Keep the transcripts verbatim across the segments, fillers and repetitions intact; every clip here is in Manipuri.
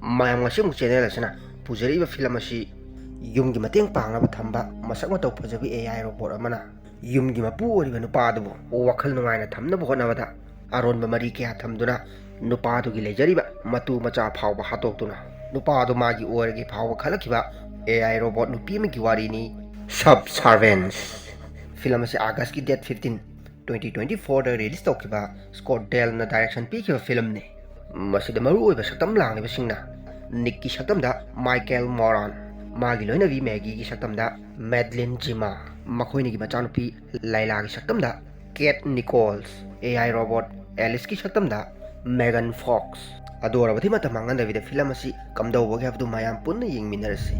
ꯃꯌꯥꯝ, ꯉꯁꯤ ꯑꯃꯨꯛ ꯆꯦꯅꯦꯜ ꯑꯁꯤꯅ ꯄꯨꯖꯔꯛꯏꯕ ꯐꯤꯂꯝ ꯑꯁꯤ ꯌꯨꯝꯒꯤ ꯃꯇꯦꯡ ꯄꯥꯡꯅꯕ ꯊꯝꯕ ꯃꯁꯛ ꯃꯇꯧ ꯐꯖꯕꯤ ꯑꯦ ꯑꯥꯏ ꯔꯣꯕꯣꯠ ꯑꯃꯅ ꯌꯨꯝꯒꯤ ꯃꯄꯨ ꯑꯣꯏꯔꯤꯕ ꯅꯨꯄꯥ ꯑꯗꯨꯕꯨ ꯋꯥꯈꯜ ꯅꯨꯡꯉꯥꯏꯅ ꯊꯝꯅꯕ ꯍꯣꯠꯅꯕꯗ ꯑꯔꯣꯟꯕ ꯃꯔꯤ ꯀꯌꯥ ꯊꯝꯗꯨꯅ ꯅꯨꯄꯥ ꯑꯗꯨꯒꯤ ꯂꯩꯖꯔꯤꯕ ꯃꯇꯨ ꯃꯆꯥ ꯐꯥꯎꯕ ꯍꯥꯠꯇꯣꯛꯇꯨꯅ ꯅꯨꯄꯥ ꯑꯗꯨ ꯃꯥꯒꯤ ꯑꯣꯏꯔꯒꯦ ꯐꯥꯎꯕ ꯈꯜꯂꯛꯈꯤꯕ ꯑꯦ ꯑꯥꯏ ꯔꯣꯕꯣꯠ ꯅꯨꯄꯤ ꯑꯃꯒꯤ ꯋꯥꯔꯤꯅꯤ ꯁꯕ ꯁꯥꯔꯚꯦꯟꯁ꯫ ꯐꯤꯂꯝ ꯑꯁꯤ ꯑꯥꯒꯁꯀꯤ ꯗꯦꯠ ꯐꯤꯐꯇꯤꯟ, ꯇ꯭ꯋꯦꯟꯇꯤ ꯇ꯭ꯋꯦꯟꯇꯤ ꯐꯣꯔꯗ ꯔꯤꯂꯤꯁ ꯇꯧꯈꯤꯕ ꯁ꯭ꯀꯣꯠ ꯗꯦꯜꯅ ꯗꯥꯏꯔꯦꯛꯁꯟ ꯄꯤꯈꯤꯕ ꯐꯤꯂꯝꯅꯤ꯫ ꯃꯁꯤꯗ ꯃꯔꯨꯑꯣꯏꯕ ꯁꯛꯇꯝ ꯂꯥꯡꯂꯤꯕꯁꯤꯡꯅ ꯅꯤꯛꯀꯤ ꯁꯛꯇꯝꯗ ꯃꯥꯏꯀꯦꯜ ꯃꯣꯔꯥꯟ, ꯃꯥꯒꯤ ꯂꯣꯏꯅꯕꯤ ꯃꯦꯒꯤꯒꯤ ꯁꯛꯇꯝꯗ ꯃꯦꯗꯂꯤꯟ ꯖꯤꯃꯥ, ꯃꯈꯣꯏꯅꯤꯒꯤ ꯃꯆꯥꯅꯨꯄꯤ ꯂꯩꯂꯥꯒꯤ ꯁꯛꯇꯝꯗ ꯀꯦꯠ ꯅꯤꯀꯣꯜꯁ, ꯑꯦ ꯑꯥꯏ ꯔꯣꯕꯣꯠ ꯑꯦꯂꯤꯁꯀꯤ ꯁꯛꯇꯝꯗ ꯃꯦꯒꯟ ꯐꯣꯛꯁ꯫ ꯑꯗꯨ ꯑꯣꯏꯔꯕꯗꯤ ꯃꯇꯝ ꯃꯥꯡꯍꯟꯗꯕꯤꯗ ꯐꯤꯂꯝ ꯑꯁꯤ ꯀꯝꯗꯧꯕꯒꯦ ꯍꯥꯏꯕꯗꯨ ꯃꯌꯥꯝ ꯄꯨꯟꯅ ꯌꯦꯡꯃꯤꯟꯅꯔꯁꯤ꯫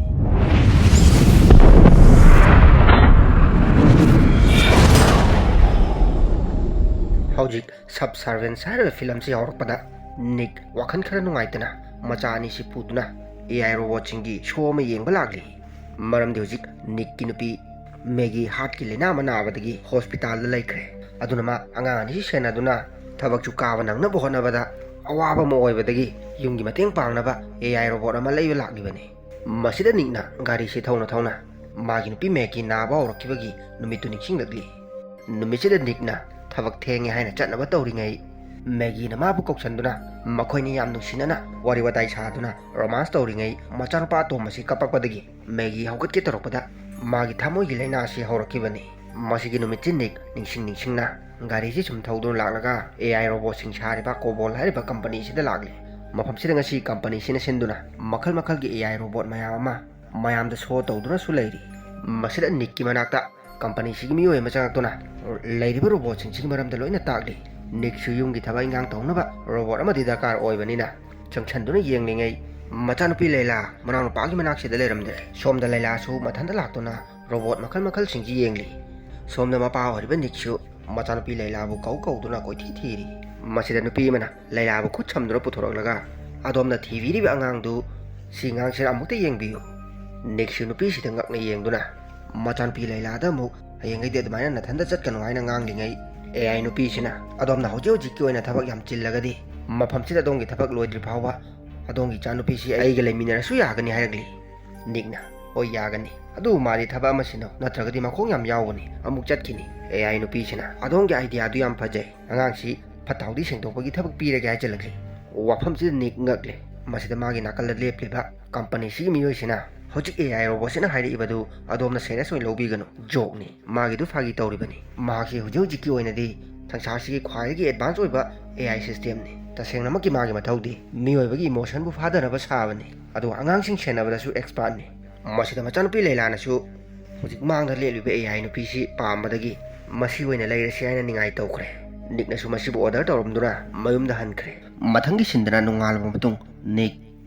ꯍꯧꯖꯤꯛ ꯁꯕ ꯁꯥꯔꯚꯦꯟꯁ ꯍꯥꯏꯔꯤꯕ ꯐꯤꯂꯝꯁꯤ ꯍꯧꯔꯛꯄꯗ ꯅꯤꯛ ꯋꯥꯈꯜ ꯈꯔ ꯅꯨꯡꯉꯥꯏꯇꯅ ꯃꯆꯥ ꯑꯅꯤꯁꯤ ꯄꯨꯗꯨꯅ ꯑꯦ ꯑꯥꯏ ꯔꯣꯕꯣꯠꯁꯤꯡꯒꯤ ꯁꯣ ꯑꯃ ꯌꯦꯡꯕ ꯂꯥꯛꯂꯤ꯫ ꯃꯔꯝꯗꯤ ꯍꯧꯖꯤꯛ ꯅꯤꯛꯀꯤ ꯅꯨꯄꯤ ꯃꯦꯒꯤ ꯍꯥꯔꯠꯀꯤ ꯂꯥꯏꯅꯥ ꯑꯃ ꯅꯥꯕꯗꯒꯤ ꯍꯣꯁꯄꯤꯇꯥꯜꯗ ꯂꯩꯈ꯭ꯔꯦ꯫ ꯑꯗꯨꯅ ꯃꯥ ꯑꯉꯥꯡ ꯑꯅꯤꯁꯤ ꯁꯦꯟꯅꯗꯨꯅ ꯊꯕꯛꯁꯨ ꯀꯥꯕ ꯅꯪꯅꯕ ꯍꯣꯠꯅꯕꯗ ꯑꯋꯥꯕ ꯑꯃ ꯑꯣꯏꯕꯗꯒꯤ ꯌꯨꯝꯒꯤ ꯃꯇꯦꯡ ꯄꯥꯡꯅꯕ ꯑꯦ ꯑꯥꯏ ꯔꯣꯕꯣꯠ ꯑꯃ ꯂꯩꯕ ꯂꯥꯛꯂꯤꯕꯅꯤ꯫ ꯃꯁꯤꯗ ꯅꯤꯛꯅ ꯒꯥꯔꯤꯁꯤ ꯊꯧꯅ ꯊꯧꯅ ꯃꯥꯒꯤ ꯅꯨꯄꯤ ꯃꯦꯒꯤ ꯅꯥꯕ ꯍꯧꯔꯛꯈꯤꯕꯒꯤ ꯅꯨꯃꯤꯠꯇꯨ ꯅꯤꯡꯁꯤꯡꯂꯛꯂꯤ꯫ ꯅꯨꯃꯤꯠꯁꯤꯗ ꯅꯤꯛꯅ ꯊꯕꯛ ꯊꯦꯡꯉꯦ ꯍꯥꯏꯅ ꯆꯠꯅꯕ ꯇꯧꯔꯤꯉꯩ, ꯃꯦꯒꯤꯅ ꯃꯥꯕꯨ ꯀꯧꯁꯟꯗꯨꯅ ꯃꯈꯣꯏꯅꯤ ꯌꯥꯝ ꯅꯨꯡꯁꯤꯅꯅ ꯋꯥꯔꯤ ꯋꯥꯇꯥꯏ ꯁꯥꯗꯨꯅ ꯔꯣꯃꯥꯟꯁ ꯇꯧꯔꯤꯉꯩ, ꯃꯆꯥꯅꯨꯄꯥ ꯑꯇꯣꯝꯕꯁꯤ ꯀꯞꯄꯛꯄꯗꯒꯤ ꯃꯦꯒꯤ ꯍꯧꯒꯠꯀꯦ ꯇꯧꯔꯛꯄꯗ ꯃꯥꯒꯤ ꯊꯃꯣꯏꯒꯤ ꯂꯥꯏꯅꯥ ꯑꯁꯤ ꯍꯧꯔꯛꯈꯤꯕꯅꯤ꯫ ꯃꯁꯤꯒꯤ ꯅꯨꯃꯤꯠꯁꯤ ꯅꯤꯛ ꯅꯤꯡꯁꯤꯡ ꯅꯤꯡꯁꯤꯡꯅ ꯒꯥꯔꯤꯁꯤ ꯁꯨꯝ ꯊꯧꯗꯨꯅ ꯂꯥꯛꯂꯒ ꯑꯦ ꯑꯥꯏ ꯔꯣꯕꯣꯠꯁꯤꯡ ꯁꯥꯔꯤꯕ ꯀꯣꯕꯣꯜ ꯍꯥꯏꯔꯤꯕ ꯀꯝꯄꯅꯤꯁꯤꯗ ꯂꯥꯛꯂꯤ꯫ ꯃꯐꯝꯁꯤꯗ ꯉꯁꯤ ꯀꯝꯄꯅꯤꯁꯤꯅ ꯁꯤꯟꯗꯨꯅ ꯃꯈꯜ ꯃꯈꯜꯒꯤ ꯑꯦ ꯑꯥꯏ ꯔꯣꯕꯣꯠ ꯃꯌꯥꯝ ꯑꯃ ꯃꯌꯥꯝꯗ ꯁꯣ ꯇꯧꯗꯨꯅꯁꯨ ꯂꯩꯔꯤ꯫ ꯃꯁꯤꯗ ꯅꯤꯛꯀꯤ ꯃꯅꯥꯛꯇ ꯀꯝꯄꯅꯤꯁꯤꯒꯤ ꯃꯤꯑꯣꯏ ꯑꯃ ꯆꯪꯂꯛꯇꯨꯅ ꯂꯩꯔꯤꯕ ꯔꯣꯕꯣꯠꯁꯤꯡꯁꯤꯒꯤ ꯃꯔꯝꯗ ꯂꯣꯏꯅ ꯇꯥꯛꯂꯤ꯫ ꯅꯤꯛꯁꯨ ꯌꯨꯝꯒꯤ ꯊꯕꯛ ꯏꯟꯈꯥꯡ ꯇꯧꯅꯕ ꯔꯣꯕꯣꯠ ꯑꯃꯗꯤ ꯗꯔꯀꯥꯔ ꯑꯣꯏꯕꯅꯤꯅ ꯆꯪꯁꯟꯗꯨꯅ ꯌꯦꯡꯂꯤꯉꯩ, ꯃꯆꯥꯅꯨꯄꯤ ꯂꯩꯂꯥ ꯃꯅꯥꯎꯅꯨꯄꯥꯒꯤ ꯃꯅꯥꯛꯁꯤꯗ ꯂꯩꯔꯝꯗꯦ꯫ ꯁꯣꯝꯗ ꯂꯩꯂꯥꯁꯨ ꯃꯊꯟꯇ ꯂꯥꯛꯇꯨꯅ ꯔꯣꯕꯣꯠ ꯃꯈꯜ ꯃꯈꯜꯁꯤꯡꯁꯤ ꯌꯦꯡꯂꯤ꯫ ꯁꯣꯝꯗ ꯃꯄꯥ ꯑꯣꯏꯔꯤꯕ ꯅꯤꯛꯁꯨ ꯃꯆꯥꯅꯨꯄꯤ ꯂꯩꯂꯥꯕꯨ ꯀꯧ ꯀꯧꯗꯨꯅ ꯀꯣꯏꯊꯤ ꯊꯤꯔꯤ꯫ ꯃꯁꯤꯗ ꯅꯨꯄꯤ ꯑꯃꯅ ꯂꯩꯂꯥꯕꯨ ꯈꯨꯠ ꯁꯝꯗꯨꯅ ꯄꯨꯊꯣꯔꯛꯂꯒ, "ꯑꯗꯣꯝꯅ ꯊꯤꯕꯤꯔꯤꯕ ꯑꯉꯥꯡꯗꯨ ꯁꯤ ꯑꯉꯥꯡꯁꯤꯔ ꯑꯃꯨꯛꯇ ꯌꯦꯡꯕꯤꯌꯨ꯫" ꯅꯤꯛꯁꯨ ꯅꯨꯄꯤꯁꯤꯗ ꯉꯛꯅ ꯌꯦꯡꯗꯨꯅ ꯃꯆꯥꯅꯨꯄꯤ ꯂꯩꯂꯥꯗ ꯑꯃꯨꯛ, "ꯍꯌꯦꯡꯈꯩꯗꯤ ꯑꯗꯨꯃꯥꯏꯅ ꯅꯊꯟꯇ ꯆꯠꯀꯅꯨ" ꯍꯥꯏꯅ ꯉꯥꯡꯂꯤꯉꯩ, ꯑꯦ ꯑꯥꯏ ꯅꯨꯄꯤꯁꯤꯅ, "ꯑꯗꯣꯝꯅ ꯍꯧꯖꯤꯛ ꯍꯧꯖꯤꯛꯀꯤ ꯑꯣꯏꯅ ꯊꯕꯛ ꯌꯥꯝ ꯆꯤꯜꯂꯒꯗꯤ ꯃꯐꯝꯁꯤꯗ ꯑꯗꯣꯝꯒꯤ ꯊꯕꯛ ꯂꯣꯏꯗ꯭ꯔꯤ ꯐꯥꯎꯕ "ꯑꯗꯣꯝꯒꯤ ꯏꯆꯥꯅꯨꯄꯤꯁꯤ ꯑꯩꯒ ꯂꯩꯃꯤꯟꯅꯔꯁꯨ ꯌꯥꯒꯅꯤ" ꯍꯥꯏꯔꯛꯂꯤ꯫ ꯅꯤꯛꯅ, "ꯍꯣꯏ, ꯌꯥꯒꯅꯤ, ꯑꯗꯨꯕꯨ ꯃꯥꯗꯤ ꯊꯕꯛ ꯑꯃ ꯁꯤꯟꯅꯧ, ꯅꯠꯇ꯭ꯔꯒꯗꯤ ꯃꯈꯣꯡ ꯌꯥꯝ ꯌꯥꯎꯕꯅꯤ, ꯑꯃꯨꯛ ꯆꯠꯈꯤꯅꯤ"꯫ ꯑꯦ ꯑꯥꯏ ꯅꯨꯄꯤꯁꯤꯅ, "ꯑꯗꯣꯝꯒꯤ ꯑꯥꯏꯗꯤꯌꯥꯗꯨ ꯌꯥꯝ ꯐꯖꯩ, ꯑꯉꯥꯡꯁꯤ ꯐꯠꯇ ꯍꯥꯎꯗꯤ ꯁꯦꯡꯗꯣꯛꯄꯒꯤ ꯊꯕꯛ ꯄꯤꯔꯒꯦ" ꯍꯥꯏꯖꯤꯜꯂꯛꯂꯤ꯫ ꯋꯥꯐꯝꯁꯤꯗ ꯅꯤꯛ ꯉꯛꯂꯦ꯫ ꯃꯁꯤꯗ ꯃꯥꯒꯤ ꯅꯥꯀꯜꯗ ꯂꯦꯞꯂꯤꯕ ꯀꯝꯄꯅꯤꯁꯤꯒꯤ ꯃꯤꯑꯣꯏꯁꯤꯅ, "ꯍꯧꯖꯤꯛ ꯑꯦ ꯑꯥꯏ ꯔꯣꯕꯣꯠꯁꯤꯅ ꯍꯥꯏꯔꯛꯏꯕꯗꯨ ꯑꯗꯣꯝꯅ ꯁꯦꯔꯤꯌꯁ ꯑꯣꯏꯅ ꯂꯧꯕꯤꯒꯅꯨ, ꯖꯣꯛꯅꯤ, ꯃꯥꯒꯤꯗꯨ ꯐꯥꯒꯤ ꯇꯧꯔꯤꯕꯅꯤ꯫ ꯃꯍꯥꯛꯁꯤ ꯍꯧꯖꯤꯛ ꯍꯧꯖꯤꯛꯀꯤ ꯑꯣꯏꯅꯗꯤ ꯁꯪꯁꯥꯔꯁꯤꯒꯤ ꯈ꯭ꯋꯥꯏꯗꯒꯤ ꯑꯦꯗꯚꯥꯟꯁ ꯑꯣꯏꯕ ꯑꯦ ꯑꯥꯏ ꯁꯤꯁꯇꯦꯝꯅꯤ꯫ ꯇꯁꯦꯡꯅꯃꯛꯀꯤ ꯃꯥꯒꯤ ꯃꯊꯧꯗꯤ ꯃꯤꯑꯣꯏꯕꯒꯤ ꯏꯃꯣꯁꯟꯕꯨ ꯐꯥꯗꯅꯕ ꯁꯥꯕꯅꯤ, ꯑꯗꯨꯒ ꯑꯉꯥꯡꯁꯤꯡ ꯁꯦꯟꯅꯕꯗꯁꯨ ꯑꯦꯛꯁꯄꯥꯔꯠꯅꯤ"꯫ ꯃꯁꯤꯗ ꯃꯆꯥꯅꯨꯄꯤ ꯂꯩꯂꯥꯅꯁꯨ ꯍꯧꯖꯤꯛ ꯃꯥꯡꯗ ꯂꯦꯞꯂꯤꯕ ꯑꯦ ꯑꯥꯏ ꯅꯨꯄꯤꯁꯤ ꯄꯥꯝꯕꯗꯒꯤ "ꯃꯁꯤ ꯑꯣꯏꯅ ꯂꯩꯔꯁꯤ" ꯍꯥꯏꯅ ꯅꯤꯡꯉꯥꯏ ꯇꯧꯈ꯭ꯔꯦ꯫ ꯅꯤꯛꯅꯁꯨ ꯃꯁꯤꯕꯨ ꯑꯣꯔꯗꯔ ꯇꯧꯔꯝꯗꯨꯅ ꯃꯌꯨꯝꯗ ꯍꯟꯈ꯭ꯔꯦ꯫ ꯃꯊꯪꯒꯤ ꯁꯤꯟꯗꯅ ꯅꯣꯡꯉꯥꯜꯂꯕ ꯃꯇꯨꯡ ꯅꯤꯛ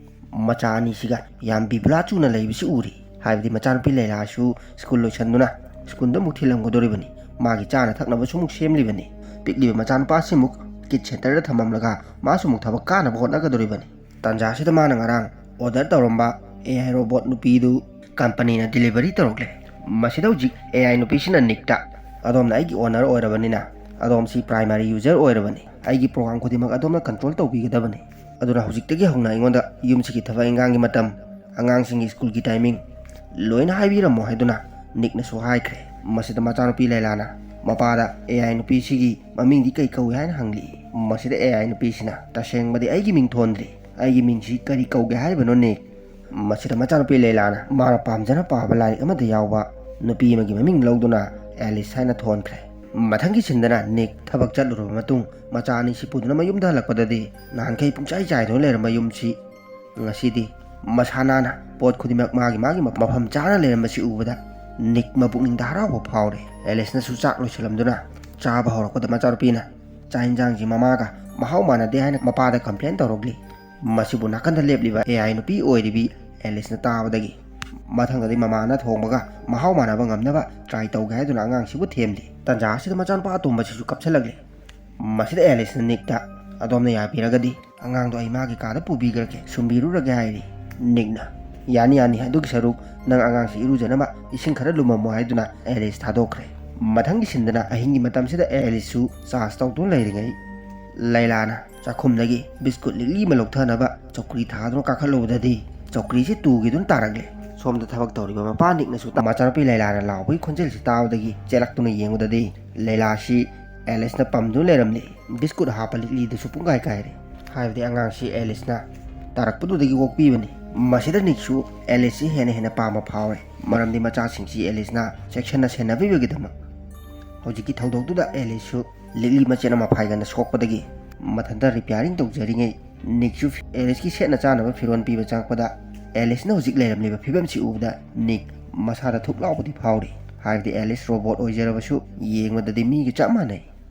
ꯃꯆꯥ ꯑꯅꯤꯁꯤꯒ ꯌꯥꯝ ꯕꯤꯕꯨꯂꯥ ꯆꯨꯅ ꯂꯩꯕꯁꯤ ꯎꯔꯤ꯫ ꯍꯥꯏꯕꯗꯤ ꯃꯆꯥꯅꯨꯄꯤ ꯂꯩꯂꯥꯁꯨ ꯁ꯭ꯀꯨꯜ ꯂꯣꯏꯁꯟꯗꯨꯅ ꯁ꯭ꯀꯨꯜꯗ ꯑꯃꯨꯛ ꯊꯤꯜꯂꯝꯒꯗꯧꯔꯤꯕꯅꯤ꯫ ꯃꯥꯒꯤ ꯆꯥꯅ ꯊꯛꯅꯕꯁꯨ ꯑꯃꯨꯛ ꯁꯦꯝꯂꯤꯕꯅꯤ꯫ ꯄꯤꯛꯂꯤꯕ ꯃꯆꯥꯅꯨꯄꯥꯁꯤ ꯑꯃꯨꯛ ꯀꯤꯠ ꯁꯦꯟꯇꯔꯗ ꯊꯝꯃꯝꯂꯒ ꯃꯥꯁꯨ ꯑꯃꯨꯛ ꯊꯕꯛ ꯀꯥꯅꯕ ꯍꯣꯠꯅꯒꯗꯧꯔꯤꯕꯅꯤ꯫ ꯇꯥꯟꯖꯥꯁꯤꯗ ꯃꯥꯅ ꯉꯔꯥꯡ ꯑꯣꯔꯗꯔ ꯇꯧꯔꯝꯕ ꯑꯦ ꯑꯥꯏ ꯔꯣꯕꯣꯠ ꯅꯨꯄꯤꯗꯨ ꯀꯝꯄꯅꯤꯅ ꯗꯤꯂꯤꯚꯔꯤ ꯇꯧꯔꯛꯂꯦ꯫ ꯃꯁꯤꯗ ꯍꯧꯖꯤꯛ ꯑꯦ ꯑꯥꯏ ꯅꯨꯄꯤꯁꯤꯅ ꯅꯤꯛꯇ, "ꯑꯗꯣꯝꯅ ꯑꯩꯒꯤ ꯑꯣꯅꯔ ꯑꯣꯏꯔꯕꯅꯤꯅ ꯑꯗꯣꯝꯁꯤ ꯄ꯭ꯔꯥꯏꯃꯥꯔꯤ ꯌꯨꯖꯔ ꯑꯣꯏꯔꯕꯅꯤ꯫ ꯑꯩꯒꯤ ꯄ꯭ꯔꯣꯒ꯭ꯔꯥꯝ ꯈꯨꯗꯤꯡꯃꯛ ꯑꯗꯣꯝꯅ ꯀꯟꯇ꯭ꯔꯣꯜ ꯇꯧꯕꯤꯒꯗꯕꯅꯤ꯫ ꯑꯗꯨꯅ ꯍꯧꯖꯤꯛꯇꯒꯤ ꯍꯧꯅ ꯑꯩꯉꯣꯟꯗ ꯌꯨꯝꯁꯤꯒꯤ ꯊꯕꯛ ꯏꯟꯈꯥꯡꯒꯤ ꯃꯇꯝ, ꯑꯉꯥꯡꯁꯤꯡꯒꯤ ꯁ꯭ꯀꯨꯜꯒꯤ ꯇꯥꯏꯃꯤꯡ ꯂꯣꯏꯅ ꯍꯥꯏꯕꯤꯔꯝꯃꯣ" ꯍꯥꯏꯗꯨꯅ ꯅꯤꯛꯅꯁꯨ ꯍꯥꯏꯈ꯭ꯔꯦ꯫ ꯃꯁꯤꯗ ꯃꯆꯥꯅꯨꯄꯤ ꯂꯩꯂꯥꯅ ꯃꯄꯥꯗ, "ꯑꯦ ꯑꯥꯏ ꯅꯨꯄꯤꯁꯤꯒꯤ ꯃꯃꯤꯡꯗꯤ ꯀꯩ ꯀꯧꯏ?" ꯍꯥꯏꯅ ꯍꯪꯂꯛꯏ꯫ ꯃꯁꯤꯗ ꯑꯦ ꯑꯥꯏ ꯅꯨꯄꯤꯁꯤꯅ, "ꯇꯁꯦꯡꯕꯗꯤ ꯑꯩꯒꯤ ꯃꯤꯡ ꯊꯣꯟꯗ꯭ꯔꯤ, ꯑꯩꯒꯤ ꯃꯤꯡꯁꯤ ꯀꯔꯤ ꯀꯧꯒꯦ ꯍꯥꯏꯔꯤꯕꯅꯣ, ꯅꯤꯛ?" ꯃꯁꯤꯗ ꯃꯆꯥꯅꯨꯄꯤ ꯂꯩꯂꯥꯅ ꯃꯥꯅ ꯄꯥꯝꯖꯅ ꯄꯥꯕ ꯂꯥꯏꯔꯤꯛ ꯑꯃꯗ ꯌꯥꯎꯕ ꯅꯨꯄꯤ ꯑꯃꯒꯤ ꯃꯃꯤꯡ ꯂꯧꯗꯨꯅ ꯑꯦꯂꯤꯁ ꯍꯥꯏꯅ ꯊꯣꯟꯈ꯭ꯔꯦ꯫ ꯃꯊꯪꯒꯤ ꯁꯤꯟꯗꯅ ꯅꯤꯛ ꯊꯕꯛ ꯆꯠꯂꯨꯔꯕ ꯃꯇꯨꯡ ꯃꯆꯥ ꯑꯅꯤꯁꯤ ꯄꯨꯗꯨꯅ ꯃꯌꯨꯝꯗ ꯍꯜꯂꯛꯄꯗꯗꯤ ꯅꯍꯥꯟꯈꯩ ꯄꯨꯡꯆꯥꯏ ꯆꯥꯏꯗꯨꯅ ꯂꯩꯔꯝꯕ ꯌꯨꯝꯁꯤ ꯉꯁꯤꯗꯤ ꯃꯁꯥ ꯅꯥꯟꯅ ꯄꯣꯠ ꯈꯨꯗꯤꯡꯃꯛ ꯃꯥꯒꯤ ꯃꯥꯒꯤ ꯃꯐꯝ ꯆꯥꯅ ꯂꯩꯔꯝꯕꯁꯤ ꯎꯕꯗ ꯅꯤꯛ ꯃꯄꯨꯛꯅꯤꯡꯗ ꯍꯔꯥꯎꯕ ꯐꯥꯎꯔꯦ꯫ ꯑꯦꯂꯤꯁꯅꯁꯨ ꯆꯥꯛ ꯂꯣꯏꯁꯤꯜꯂꯝꯗꯨꯅ ꯆꯥꯕ ꯍꯧꯔꯛꯄꯗ ꯃꯆꯥꯅꯨꯄꯤꯅ ꯆꯥꯛ ꯌꯦꯟꯁꯥꯡꯁꯤ ꯃꯃꯥꯒ ꯃꯍꯥꯎ ꯃꯥꯟꯅꯗꯦ ꯍꯥꯏꯅ ꯃꯄꯥꯗ ꯀꯝꯄ꯭ꯂꯦꯟ ꯇꯧꯔꯛꯂꯤ꯫ ꯃꯁꯤꯕꯨ ꯅꯥꯀꯟꯗ ꯂꯦꯞꯂꯤꯕ ꯑꯦ ꯑꯥꯏ ꯅꯨꯄꯤ ꯑꯣꯏꯔꯤꯕꯤ ꯑꯦꯂꯤꯁꯅ ꯇꯥꯕꯗꯒꯤ ꯃꯊꯪꯗꯗꯤ ꯃꯃꯥꯅ ꯊꯣꯡꯕꯒ ꯃꯍꯥꯎ ꯃꯥꯟꯅꯕ ꯉꯝꯅꯕ ꯇ꯭ꯔꯥꯏ ꯇꯧꯒꯦ ꯍꯥꯏꯗꯨꯅ ꯑꯉꯥꯡꯁꯤꯕꯨ ꯊꯦꯝꯂꯤ꯫ ꯇꯟꯖꯥ ꯑꯁꯤꯗ ꯃꯆꯥꯅꯨꯄꯥ ꯑꯇꯣꯝꯕꯁꯤꯁꯨ ꯀꯞꯁꯤꯜꯂꯛꯂꯤ꯫ ꯃꯁꯤꯗ ꯑꯦꯂꯤꯁꯅ ꯅꯤꯛꯇ, "ꯑꯗꯣꯝꯅ ꯌꯥꯕꯤꯔꯒꯗꯤ ꯑꯉꯥꯡꯗꯣ ꯑꯩ ꯃꯥꯒꯤ ꯀꯥꯗ ꯄꯨꯕꯤꯈ꯭ꯔꯒꯦ, ꯁꯨꯝꯕꯤꯔꯨꯔꯒꯦ" ꯍꯥꯏꯔꯤ꯫ ꯅꯤꯛꯅ, "ꯌꯥꯅꯤ, ꯌꯥꯅꯤ, ꯑꯗꯨꯒꯤ ꯁꯔꯨꯛ ꯅꯪ ꯑꯉꯥꯡꯁꯤ ꯏꯔꯨꯖꯅꯕ ꯏꯁꯤꯡ ꯈꯔ ꯂꯨꯝꯃꯝꯃꯣ" ꯍꯥꯏꯗꯨꯅ ꯑꯦꯂꯤꯁ ꯊꯥꯗꯣꯛꯈ꯭ꯔꯦ꯫ ꯃꯊꯪꯒꯤ ꯁꯤꯟꯗꯅ ꯑꯍꯤꯡꯒꯤ ꯃꯇꯝꯁꯤꯗ ꯑꯦꯂꯤꯁꯁꯨ ꯆꯥꯔꯖ ꯇꯧꯗꯨꯅ ꯂꯩꯔꯤꯉꯩ ꯂꯩꯂꯥꯅ ꯆꯥꯛꯈꯨꯝꯗꯒꯤ ꯕꯤꯁꯀꯨꯠ ꯂꯤꯛꯂꯤ ꯑꯃ ꯂꯧꯊꯅꯕ ꯆꯧꯀ꯭ꯔꯤ ꯊꯥꯗꯨꯅ ꯀꯥꯈꯠꯂꯨꯕꯗꯗꯤ ꯆꯧꯀ꯭ꯔꯤꯁꯤ ꯇꯨꯈꯤꯗꯨꯅ ꯇꯥꯔꯛꯂꯦ꯫ ꯁꯣꯝꯗ ꯊꯕꯛ ꯇꯧꯔꯤꯕ ꯃꯄꯥ ꯅꯤꯛꯅꯁꯨ ꯃꯆꯥꯅꯨꯄꯤ ꯂꯩꯂꯥꯅ ꯂꯥꯎꯕꯒꯤ ꯈꯣꯟꯖꯦꯜꯁꯤ ꯇꯥꯕꯗꯒꯤ ꯆꯦꯜꯂꯛꯇꯨꯅ ꯌꯦꯡꯕꯗꯗꯤ ꯂꯩꯂꯥꯁꯤ ꯑꯦꯂꯤꯁꯅ ꯄꯝꯗꯨꯅ ꯂꯩꯔꯝꯂꯦ꯫ ꯕꯤꯁꯀꯨꯠ ꯍꯥꯞꯄ ꯂꯤꯛꯂꯤꯗꯨꯁꯨ ꯄꯨꯡꯀꯥꯏ ꯀꯥꯏꯔꯦ꯫ ꯍꯥꯏꯕꯗꯤ ꯑꯉꯥꯡꯁꯤ ꯑꯦꯂꯤꯁꯅ ꯇꯥꯔꯛꯄꯗꯨꯗꯒꯤ ꯑꯣꯛꯄꯤꯕꯅꯤ꯫ ꯃꯁꯤꯗ ꯅꯤꯛꯁꯨ ꯑꯦꯂꯤꯁꯁꯤ ꯍꯦꯟꯅ ꯍꯦꯟꯅ ꯄꯥꯝꯕ ꯐꯥꯎꯔꯦ, ꯃꯔꯝꯗꯤ ꯃꯆꯥꯁꯤꯡꯁꯤ ꯑꯦꯂꯤꯁꯅ ꯆꯦꯛꯁꯤꯟꯅ ꯁꯦꯟꯅꯕꯤꯕꯒꯤꯗꯃꯛ꯫ ꯍꯧꯖꯤꯛꯀꯤ ꯊꯧꯗꯣꯛꯇꯨꯗ ꯑꯦꯂꯤꯁꯁꯨ ꯂꯤꯛꯂꯤ ꯃꯆꯦꯠ ꯑꯃ ꯐꯥꯏꯒꯟꯗ ꯁꯣꯛꯄꯗꯒꯤ ꯃꯊꯟꯇ ꯔꯤꯄꯤꯌꯥꯔꯤꯡ ꯇꯧꯖꯔꯤꯉꯩ ꯅꯤꯛꯁꯨ ꯑꯦꯂꯤꯁꯀꯤ ꯁꯦꯠꯅ ꯆꯥꯅꯕ ꯐꯤꯔꯣꯜ ꯄꯤꯕ ꯆꯪꯉꯛꯄꯗ ꯑꯦꯂꯤꯁꯅ ꯍꯧꯖꯤꯛ ꯂꯩꯔꯝꯂꯤꯕ ꯐꯤꯕꯝꯁꯤ ꯎꯕꯗ ꯅꯤꯛ ꯃꯁꯥꯗ ꯊꯨꯛ ꯂꯥꯎꯕꯗꯤ ꯐꯥꯎꯔꯤ꯫ ꯍꯥꯏꯕꯗꯤ ꯑꯦꯂꯤꯁ ꯔꯣꯕꯣꯠ ꯑꯣꯏꯖꯔꯕꯁꯨ ꯌꯦꯡꯕꯗꯗꯤ ꯃꯤꯒ ꯆꯞ ꯃꯥꯟꯅꯩ꯫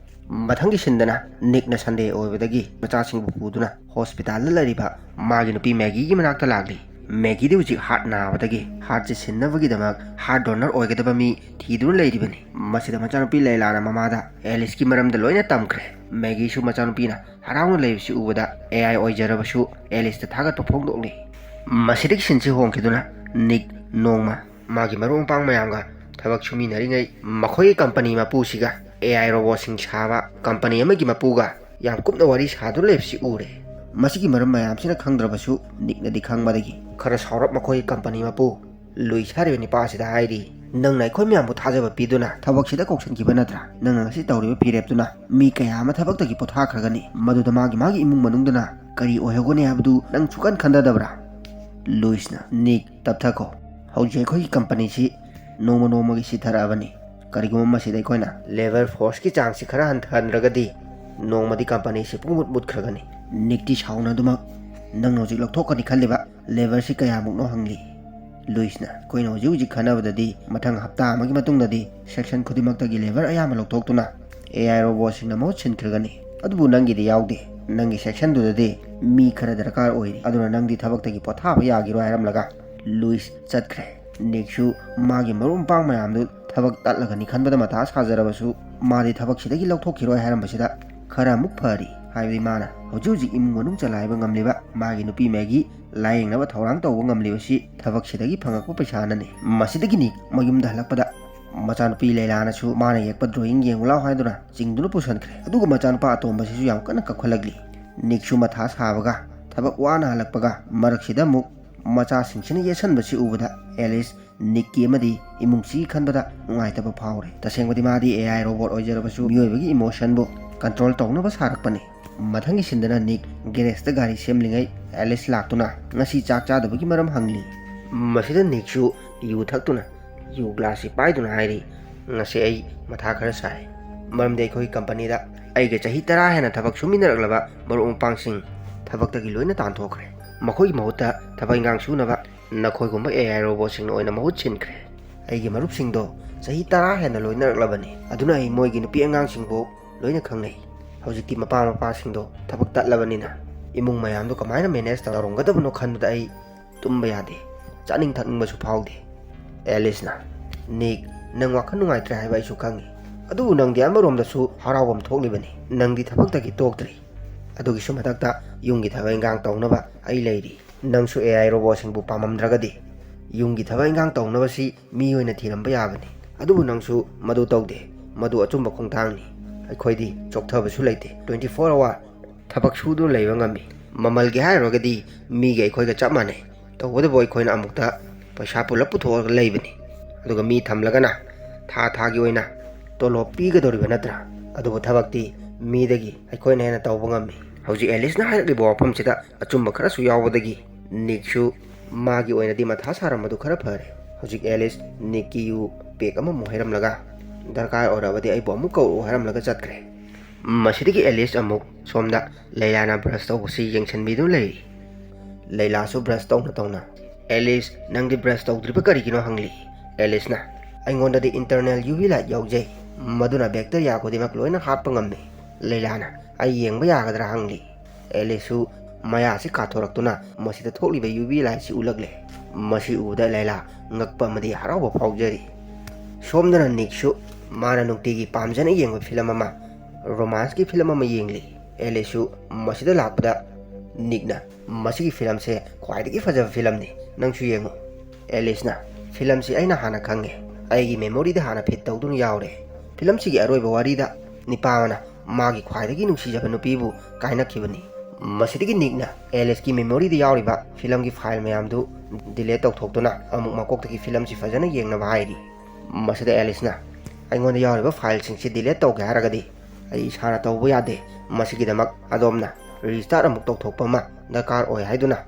ꯃꯊꯪꯒꯤ ꯁꯤꯟꯗꯅ ꯅꯤꯛꯅ ꯁꯟꯗꯦ ꯑꯣꯏꯕꯗꯒꯤ ꯃꯆꯥꯁꯤꯡꯕꯨ ꯄꯨꯗꯨꯅ ꯍꯣꯁꯄꯤꯇꯥꯜꯗ ꯂꯩꯔꯤꯕ ꯃꯥꯒꯤ ꯅꯨꯄꯤ ꯃꯦꯒꯤꯒꯤ ꯃꯅꯥꯛꯇ ꯂꯥꯛꯂꯤ꯫ ꯃꯦꯒꯤꯗꯤ ꯍꯧꯖꯤꯛ ꯍꯥꯔꯠ ꯅꯥꯕꯗꯒꯤ ꯍꯥꯔꯠꯁꯦ ꯁꯤꯟꯅꯕꯒꯤꯗꯃꯛ ꯍꯥꯔꯠ ꯗꯣꯅꯔ ꯑꯣꯏꯒꯗꯕ ꯃꯤ ꯊꯤꯗꯨꯅ ꯂꯩꯔꯤꯕꯅꯤ꯫ ꯃꯁꯤꯗ ꯃꯆꯥꯅꯨꯄꯤ ꯂꯩꯂꯥꯅ ꯃꯃꯥꯗ ꯑꯦꯂꯤꯁꯀꯤ ꯃꯔꯝꯗ ꯂꯣꯏꯅ ꯇꯝꯈ꯭ꯔꯦ꯫ ꯃꯦꯒꯤꯁꯨ ꯃꯆꯥꯅꯨꯄꯤꯅ ꯍꯔꯥꯎꯅ ꯂꯩꯕꯁꯤ ꯎꯕꯗ ꯑꯦ ꯑꯥꯏ ꯑꯣꯏꯖꯔꯕꯁꯨ ꯑꯦꯂꯤꯁꯇ ꯊꯥꯒꯠꯄ ꯐꯣꯡꯗꯣꯛꯂꯤ꯫ ꯃꯁꯤꯗꯒꯤ ꯁꯤꯟꯁꯤ ꯍꯣꯡꯈꯤꯗꯨꯅ ꯅꯤꯛ ꯅꯣꯡꯃ ꯃꯥꯒꯤ ꯃꯔꯨꯞ ꯃꯄꯥꯡ ꯃꯌꯥꯝꯒ ꯊꯕꯛ ꯁꯨꯃꯤꯟꯅꯔꯤꯉꯩ ꯃꯈꯣꯏꯒꯤ ꯀꯝꯄꯅꯤ ꯃꯄꯨꯁꯤꯒ ꯑꯦ ꯑꯥꯏ ꯔꯣꯕꯣꯠꯁꯤꯡ ꯁꯥꯕ ꯀꯝꯄꯅꯤ ꯑꯃꯒꯤ ꯃꯄꯨꯒ ꯌꯥꯝ ꯀꯨꯞꯅ ꯋꯥꯔꯤ ꯁꯥꯗꯨꯅ ꯂꯩꯕꯁꯤ ꯎꯔꯦ꯫ ꯃꯁꯤꯒꯤ ꯃꯔꯝ ꯃꯌꯥꯝꯁꯤꯅ ꯈꯪꯗ꯭ꯔꯕꯁꯨ ꯅꯤꯛꯅꯗꯤ ꯈꯪꯕꯗꯒꯤ ꯈꯔ ꯁꯥꯎꯔꯞ ꯃꯈꯣꯏꯒꯤ ꯀꯝꯄꯅꯤ ꯃꯄꯨ ꯂꯨꯏꯁ ꯍꯥꯏꯔꯤꯕ ꯅꯤꯄꯥ ꯑꯁꯤꯗ ꯍꯥꯏꯔꯤ, "ꯅꯪꯅ ꯑꯩꯈꯣꯏ ꯃꯌꯥꯝꯕꯨ ꯊꯥꯖꯕ ꯄꯤꯗꯨꯅ ꯊꯕꯛꯁꯤꯗ ꯀꯧꯁꯤꯟꯈꯤꯕ ꯅꯠꯇ꯭ꯔꯥ? ꯅꯪꯅ ꯉꯁꯤ ꯇꯧꯔꯤꯕ ꯐꯤꯔꯦꯞꯇꯨꯅ ꯃꯤ ꯀꯌꯥ ꯑꯃ ꯊꯕꯛꯇꯒꯤ ꯄꯣꯊꯥꯈ꯭ꯔꯒꯅꯤ꯫ ꯃꯗꯨꯗ ꯃꯥꯒꯤ ꯃꯥꯒꯤ ꯏꯃꯨꯡ ꯃꯅꯨꯡꯗꯨꯅ ꯀꯔꯤ ꯑꯣꯏꯍꯧꯒꯅꯤ ꯍꯥꯏꯕꯗꯨ ꯅꯪ ꯁꯨꯛꯈꯟ ꯈꯟꯊꯗꯕ꯭ꯔꯥ?" ꯂꯨꯏꯁꯅ, "ꯅꯤꯛ, ꯇꯞꯊꯈꯣ꯫ ꯍꯧꯖꯤꯛ ꯑꯩꯈꯣꯏꯒꯤ ꯀꯝꯄꯅꯤꯁꯤ ꯅꯣꯡꯃ ꯅꯣꯡꯃꯒꯤ ꯁꯤꯊꯔꯛꯑꯕꯅꯤ꯫ ꯀꯔꯤꯒꯨꯝꯕ ꯃꯁꯤꯗ ꯑꯩꯈꯣꯏꯅ ꯂꯦꯕꯔ ꯐꯣꯔꯁꯀꯤ ꯆꯥꯡꯁꯤ ꯈꯔ ꯍꯟꯊꯍꯟꯗ꯭ꯔꯒꯗꯤ ꯅꯣꯡꯃꯗꯤ ꯀꯝꯄꯅꯤꯁꯤ ꯄꯨꯡꯃꯨꯠ ꯃꯨꯠꯈ꯭ꯔꯒꯅꯤ꯫" ꯅꯤꯛꯇꯤ ꯁꯥꯎꯅꯗꯨꯃꯛ, "ꯅꯪꯅ ꯍꯧꯖꯤꯛ ꯂꯧꯊꯣꯛꯀꯅꯤ ꯈꯜꯂꯤꯕ ꯂꯦꯕꯔꯁꯤ ꯀꯌꯥꯃꯨꯛꯅꯣ?" ꯍꯪꯂꯤ꯫ ꯂꯨꯏꯁꯅ, "ꯑꯩꯈꯣꯏꯅ ꯍꯧꯖꯤꯛ ꯍꯧꯖꯤꯛ ꯈꯟꯅꯕꯗꯗꯤ ꯃꯊꯪ ꯍꯞꯇꯥ ꯑꯃꯒꯤ ꯃꯇꯨꯡꯗꯗꯤ ꯁꯦꯛꯁꯟ ꯈꯨꯗꯤꯡꯃꯛꯇꯒꯤ ꯂꯦꯕꯔ ꯑꯌꯥꯝꯕ ꯂꯧꯊꯣꯛꯇꯨꯅ ꯑꯦ ꯑꯥꯏ ꯔꯣꯕꯣꯠꯁꯤꯡꯅ ꯃꯍꯨꯠ ꯁꯤꯟꯈ꯭ꯔꯒꯅꯤ꯫ ꯑꯗꯨꯕꯨ ꯅꯪꯒꯤꯗꯤ ꯌꯥꯎꯗꯦ꯫ ꯅꯪꯒꯤ ꯁꯦꯛꯁꯟꯗꯨꯗꯗꯤ ꯃꯤ ꯈꯔ ꯗꯔꯀꯥꯔ ꯑꯣꯏꯔꯤ꯫ ꯑꯗꯨꯅ ꯅꯪꯗꯤ ꯊꯕꯛꯇꯒꯤ ꯄꯣꯊꯥꯕ ꯌꯥꯈꯤꯔꯣꯏ" ꯍꯥꯏꯔꯝꯂꯒ ꯂꯨꯏꯁ ꯆꯠꯈ꯭ꯔꯦ꯫ ꯅꯤꯛꯁꯨ ꯃꯥꯒꯤ ꯃꯔꯨꯞ ꯃꯄꯥꯡ ꯃꯌꯥꯝꯗꯨ ꯊꯕꯛ ꯇꯠꯂꯒꯅꯤ ꯈꯟꯕꯗ ꯃꯊꯥ ꯁꯥꯖꯔꯕꯁꯨ ꯃꯥꯗꯤ ꯊꯕꯛꯁꯤꯗꯒꯤ ꯂꯧꯊꯣꯛꯈꯤꯔꯣꯏ ꯍꯥꯏꯔꯝꯕꯁꯤꯗ ꯈꯔ ꯑꯃꯨꯛ ꯐꯔꯤ꯫ ꯍꯥꯏꯕꯗꯤ ꯃꯥꯅ ꯍꯧꯖꯤꯛ ꯍꯧꯖꯤꯛ ꯏꯃꯨꯡ ꯃꯅꯨꯡ ꯆꯂꯥꯏꯕ ꯉꯝꯂꯤꯕ ꯃꯥꯒꯤ ꯅꯨꯄꯤ ꯃꯦꯒꯤ ꯂꯥꯌꯦꯡꯅꯕ ꯊꯧꯔꯥꯡ ꯇꯧꯕ ꯉꯝꯂꯤꯕꯁꯤ ꯊꯕꯛꯁꯤꯗꯒꯤ ꯐꯪꯉꯛꯄ ꯄꯩꯁꯥꯅꯅꯤ꯫ ꯃꯁꯤꯗꯒꯤ ꯅꯤꯛ ꯃꯌꯨꯝꯗ ꯍꯜꯂꯛꯄꯗ ꯃꯆꯥꯅꯨꯄꯤ ꯂꯩꯂꯥꯅꯁꯨ ꯃꯥꯅ ꯌꯦꯛꯄ ꯗ꯭ꯔꯣꯌꯤꯡ ꯌꯦꯡꯉꯨ ꯂꯥꯎ ꯍꯥꯏꯗꯨꯅ ꯆꯤꯡꯗꯨꯅ ꯄꯨꯁꯟꯈ꯭ꯔꯦ꯫ ꯑꯗꯨꯒ ꯃꯆꯥꯅꯨꯄꯥ ꯑꯇꯣꯝꯕꯁꯤꯁꯨ ꯌꯥꯝ ꯀꯟꯅ ꯀꯞꯈꯠꯂꯛꯂꯤ꯫ ꯅꯤꯛꯁꯨ ꯃꯊꯥ ꯁꯥꯕꯒ ꯊꯕꯛ ꯋꯥꯅ ꯍꯜꯂꯛꯄꯒ ꯃꯔꯛꯁꯤꯗ ꯑꯃꯨꯛ ꯃꯆꯥꯁꯤꯡꯁꯤꯅ ꯌꯦꯠꯁꯟꯕꯁꯤ ꯎꯕꯗ ꯑꯦꯂꯤꯁ, ꯅꯤꯛꯀꯤ ꯑꯃꯗꯤ ꯏꯃꯨꯡꯁꯤꯒꯤ ꯈꯟꯕꯗ ꯅꯨꯡꯉꯥꯏꯇꯕ ꯐꯥꯎꯔꯦ꯫ ꯇꯁꯦꯡꯕꯗꯤ ꯃꯥꯗꯤ ꯑꯦ ꯑꯥꯏ ꯔꯣꯕꯣꯠ ꯑꯣꯏꯖꯔꯕꯁꯨ ꯃꯤꯑꯣꯏꯕꯒꯤ ꯏꯃꯣꯁꯟꯕꯨ ꯀꯟꯇ꯭ꯔꯣꯜ ꯇꯧꯅꯕ ꯁꯥꯔꯛꯄꯅꯤ꯫ ꯃꯊꯪꯒꯤ ꯁꯤꯟꯗꯅ ꯅꯤꯛ ꯒꯦꯔꯦꯖꯇ ꯒꯥꯔꯤ ꯁꯦꯝꯂꯤꯉꯩ ꯑꯦꯂꯤꯁ ꯂꯥꯛꯇꯨꯅ ꯉꯁꯤ ꯆꯥꯛ ꯆꯥꯗꯕꯒꯤ ꯃꯔꯝ ꯍꯪꯂꯤ꯫ ꯃꯁꯤꯗ ꯅꯤꯛꯁꯨ ꯌꯨ ꯊꯛꯇꯨꯅ ꯌꯨ ꯒ꯭ꯂꯥꯁꯁꯤ ꯄꯥꯏꯗꯨꯅ ꯍꯥꯏꯔꯤ, "ꯉꯁꯤ ꯑꯩ ꯃꯊꯥ ꯈꯔ ꯁꯥꯏ, ꯃꯔꯝꯗꯤ ꯑꯩꯈꯣꯏꯒꯤ ꯀꯝꯄꯅꯤꯗ ꯑꯩꯒ ꯆꯍꯤ ꯇꯔꯥ ꯍꯦꯟꯅ ꯊꯕꯛ ꯁꯨꯃꯤꯟꯅꯔꯛꯂꯕ ꯃꯔꯨꯞ ꯃꯄꯥꯡꯁꯤꯡ ꯊꯕꯛꯇꯒꯤ ꯂꯣꯏꯅ ꯇꯥꯟꯊꯣꯛꯈ꯭ꯔꯦ꯫ ꯃꯈꯣꯏꯒꯤ ꯃꯍꯨꯠꯇ ꯊꯕꯛ ꯏꯟꯈꯥꯡ ꯁꯨꯅꯕ ꯅꯈꯣꯏꯒꯨꯝꯕ ꯑꯦ ꯑꯥꯏ ꯔꯣꯕꯣꯠꯁꯤꯡꯅ ꯑꯣꯏꯅ ꯃꯍꯨꯠ ꯁꯤꯟꯈ꯭ꯔꯦ꯫ ꯑꯩꯒꯤ ꯃꯔꯨꯞꯁꯤꯡꯗꯣ ꯆꯍꯤ ꯇꯔꯥ ꯍꯦꯟꯅ ꯂꯣꯏꯅꯔꯛꯂꯕꯅꯤ, ꯑꯗꯨꯅ ꯑꯩ ꯃꯣꯏꯒꯤ ꯅꯨꯄꯤ ꯑꯉꯥꯡꯁꯤꯡꯕꯨ ꯂꯣꯏꯅ ꯈꯪꯅꯩ꯫ ꯍꯧꯖꯤꯛꯇꯤ ꯃꯄꯥ ꯃꯄꯥꯁꯤꯡꯗꯣ ꯊꯕꯛ ꯇꯠꯂꯕꯅꯤꯅ ꯏꯃꯨꯡ ꯃꯌꯥꯝꯗꯣ ꯀꯃꯥꯏꯅ ꯃꯦꯅꯦꯖ ꯇꯧꯔꯝꯒꯗꯕꯅꯣ ꯈꯟꯕꯗ ꯑꯩ ꯇꯨꯝꯕ ꯌꯥꯗꯦ, ꯆꯥꯅꯤꯡ ꯊꯛꯅꯤꯡꯕꯁꯨ ꯐꯥꯎꯗꯦ꯫" ꯑꯦꯂꯤꯁꯅ, "ꯅꯤꯛ, ꯅꯪ ꯋꯥꯈꯜ ꯅꯨꯡꯉꯥꯏꯇ꯭ꯔꯦ ꯍꯥꯏꯕ ꯑꯩꯁꯨ ꯈꯪꯉꯤ, ꯑꯗꯨꯕꯨ ꯅꯪꯗꯤ ꯑꯃꯔꯣꯝꯗꯁꯨ ꯍꯔꯥꯎꯐꯝ ꯊꯣꯛꯂꯤꯕꯅꯤ, ꯅꯪꯗꯤ ꯊꯕꯛꯇꯒꯤ ꯇꯣꯛꯇ꯭ꯔꯤ꯫ ꯑꯗꯨꯒꯤꯁꯨ ꯃꯊꯛꯇ ꯌꯨꯝꯒꯤ ꯊꯕꯛ ꯏꯟꯈꯥꯡ ꯇꯧꯅꯕ ꯑꯩ ꯂꯩꯔꯤ꯫ ꯅꯪꯁꯨ ꯑꯦ ꯑꯥꯏ ꯔꯣꯕꯣꯠꯁꯤꯡꯕꯨ ꯄꯥꯝꯃꯝꯗ꯭ꯔꯒꯗꯤ ꯌꯨꯝꯒꯤ ꯊꯕꯛ ꯏꯟꯈꯥꯡ ꯇꯧꯅꯕꯁꯤ ꯃꯤ ꯑꯣꯏꯅ ꯊꯤꯔꯝꯕ ꯌꯥꯕꯅꯤ, ꯑꯗꯨꯕꯨ ꯅꯪꯁꯨ ꯃꯗꯨ ꯇꯧꯗꯦ꯫ ꯃꯗꯨ ꯑꯆꯨꯝꯕ ꯈꯣꯡꯊꯥꯡꯅꯤ꯫ ꯑꯩꯈꯣꯏꯗꯤ ꯆꯣꯛꯊꯕꯁꯨ ꯂꯩꯇꯦ, twenty four hour ꯊꯕꯛ ꯁꯨꯗꯨꯅ ꯂꯩꯕ ꯉꯝꯃꯤ꯫ ꯃꯃꯜꯒꯤ ꯍꯥꯏꯔꯨꯔꯒꯗꯤ ꯃꯤꯒ ꯑꯩꯈꯣꯏꯒ ꯆꯞ ꯃꯥꯟꯅꯩ, ꯇꯧꯕꯇꯕꯨ ꯑꯩꯈꯣꯏꯅ ꯑꯃꯨꯛꯇ ꯄꯩꯁꯥ ꯄꯨꯂꯞ ꯄꯨꯊꯣꯛꯑꯒ ꯂꯩꯕꯅꯤ, ꯑꯗꯨꯒ ꯃꯤ ꯊꯝꯂꯒꯅ ꯊꯥ ꯊꯥꯒꯤ ꯑꯣꯏꯅ ꯇꯣꯂꯣꯞ ꯄꯤꯒꯗꯧꯔꯤꯕ ꯅꯠꯇ꯭ꯔꯥ? ꯑꯗꯨꯕꯨ ꯊꯕꯛꯇꯤ ꯃꯤꯗꯒꯤ ꯑꯩꯈꯣꯏꯅ ꯍꯦꯟꯅ ꯇꯧꯕ ꯉꯝꯃꯤ꯫" ꯍꯧꯖꯤꯛ ꯑꯦꯂꯤꯁꯅ ꯍꯥꯏꯔꯛꯂꯤꯕ ꯋꯥꯐꯝꯁꯤꯗ ꯑꯆꯨꯝꯕ ꯈꯔꯁꯨ ꯌꯥꯎꯕꯗꯒꯤ ꯅꯤꯛꯁꯨ ꯃꯥꯒꯤ ꯑꯣꯏꯅꯗꯤ ꯃꯊꯥ ꯁꯥꯔꯝꯕꯗꯨ ꯈꯔ ꯐꯔꯦ꯫ ꯍꯧꯖꯤꯛ ꯑꯦꯂꯤꯁ ꯅꯤꯛꯀꯤ ꯌꯨ ꯄꯦꯛ ꯑꯃꯃꯨꯛ ꯍꯩꯔꯝꯂꯒ "ꯗꯔꯀꯥꯔ ꯑꯣꯏꯔꯕꯗꯤ ꯑꯩꯕꯨ ꯑꯃꯨꯛ ꯀꯧꯔꯛꯎ" ꯍꯥꯏꯔꯝꯂꯒ ꯆꯠꯈ꯭ꯔꯦ꯫ ꯃꯁꯤꯗꯒꯤ ꯑꯦꯂꯤꯁ ꯑꯃꯨꯛ ꯁꯣꯝꯗ ꯂꯩꯂꯥꯅ ꯕ꯭ꯔꯁ ꯇꯧꯕꯁꯤ ꯌꯦꯡꯁꯤꯟꯕꯤꯗꯨꯅ ꯂꯩꯔꯤ꯫ ꯂꯩꯂꯥꯁꯨ ꯕ꯭ꯔꯁ ꯇꯧꯅ ꯇꯧꯅ, "ꯑꯦꯂꯤꯁ, ꯅꯪꯗꯤ ꯕ꯭ꯔꯁ ꯇꯧꯗ꯭ꯔꯤꯕ ꯀꯔꯤꯒꯤꯅꯣ?" ꯍꯪꯂꯤ꯫ ꯑꯦꯂꯤꯁꯅ, "ꯑꯩꯉꯣꯟꯗꯗꯤ ꯏꯟꯇꯔꯅꯦꯜ ꯌꯨ ꯚꯤ ꯂꯥꯏꯠ ꯌꯥꯎꯖꯩ, ꯃꯗꯨꯅ ꯕꯦꯛꯇꯔꯤꯌꯥ ꯈꯨꯗꯤꯡꯃꯛ ꯂꯣꯏꯅ ꯍꯥꯠꯄ ꯉꯝꯃꯤ꯫" ꯂꯩꯂꯥꯅ, "ꯑꯩ ꯌꯦꯡꯕ ꯌꯥꯒꯗ꯭ꯔꯥ?" ꯍꯪꯂꯤ꯫ ꯑꯦꯂꯤꯁꯁꯨ ꯃꯌꯥꯁꯤ ꯀꯥꯊꯣꯔꯛꯇꯨꯅ ꯃꯁꯤꯗ ꯊꯣꯛꯂꯤꯕ ꯌꯨ ꯚꯤ ꯂꯥꯏꯠꯁꯤ ꯎꯠꯂꯛꯂꯦ꯫ ꯃꯁꯤ ꯎꯕꯗ ꯂꯩꯂꯥ ꯉꯛꯄ ꯑꯃꯗꯤ ꯍꯔꯥꯎꯕ ꯐꯥꯎꯖꯔꯤ꯫ ꯁꯣꯝꯗꯅ ꯅꯤꯛꯁꯨ ꯃꯥꯅ ꯅꯨꯡꯇꯤꯒꯤ ꯄꯥꯝꯖꯅ ꯌꯦꯡꯕ ꯐꯤꯂꯝ ꯑꯃ, ꯔꯣꯃꯥꯟꯁꯀꯤ ꯐꯤꯂꯝ ꯑꯃ ꯌꯦꯡꯂꯤ꯫ ꯑꯦꯂꯤꯁꯁꯨ ꯃꯁꯤꯗ ꯂꯥꯛꯄꯗ ꯅꯤꯛꯅ, "ꯃꯁꯤꯒꯤ ꯐꯤꯂꯝꯁꯦ ꯈ꯭ꯋꯥꯏꯗꯒꯤ ꯐꯖꯕ ꯐꯤꯂꯝꯅꯤ, ꯅꯪꯁꯨ ꯌꯦꯡꯉꯨ꯫" ꯑꯦꯂꯤꯁꯅ, "ꯐꯤꯂꯝꯁꯤ ꯑꯩꯅ ꯍꯥꯟꯅ ꯈꯪꯉꯦ, ꯑꯩꯒꯤ ꯃꯦꯃꯣꯔꯤꯗ ꯍꯥꯟꯅ ꯐꯤꯠ ꯇꯧꯗꯨꯅ ꯌꯥꯎꯔꯦ꯫ ꯐꯤꯂꯝꯁꯤꯒꯤ ꯑꯔꯣꯏꯕ ꯋꯥꯔꯤꯗ ꯅꯤꯄꯥ ꯑꯃꯅ ꯃꯥꯒꯤ ꯈ꯭ꯋꯥꯏꯗꯒꯤ ꯅꯨꯡꯁꯤꯖꯕ ꯅꯨꯄꯤꯕꯨ ꯀꯥꯏꯅꯈꯤꯕꯅꯤ, ꯃꯁꯤꯗꯒꯤ ꯅꯤꯛꯅ ꯑꯦꯂꯤꯁꯀꯤ ꯃꯦꯃꯣꯔꯤꯗ ꯌꯥꯎꯔꯤꯕ ꯐꯤꯂꯝꯒꯤ ꯐꯥꯏꯜ ꯃꯌꯥꯝꯗꯨ ꯗꯤꯂꯦꯠ ꯇꯧꯊꯣꯛꯇꯨꯅ ꯑꯃꯨꯛ ꯃꯀꯣꯛꯇꯒꯤ ꯐꯤꯂꯝꯁꯤ ꯐꯖꯅ ꯌꯦꯡꯅꯕ ꯍꯥꯏꯔꯤ꯫ ꯃꯁꯤꯗ ꯑꯦꯂꯤꯁꯅ, "ꯑꯩꯉꯣꯟꯗ ꯌꯥꯎꯔꯤꯕ ꯐꯥꯏꯜꯁꯤꯡꯁꯤ ꯗꯤꯂꯦꯠ ꯇꯧꯒꯦ ꯍꯥꯏꯔꯒꯗꯤ ꯑꯩ ꯏꯁꯥꯅ ꯇꯧꯕ ꯌꯥꯗꯦ꯫ ꯃꯁꯤꯒꯤꯗꯃꯛ ꯑꯗꯣꯝꯅ ꯔꯤꯁꯇꯥꯔꯠ ꯑꯃꯨꯛ ꯇꯧꯊꯣꯛꯄ ꯑꯃ ꯗꯔꯀꯥꯔ ꯑꯣꯏ" ꯍꯥꯏꯗꯨꯅ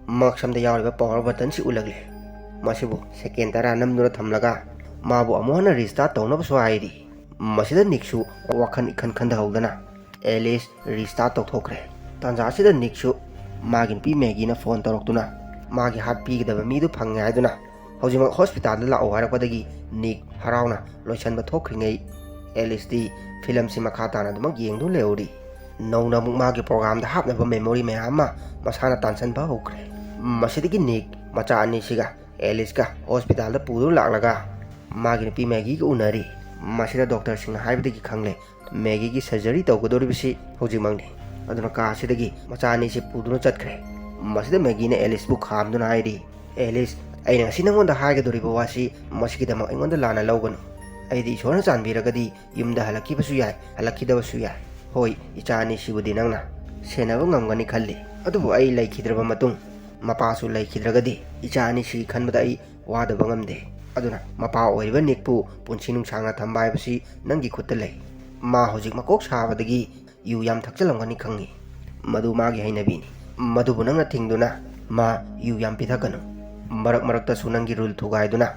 ꯃꯉꯛꯁꯝꯗ ꯌꯥꯎꯔꯤꯕ ꯄꯥꯋꯔ ꯕꯇꯟꯁꯤ ꯎꯠꯂꯛꯂꯦ꯫ ꯃꯁꯤꯕꯨ ꯁꯦꯀꯦꯟ ꯇꯔꯥ ꯅꯝꯗꯨꯅ ꯊꯝꯂꯒ ꯃꯥꯕꯨ ꯑꯃꯨꯛ ꯍꯟꯅ ꯔꯤꯁꯇꯥꯔꯠ ꯇꯧꯅꯕꯁꯨ ꯍꯥꯏꯔꯤ꯫ ꯃꯁꯤꯗ ꯅꯤꯛꯁꯨ ꯋꯥꯈꯜ ꯏꯈꯟ ꯈꯟꯊꯍꯧꯗꯅ ꯑꯦꯂꯤꯁ ꯔꯤꯁꯇꯥꯔꯠ ꯇꯧꯊꯣꯛꯈ꯭ꯔꯦ꯫ ꯇꯥꯟꯖꯥ ꯑꯁꯤꯗ ꯅꯤꯛꯁꯨ ꯃꯥꯒꯤ ꯅꯨꯄꯤ ꯃꯦꯒꯤꯅ ꯐꯣꯟ ꯇꯧꯔꯛꯇꯨꯅ ꯃꯥꯒꯤ ꯍꯥꯔꯠ ꯄꯤꯒꯗꯕ ꯃꯤꯗꯨ ꯐꯪꯉꯦ ꯍꯥꯏꯗꯨꯅ ꯍꯧꯖꯤꯛꯃꯛ ꯍꯣꯁꯄꯤꯇꯥꯜꯗ ꯂꯥꯛꯑꯣ ꯍꯥꯏꯔꯛꯄꯗꯒꯤ ꯅꯤꯛ ꯍꯔꯥꯎꯅ ꯂꯣꯏꯁꯤꯟꯕ ꯊꯣꯛꯈ꯭ꯔꯤꯉꯩ, ꯑꯦꯂꯤꯁꯇꯤ ꯐꯤꯂꯝꯁꯤ ꯃꯈꯥ ꯇꯥꯅ ꯑꯗꯨꯃꯛ ꯌꯦꯡꯗꯨꯅ ꯂꯩꯍꯧꯔꯤ꯫ ꯅꯧꯅ ꯑꯃꯨꯛ ꯃꯥꯒꯤ ꯄ꯭ꯔꯣꯒꯥꯝꯗ ꯍꯥꯞꯅꯕ ꯃꯦꯃꯣꯔꯤ ꯃꯌꯥꯝ ꯑꯃ ꯃꯁꯥꯅ ꯇꯥꯟꯁꯤꯟꯕ ꯍꯧꯈ꯭ꯔꯦ꯫ ꯃꯁꯤꯗꯒꯤ ꯅꯤꯛ ꯃꯆꯥ ꯑꯅꯤꯁꯤꯒ ꯑꯦꯂꯤꯁꯀ ꯍꯣꯁꯄꯤꯇꯥꯜꯗ ꯄꯨꯗꯨꯅ ꯂꯥꯛꯂꯒ ꯃꯥꯒꯤ ꯅꯨꯄꯤ ꯃꯦꯒꯤꯒ ꯎꯅꯔꯤ꯫ ꯃꯁꯤꯗ ꯗꯣꯛꯇꯔꯁꯤꯡꯅ ꯍꯥꯏꯕꯗꯒꯤ ꯈꯪꯂꯦ, ꯃꯦꯒꯤꯒꯤ ꯁꯔꯖꯔꯤ ꯇꯧꯒꯗꯧꯔꯤꯕꯁꯤ ꯍꯧꯖꯤꯛꯃꯛꯅꯤ꯫ ꯑꯗꯨꯅ ꯀꯥ ꯑꯁꯤꯗꯒꯤ ꯃꯆꯥ ꯑꯅꯤꯁꯤ ꯄꯨꯗꯨꯅ ꯆꯠꯈ꯭ꯔꯦ꯫ ꯃꯁꯤꯗ ꯃꯦꯒꯤꯅ ꯑꯦꯂꯤꯁꯄꯨ ꯈꯥꯝꯗꯨꯅ ꯍꯥꯏꯔꯤ, "ꯑꯦꯂꯤꯁ, ꯑꯩꯅ ꯉꯁꯤ ꯅꯉꯣꯟꯗ ꯍꯥꯏꯒꯗꯧꯔꯤꯕ ꯋꯥꯁꯤ ꯃꯁꯤꯒꯤꯗꯃꯛ ꯑꯩꯉꯣꯟꯗ ꯂꯥꯟꯅ ꯂꯧꯒꯅꯨ꯫ ꯑꯩꯗꯤ ꯏꯁꯣꯔꯅ ꯆꯥꯟꯕꯤꯔꯒꯗꯤ ꯌꯨꯝꯗ ꯍꯜꯂꯛꯈꯤꯕꯁꯨ ꯌꯥꯏ, ꯍꯜꯂꯛꯈꯤꯗꯕꯁꯨ ꯌꯥꯏ꯫ ꯍꯣꯏ, ꯏꯆꯥ ꯑꯅꯤꯁꯤꯕꯨꯗꯤ ꯅꯪꯅ ꯁꯦꯟꯅꯕ ꯉꯝꯒꯅꯤ ꯈꯜꯂꯤ, ꯑꯗꯨꯕꯨ ꯑꯩ ꯂꯩꯈꯤꯗ꯭ꯔꯕ ꯃꯇꯨꯡ, ꯃꯄꯥꯁꯨ ꯂꯩꯈꯤꯗ꯭ꯔꯒꯗꯤ ꯏꯆꯥ ꯑꯅꯤꯁꯤꯒꯤ ꯈꯟꯕꯗ ꯑꯩ ꯋꯥꯗꯕ ꯉꯝꯗꯦ꯫ ꯑꯗꯨꯅ ꯃꯄꯥ ꯑꯣꯏꯔꯤꯕ ꯅꯤꯛꯄꯨ ꯄꯨꯟꯁꯤ ꯅꯨꯡꯁꯥꯡꯅ ꯊꯝꯕ ꯍꯥꯏꯕꯁꯤ ꯅꯪꯒꯤ ꯈꯨꯠꯇ ꯂꯩ꯫ ꯃꯥ ꯍꯧꯖꯤꯛ ꯃꯀꯣꯛ ꯁꯥꯕꯗꯒꯤ ꯌꯨ ꯌꯥꯝ ꯊꯛꯆꯜꯂꯝꯒꯅꯤ ꯈꯪꯏ꯫ ꯃꯗꯨ ꯃꯥꯒꯤ ꯍꯩꯅꯕꯤꯅꯤ꯫ ꯃꯗꯨꯕꯨ ꯅꯪꯅ ꯊꯤꯡꯗꯨꯅ ꯃꯥ ꯌꯨ ꯌꯥꯝ ꯄꯤꯊꯛꯀꯅꯨ꯫ ꯃꯔꯛ ꯃꯔꯛꯇꯁꯨ ꯅꯪꯒꯤ ꯔꯨꯜ ꯊꯨꯒꯥꯏꯗꯨꯅ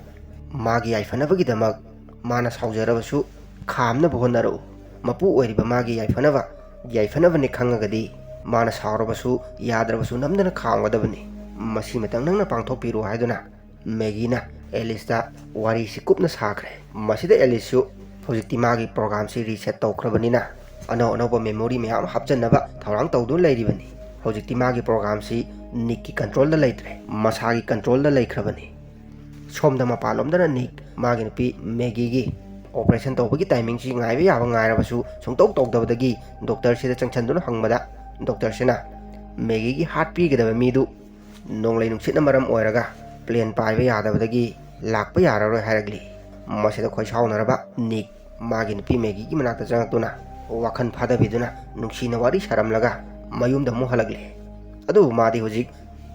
ꯃꯥꯒꯤ ꯌꯥꯏꯐꯅꯕꯒꯤꯗꯃꯛ ꯃꯥꯅ ꯁꯥꯎꯖꯔꯕꯁꯨ, ꯈꯥꯝꯅꯕ ꯍꯣꯠꯅꯔꯛꯎ꯫ ꯃꯄꯨ ꯑꯣꯏꯔꯤꯕ ꯃꯥꯒꯤ ꯌꯥꯏꯐꯅꯕ, ꯌꯥꯏꯐꯅꯕꯅꯤ ꯈꯪꯉꯒꯗꯤ ꯃꯥꯅ ꯁꯥꯎꯔꯕꯁꯨ, ꯌꯥꯗ꯭ꯔꯕꯁꯨ ꯅꯝꯗꯅ ꯈꯥꯝꯒꯗꯕꯅꯤ꯫ ꯃꯁꯤꯃꯇꯪ ꯅꯪꯅ ꯄꯥꯡꯊꯣꯛꯄꯤꯔꯨ" ꯍꯥꯏꯗꯨꯅ ꯃꯦꯒꯤꯅ ꯑꯦꯂꯤꯁꯇ ꯋꯥꯔꯤꯁꯤ ꯀꯨꯞꯅ ꯁꯥꯈ꯭ꯔꯦ꯫ ꯃꯁꯤꯗ ꯑꯦꯂꯤꯁꯁꯨ ꯍꯧꯖꯤꯛꯇꯤ ꯃꯥꯒꯤ ꯄ꯭ꯔꯣꯒꯥꯝꯁꯤ ꯔꯤꯁꯦꯠ ꯇꯧꯈ꯭ꯔꯕꯅꯤꯅ ꯑꯅꯧ ꯑꯅꯧꯕ ꯃꯦꯃꯣꯔꯤ ꯃꯌꯥꯝ ꯍꯥꯞꯆꯟꯅꯕ ꯊꯧꯔꯥꯡ ꯇꯧꯗꯨꯅ ꯂꯩꯔꯤꯕꯅꯤ꯫ ꯍꯧꯖꯤꯛꯇꯤ ꯃꯥꯒꯤ ꯄ꯭ꯔꯣꯒꯥꯝꯁꯤ ꯅꯤꯛꯀꯤ ꯀꯟꯇ꯭ꯔꯣꯜꯗ ꯂꯩꯇ꯭ꯔꯦ, ꯃꯁꯥꯒꯤ ꯀꯟꯇ꯭ꯔꯣꯜꯗ ꯂꯩꯈ꯭ꯔꯕꯅꯤ꯫ ꯁꯣꯝꯗ ꯃꯄꯥꯟꯂꯣꯝꯗꯅ ꯅꯤꯛ ꯃꯥꯒꯤ ꯅꯨꯄꯤ ꯃꯦꯒꯤꯒꯤ ꯑꯣꯄꯔꯦꯁꯟ ꯇꯧꯕꯒꯤ ꯇꯥꯏꯃꯤꯡꯁꯤ ꯉꯥꯏꯕ ꯌꯥꯕ ꯉꯥꯏꯔꯕꯁꯨ ꯁꯨꯡꯇꯧ ꯇꯧꯗꯕꯗꯒꯤ ꯗꯣꯛꯇꯔꯁꯤꯗ ꯆꯪꯁꯤꯟꯗꯨꯅ ꯍꯪꯕꯗ ꯗꯣꯛꯇꯔꯁꯤꯅ ꯃꯦꯒꯤꯒꯤ ꯍꯥꯔꯠ ꯄꯤꯒꯗꯕ ꯃꯤꯗꯨ ꯅꯣꯡꯂꯩ ꯅꯨꯡꯁꯤꯠꯅ ꯃꯔꯝ ꯑꯣꯏꯔꯒ ꯄ꯭ꯂꯦꯟ ꯄꯥꯏꯕ ꯌꯥꯗꯕꯗꯒꯤ ꯂꯥꯛꯄ ꯌꯥꯔꯔꯣꯏ ꯍꯥꯏꯔꯛꯂꯤ꯫ ꯃꯁꯤꯗ ꯈꯣꯏ ꯁꯥꯎꯅꯔꯕ ꯅꯤꯛ ꯃꯥꯒꯤ ꯅꯨꯄꯤ ꯃꯦꯒꯤꯒꯤ ꯃꯅꯥꯛꯇ ꯆꯪꯉꯛꯇꯨꯅ ꯋꯥꯈꯜ ꯐꯥꯗꯕꯤꯗꯨꯅ ꯅꯨꯡꯁꯤꯅ ꯋꯥꯔꯤ ꯁꯥꯔꯝꯂꯒ ꯃꯌꯨꯝꯗ ꯑꯃꯨꯛ ꯍꯜꯂꯛꯂꯦ꯫ ꯑꯗꯨꯕꯨ ꯃꯥꯗꯤ ꯍꯧꯖꯤꯛ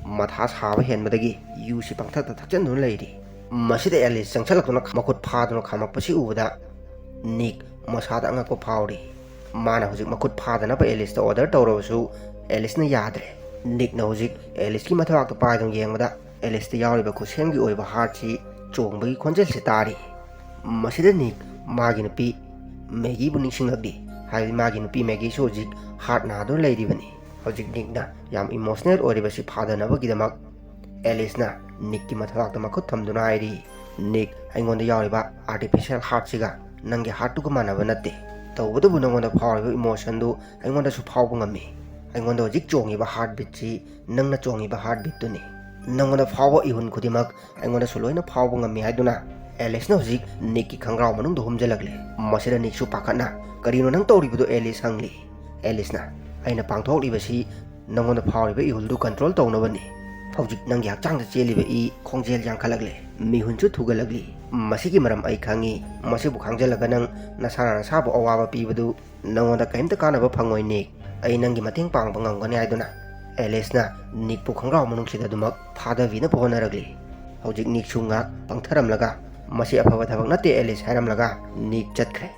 ꯃꯊꯥ ꯁꯥꯕ ꯍꯦꯟꯕꯗꯒꯤ ꯌꯨꯁꯤ ꯄꯪꯊꯛꯇ ꯊꯛꯆꯟꯗꯨꯅ ꯂꯩꯔꯤ꯫ ꯃꯁꯤꯗ ꯑꯦꯂꯤꯁ ꯆꯪꯁꯜꯂꯛꯇꯨꯅ ꯃꯈꯨꯠ ꯐꯥꯗꯨꯅ ꯈꯥꯝꯃꯛꯄꯁꯤ ꯎꯕꯗ ꯅꯤꯛ ꯃꯁꯥꯗ ꯑꯉꯛꯄ ꯐꯥꯎꯔꯤ꯫ ꯃꯥꯅ ꯍꯧꯖꯤꯛ ꯃꯈꯨꯠ ꯐꯥꯗꯅꯕ ꯑꯦꯂꯤꯁꯇ ꯑꯣꯔꯗꯔ ꯇꯧꯔꯕꯁꯨ ꯑꯦꯂꯤꯁꯅ ꯌꯥꯗ꯭ꯔꯦ꯫ ꯅꯤꯛꯅ ꯍꯧꯖꯤꯛ ꯑꯦꯂꯤꯁꯀꯤ ꯃꯊꯕꯥꯛꯇ ꯄꯥꯏꯗꯨꯅ ꯌꯦꯡꯕꯗ ꯑꯦꯂꯤꯁꯇ ꯌꯥꯎꯔꯤꯕ ꯈꯨꯠꯁꯦꯝꯒꯤ ꯑꯣꯏꯕ ꯍꯥꯔꯠꯁꯤ ꯆꯣꯡꯕꯒꯤ ꯈꯣꯟꯖꯦꯜꯁꯤ ꯇꯥꯔꯤ꯫ ꯃꯁꯤꯗ ꯅꯤꯛ ꯃꯥꯒꯤ ꯅꯨꯄꯤ ꯃꯦꯒꯤꯕꯨ ꯅꯤꯡꯁꯤꯡꯂꯛꯂꯤ꯫ ꯍꯥꯏꯕꯗꯤ ꯃꯥꯒꯤ ꯅꯨꯄꯤ ꯃꯦꯒꯤꯁꯨ ꯍꯧꯖꯤꯛ ꯍꯥꯔꯠ ꯅꯥꯗꯨꯅ ꯂꯩꯔꯤꯕꯅꯤ꯫ ꯍꯧꯖꯤꯛ ꯅꯤꯛꯅ ꯌꯥꯝ ꯏꯃꯣꯁꯅꯦꯜ ꯑꯣꯏꯔꯤꯕꯁꯤ ꯐꯥꯗꯅꯕꯒꯤꯗꯃꯛ ꯑꯦꯂꯤꯁꯅ ꯅꯤꯛꯀꯤ ꯃꯊꯕꯥꯛꯇ ꯃꯈꯨꯠ ꯊꯝꯗꯨꯅ ꯍꯥꯏꯔꯤ, "ꯅꯤꯛ, ꯑꯩꯉꯣꯟꯗ ꯌꯥꯎꯔꯤꯕ ꯑꯥꯔꯇꯤꯐꯤꯁꯤꯌꯦꯜ ꯍꯥꯔꯠꯁꯤꯒ ꯅꯪꯒꯤ ꯍꯥꯔꯠꯇꯨꯒ ꯃꯥꯟꯅꯕ ꯅꯠꯇꯦ꯫ ꯇꯧꯕꯇꯕꯨ ꯅꯉꯣꯟꯗ ꯐꯥꯎꯔꯤꯕ ꯏꯃꯣꯁꯟꯗꯨ ꯑꯩꯉꯣꯟꯗꯁꯨ ꯐꯥꯎꯕ ꯉꯝꯃꯤ꯫ ꯑꯩꯉꯣꯟꯗ ꯍꯧꯖꯤꯛ ꯆꯣꯡꯉꯤꯕ ꯍꯥꯔꯠ ꯕꯤꯠꯁꯤ ꯅꯪꯅ ꯆꯣꯡꯉꯤꯕ ꯍꯥꯔꯠ ꯕꯤꯠꯇꯨꯅꯤ꯫ ꯅꯉꯣꯟꯗ ꯐꯥꯎꯕ ꯏꯍꯨꯜ ꯈꯨꯗꯤꯡꯃꯛ ꯑꯩꯉꯣꯟꯗꯁꯨ ꯂꯣꯏꯅ ꯐꯥꯎꯕ ꯉꯝꯃꯤ" ꯍꯥꯏꯗꯨꯅ ꯑꯦꯂꯤꯁꯅ ꯍꯧꯖꯤꯛ ꯅꯤꯛꯀꯤ ꯈꯪꯒ꯭ꯔꯥꯎ ꯃꯅꯨꯡꯗ ꯍꯨꯝꯖꯤꯜꯂꯛꯂꯦ꯫ ꯃꯁꯤꯗ ꯅꯤꯛꯁꯨ ꯄꯥꯈꯠꯅ, "ꯀꯔꯤꯅꯣ ꯅꯪ ꯇꯧꯔꯤꯕꯗꯨ?" ꯑꯦꯂꯤꯁ ꯍꯪꯂꯤ꯫ ꯑꯦꯂꯤꯁꯅ, "ꯑꯩꯅ ꯄꯥꯡꯊꯣꯛꯂꯤꯕꯁꯤ ꯅꯉꯣꯟꯗ ꯐꯥꯎꯔꯤꯕ ꯏꯍꯨꯜꯗꯨ ꯀꯟꯇ꯭ꯔꯣꯜ ꯇꯧꯅꯕꯅꯤ꯫ ꯍꯧꯖꯤꯛ ꯅꯪꯒꯤ ꯍꯛꯆꯥꯡꯗ ꯆꯦꯜꯂꯤꯕ ꯏ ꯈꯣꯡꯖꯦꯜ ꯌꯥꯡꯈꯠꯂꯛꯂꯦ, ꯃꯤꯍꯨꯟꯁꯨ ꯊꯨꯒꯠꯂꯛꯂꯤ꯫ ꯃꯁꯤꯒꯤ ꯃꯔꯝ ꯑꯩ ꯈꯪꯉꯤ꯫ ꯃꯁꯤꯕꯨ ꯈꯪꯖꯤꯜꯂꯒ ꯅꯪ ꯅꯁꯥꯅ ꯅꯁꯥꯕꯨ ꯑꯋꯥꯕ ꯄꯤꯕꯗꯨ ꯅꯉꯣꯟꯗ ꯀꯔꯤꯝꯇ ꯀꯥꯟꯅꯕ ꯐꯪꯉꯣꯏ, ꯅꯤꯛ꯫ ꯑꯩ ꯅꯪꯒꯤ ꯃꯇꯦꯡ ꯄꯥꯡꯕ ꯉꯝꯒꯅꯤ" ꯍꯥꯏꯗꯨꯅ ꯑꯦꯂꯤꯁꯅ ꯅꯤꯛꯄꯨ ꯈꯣꯡꯒ꯭ꯔꯥꯎ ꯃꯅꯨꯡꯁꯤꯗ ꯑꯗꯨꯃꯛ ꯐꯥꯗꯕꯤꯅꯕ ꯍꯣꯠꯅꯔꯛꯂꯤ꯫ ꯍꯧꯖꯤꯛ ꯅꯤꯛꯁꯨ ꯉꯥꯛ ꯄꯪꯊꯔꯝꯂꯒ, "ꯃꯁꯤ ꯑꯐꯕ ꯊꯕꯛ ꯅꯠꯇꯦ, ꯑꯦꯂꯤꯁ" ꯍꯥꯏꯔꯝꯂꯒ ꯅꯤꯛ ꯆꯠꯈ꯭ꯔꯦ꯫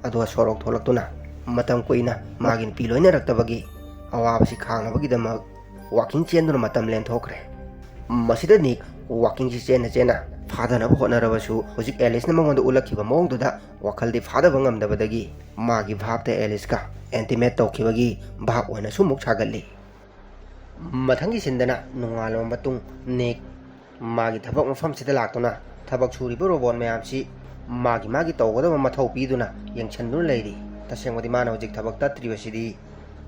ꯑꯗꯨꯒ ꯁꯣꯔꯣꯛ ꯊꯣꯛꯂꯛꯇꯨꯅ ꯃꯇꯝ ꯀꯨꯏꯅ ꯃꯥꯒꯤ ꯅꯨꯄꯤ ꯂꯣꯏꯅꯔꯛꯇꯕꯒꯤ ꯑꯋꯥꯕꯁꯤ ꯈꯥꯡꯅꯕꯒꯤꯗꯃꯛ ꯋꯥꯀꯤꯡ ꯆꯦꯟꯗꯨꯅ ꯃꯇꯝ ꯂꯦꯟꯊꯣꯛꯈ꯭ꯔꯦ꯫ ꯃꯁꯤꯗ ꯅꯤꯛ ꯋꯥꯀꯤꯡꯁꯤ ꯆꯦꯟꯅ ꯆꯦꯟꯅ ꯐꯥꯗꯅꯕ ꯍꯣꯠꯅꯔꯕꯁꯨ, ꯍꯧꯖꯤꯛ ꯑꯦꯂꯤꯁꯅ ꯃꯉꯣꯟꯗ ꯎꯠꯂꯛꯈꯤꯕ ꯃꯑꯣꯡꯗꯨꯗ ꯋꯥꯈꯜꯗꯤ ꯐꯥꯗꯕ ꯉꯝꯗꯕꯗꯒꯤ ꯃꯥꯒꯤ ꯚꯥꯞꯇ ꯑꯦꯂꯤꯁꯀ ꯑꯦꯟꯇꯤꯃꯦꯠ ꯇꯧꯈꯤꯕꯒꯤ ꯚꯥꯞ ꯑꯣꯏꯅꯁꯨ ꯑꯃꯨꯛ ꯁꯥꯒꯠꯂꯤ꯫ ꯃꯊꯪꯒꯤ ꯁꯤꯟꯗꯅ ꯅꯣꯡꯉꯥꯜꯂꯕ ꯃꯇꯨꯡ ꯅꯤꯛ ꯃꯥꯒꯤ ꯊꯕꯛ ꯃꯐꯝꯁꯤꯗ ꯂꯥꯛꯇꯨꯅ ꯊꯕꯛ ꯁꯨꯔꯤꯕ ꯔꯣꯕꯣꯠ ꯃꯌꯥꯝꯁꯤ ꯃꯥꯒꯤ ꯃꯥꯒꯤ ꯇꯧꯒꯗꯕ ꯃꯊꯧ ꯄꯤꯗꯨꯅ ꯌꯦꯡꯁꯤꯟꯗꯨꯅ ꯂꯩꯔꯤ꯫ ꯇꯁꯦꯡꯕꯗꯤ ꯃꯥꯅ ꯍꯧꯖꯤꯛ ꯊꯕꯛ ꯇꯠꯇ꯭ꯔꯤꯕꯁꯤꯗꯤ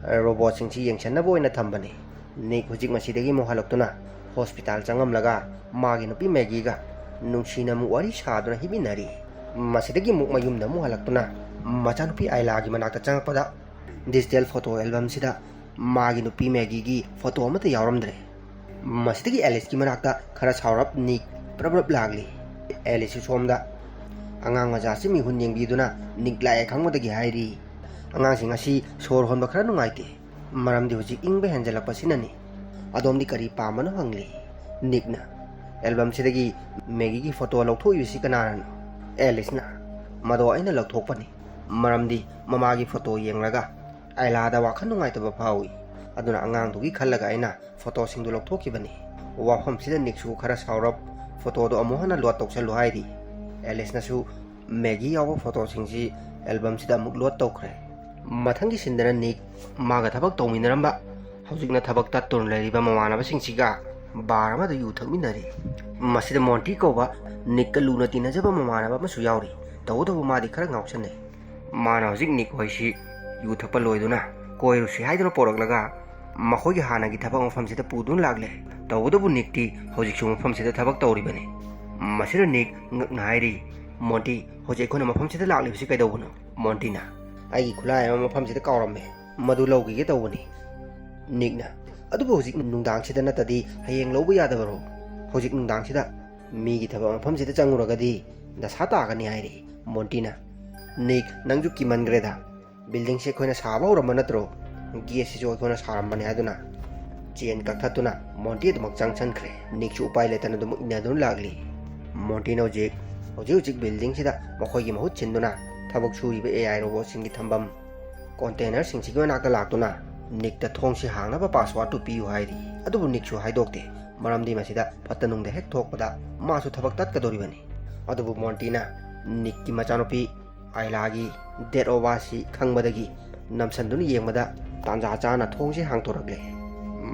ꯔꯣꯕꯣꯠꯁꯤꯡꯁꯤ ꯌꯦꯡꯁꯤꯟꯅꯕ ꯑꯣꯏꯅ ꯊꯝꯕꯅꯤ꯫ ꯅꯤꯛ ꯍꯧꯖꯤꯛ ꯃꯁꯤꯗꯒꯤ ꯑꯃꯨꯛ ꯍꯜꯂꯛꯇꯨꯅ ꯍꯣꯁꯄꯤꯇꯥꯜ ꯆꯪꯉꯝꯂꯒ ꯃꯥꯒꯤ ꯅꯨꯄꯤ ꯃꯦꯒꯤꯒ ꯅꯨꯡꯁꯤꯅ ꯑꯃꯨꯛ ꯋꯥꯔꯤ ꯁꯥꯗꯨꯅ ꯍꯤꯞꯃꯤꯟꯅꯔꯤ꯫ ꯃꯁꯤꯗꯒꯤ ꯑꯃꯨꯛ ꯃꯌꯨꯝꯗ ꯑꯃꯨꯛ ꯍꯜꯂꯛꯇꯨꯅ ꯃꯆꯥꯅꯨꯄꯤ ꯑꯥꯏꯂꯥꯒꯤ ꯃꯅꯥꯛꯇ ꯆꯪꯉꯛꯄꯗ ꯗꯤꯖꯤꯇꯦꯜ ꯐꯣꯇꯣ ꯑꯦꯜꯕꯝꯁꯤꯗ ꯃꯥꯒꯤ ꯅꯨꯄꯤ ꯃꯦꯒꯤꯒꯤ ꯐꯣꯇꯣ ꯑꯃꯠꯇ ꯌꯥꯎꯔꯝꯗ꯭ꯔꯦ꯫ ꯃꯁꯤꯗꯒꯤ ꯑꯦꯂꯤꯁꯀꯤ ꯃꯅꯥꯛꯇ ꯈꯔ ꯁꯥꯎꯔꯞ ꯅꯤꯛ ꯄ꯭ꯔꯞ ꯄ꯭ꯔꯞ ꯂꯥꯛꯂꯤ꯫ ꯑꯦꯂꯤꯁꯁꯨ ꯁꯣꯝꯗ ꯑꯉꯥꯡ ꯃꯆꯥꯁꯤ ꯃꯤꯍꯨꯟ ꯌꯦꯡꯕꯤꯗꯨꯅ ꯅꯤꯛ ꯂꯥꯛꯑꯦ ꯈꯪꯕꯗꯒꯤ ꯍꯥꯏꯔꯤ, "ꯑꯉꯥꯡꯁꯤꯡ ꯑꯁꯤ ꯁꯣꯔ ꯍꯣꯟꯕ ꯈꯔ ꯅꯨꯡꯉꯥꯏꯇꯦ, ꯃꯔꯝꯗꯤ ꯍꯧꯖꯤꯛ ꯏꯪꯕ ꯍꯦꯟꯖꯜꯂꯛꯄꯁꯤꯅꯅꯤ꯫ "ꯑꯗꯣꯝꯗꯤ ꯀꯔꯤ ꯄꯥꯝꯕꯅꯣ?" ꯍꯪꯂꯤ ꯅꯤꯛꯅ꯫ "ꯑꯦꯜꯕꯝꯁꯤꯗꯒꯤ ꯃꯦꯒꯤꯒꯤ ꯐꯣꯇꯣ ꯂꯧꯊꯣꯛꯏꯕꯁꯤ ꯀꯅꯥꯅꯅꯣ?" ꯑꯦꯂꯤꯁꯅ꯫ "ꯃꯗꯣ ꯑꯩꯅ ꯂꯧꯊꯣꯛꯄꯅꯤ, ꯃꯔꯝꯗꯤ ꯃꯃꯥꯒꯤ ꯐꯣꯇꯣ ꯌꯦꯡꯂꯒ ꯑꯥꯏꯂꯥꯗ ꯋꯥꯈꯜ ꯅꯨꯡꯉꯥꯏꯇꯕ ꯐꯥꯎꯏ, ꯑꯗꯨꯅ ꯑꯉꯥꯡꯗꯨꯒꯤ ꯈꯜꯂꯒ ꯑꯩꯅ ꯐꯣꯇꯣꯁꯤꯡꯗꯨ ꯂꯧꯊꯣꯛꯈꯤꯕꯅꯤ꯫" ꯋꯥꯐꯝꯁꯤꯗ ꯅꯤꯛꯁꯨ ꯈꯔ ꯁꯥꯎꯔꯞ, "ꯐꯣꯇꯣꯗꯣ ꯑꯃꯨꯛ ꯍꯟꯅ ꯂꯣꯗ ꯇꯧꯁꯜꯂꯨ" ꯍꯥꯏꯔꯤ꯫ ꯑꯦꯂꯤꯁꯅꯁꯨ ꯃꯦꯒꯤ ꯌꯥꯎꯕ ꯐꯣꯇꯣꯁꯤꯡꯁꯤ ꯑꯦꯜꯕꯝꯁꯤꯗ ꯑꯃꯨꯛ ꯂꯣꯗ ꯇꯧꯈ꯭ꯔꯦ꯫ ꯃꯊꯪꯒꯤ ꯁꯤꯟꯗꯅ ꯅꯤꯛ ꯃꯥꯒ ꯊꯕꯛ ꯇꯧꯃꯤꯟꯅꯔꯝꯕ, ꯍꯧꯖꯤꯛꯅ ꯊꯕꯛ ꯇꯠꯇꯨꯅ ꯂꯩꯔꯤꯕ ꯃꯃꯥꯟꯅꯕꯁꯤꯡꯁꯤꯒ ꯕꯥꯔ ꯑꯃꯗ ꯌꯨ ꯊꯛꯃꯤꯟꯅꯔꯤ꯫ ꯃꯁꯤꯗ ꯃꯣꯟꯇꯤ ꯀꯧꯕ ꯅꯤꯛꯀ ꯂꯨꯅ ꯇꯤꯟꯅꯖꯕ ꯃꯃꯥꯟꯅꯕ ꯑꯃꯁꯨ ꯌꯥꯎꯔꯤ꯫ ꯇꯧꯕꯇꯕꯨ ꯃꯥꯗꯤ ꯈꯔ ꯉꯥꯎꯁꯟꯅꯩ꯫ ꯃꯥꯅ ꯍꯧꯖꯤꯛ ꯅꯤꯛ ꯍꯣꯏꯁꯤ ꯌꯨ ꯊꯛꯄ ꯂꯣꯏꯗꯨꯅ ꯀꯣꯏꯔꯨꯁꯤ ꯍꯥꯏꯗꯨꯅ ꯄꯣꯔꯛꯂꯒ ꯃꯈꯣꯏꯒꯤ ꯍꯥꯟꯅꯒꯤ ꯊꯕꯛ ꯃꯐꯝꯁꯤꯗ ꯄꯨꯗꯨꯅ ꯂꯥꯛꯂꯦ꯫ ꯇꯧꯕꯇꯕꯨ ꯅꯤꯛꯇꯤ ꯍꯧꯖꯤꯛꯁꯨ ꯃꯐꯝꯁꯤꯗ ꯊꯕꯛ ꯇꯧꯔꯤꯕꯅꯤ꯫ ꯃꯁꯤꯗ ꯅꯤꯛ ꯉꯛꯅ ꯍꯥꯏꯔꯤ, "ꯃꯣꯟꯇꯤ, ꯍꯧꯖꯤꯛ ꯑꯩꯈꯣꯏꯅ ꯃꯐꯝꯁꯤꯗ ꯂꯥꯛꯂꯤꯕꯁꯤ ꯀꯩꯗꯧꯕꯅꯣ?" ꯃꯣꯟꯇꯤꯅ, "ꯑꯩꯒꯤ ꯈꯨꯠꯂꯥꯏ ꯑꯃ ꯃꯐꯝꯁꯤꯗ ꯀꯥꯎꯔꯝꯃꯦ, ꯃꯗꯨ ꯂꯧꯈꯤꯒꯦ ꯇꯧꯕꯅꯤ꯫" ꯅꯤꯛꯅ, "ꯑꯗꯨꯕꯨ ꯍꯧꯖꯤꯛ ꯅꯨꯡꯗꯥꯡꯁꯤꯗ ꯅꯠꯇꯗꯤ ꯍꯌꯦꯡ ꯂꯧꯕ ꯌꯥꯗꯕꯔꯣ? ꯍꯧꯖꯤꯛ ꯅꯨꯡꯗꯥꯡꯁꯤꯗ ꯃꯤꯒꯤ ꯊꯕꯛ ꯃꯐꯝꯁꯤꯗ ꯆꯪꯉꯨꯔꯒꯗꯤ ꯗꯁꯥ ꯇꯥꯒꯅꯤ" ꯍꯥꯏꯔꯤ꯫ ꯃꯣꯟꯇꯤꯅ, "ꯅꯤꯛ, ꯅꯪꯁꯨ ꯀꯤꯃꯟꯈ꯭ꯔꯦꯗ꯫ ꯕꯤꯜꯗꯤꯡꯁꯦ ꯑꯩꯈꯣꯏꯅ ꯁꯥꯕ ꯍꯧꯔꯝꯕ ꯅꯠꯇ꯭ꯔꯣ? ꯒꯦꯠꯁꯤꯁꯨ ꯑꯩꯈꯣꯏꯅ ꯁꯥꯔꯝꯕꯅꯦ" ꯍꯥꯏꯗꯨꯅ ꯆꯦꯟ ꯀꯛꯊꯠꯇꯨꯅ ꯃꯣꯟꯇꯤ ꯑꯗꯨꯃꯛ ꯆꯪꯁꯟꯈ꯭ꯔꯦ꯫ ꯅꯤꯛꯁꯨ ꯎꯄꯥꯏ ꯂꯩꯇꯅ ꯑꯗꯨꯃꯛ ꯏꯟꯅꯗꯨꯅ ꯂꯥꯛꯂꯤ꯫ ꯃꯣꯟꯇꯤꯅ ꯍꯧꯖꯤꯛ, ꯍꯧꯖꯤꯛ ꯍꯧꯖꯤꯛ ꯕꯤꯜꯗꯤꯡꯁꯤꯗ ꯃꯈꯣꯏꯒꯤ ꯃꯍꯨꯠ ꯁꯤꯟꯗꯨꯅ ꯊꯕꯛ ꯁꯨꯔꯤꯕ ꯑꯦ ꯑꯥꯏ ꯔꯣꯕꯣꯠꯁꯤꯡꯒꯤ ꯊꯝꯐꯝ ꯀꯣꯟꯇꯦꯅꯔꯁꯤꯡꯁꯤꯒꯤ ꯃꯅꯥꯛꯇ ꯂꯥꯛꯇꯨꯅ ꯅꯤꯛꯇ ꯊꯣꯡꯁꯤ ꯍꯥꯡꯅꯕ ꯄꯥꯁꯋꯥꯔꯗꯇꯨ ꯄꯤꯌꯨ ꯍꯥꯏꯔꯤ꯫ ꯑꯗꯨꯕꯨ ꯅꯤꯛꯁꯨ ꯍꯥꯏꯗꯣꯛꯇꯦ, ꯃꯔꯝꯗꯤ ꯃꯁꯤꯗ ꯐꯠꯇ ꯅꯨꯡꯗ ꯍꯦꯛ ꯊꯣꯛꯄꯗ ꯃꯥꯁꯨ ꯊꯕꯛ ꯇꯠꯀꯗꯧꯔꯤꯕꯅꯤ꯫ ꯑꯗꯨꯕꯨ ꯃꯣꯟꯇꯤꯅ ꯅꯤꯛꯀꯤ ꯃꯆꯥꯅꯨꯄꯤ ꯑꯥꯏꯂꯥꯒꯤ ꯗꯦꯠ ꯑꯣꯕꯥꯁꯤ ꯈꯪꯕꯗꯒꯤ ꯅꯝꯁꯟꯗꯨꯅ ꯌꯦꯡꯕꯗ ꯇꯥꯟꯖꯥ ꯆꯥꯅ ꯊꯣꯡꯁꯤ ꯍꯥꯡꯗꯣꯔꯛꯂꯦ꯫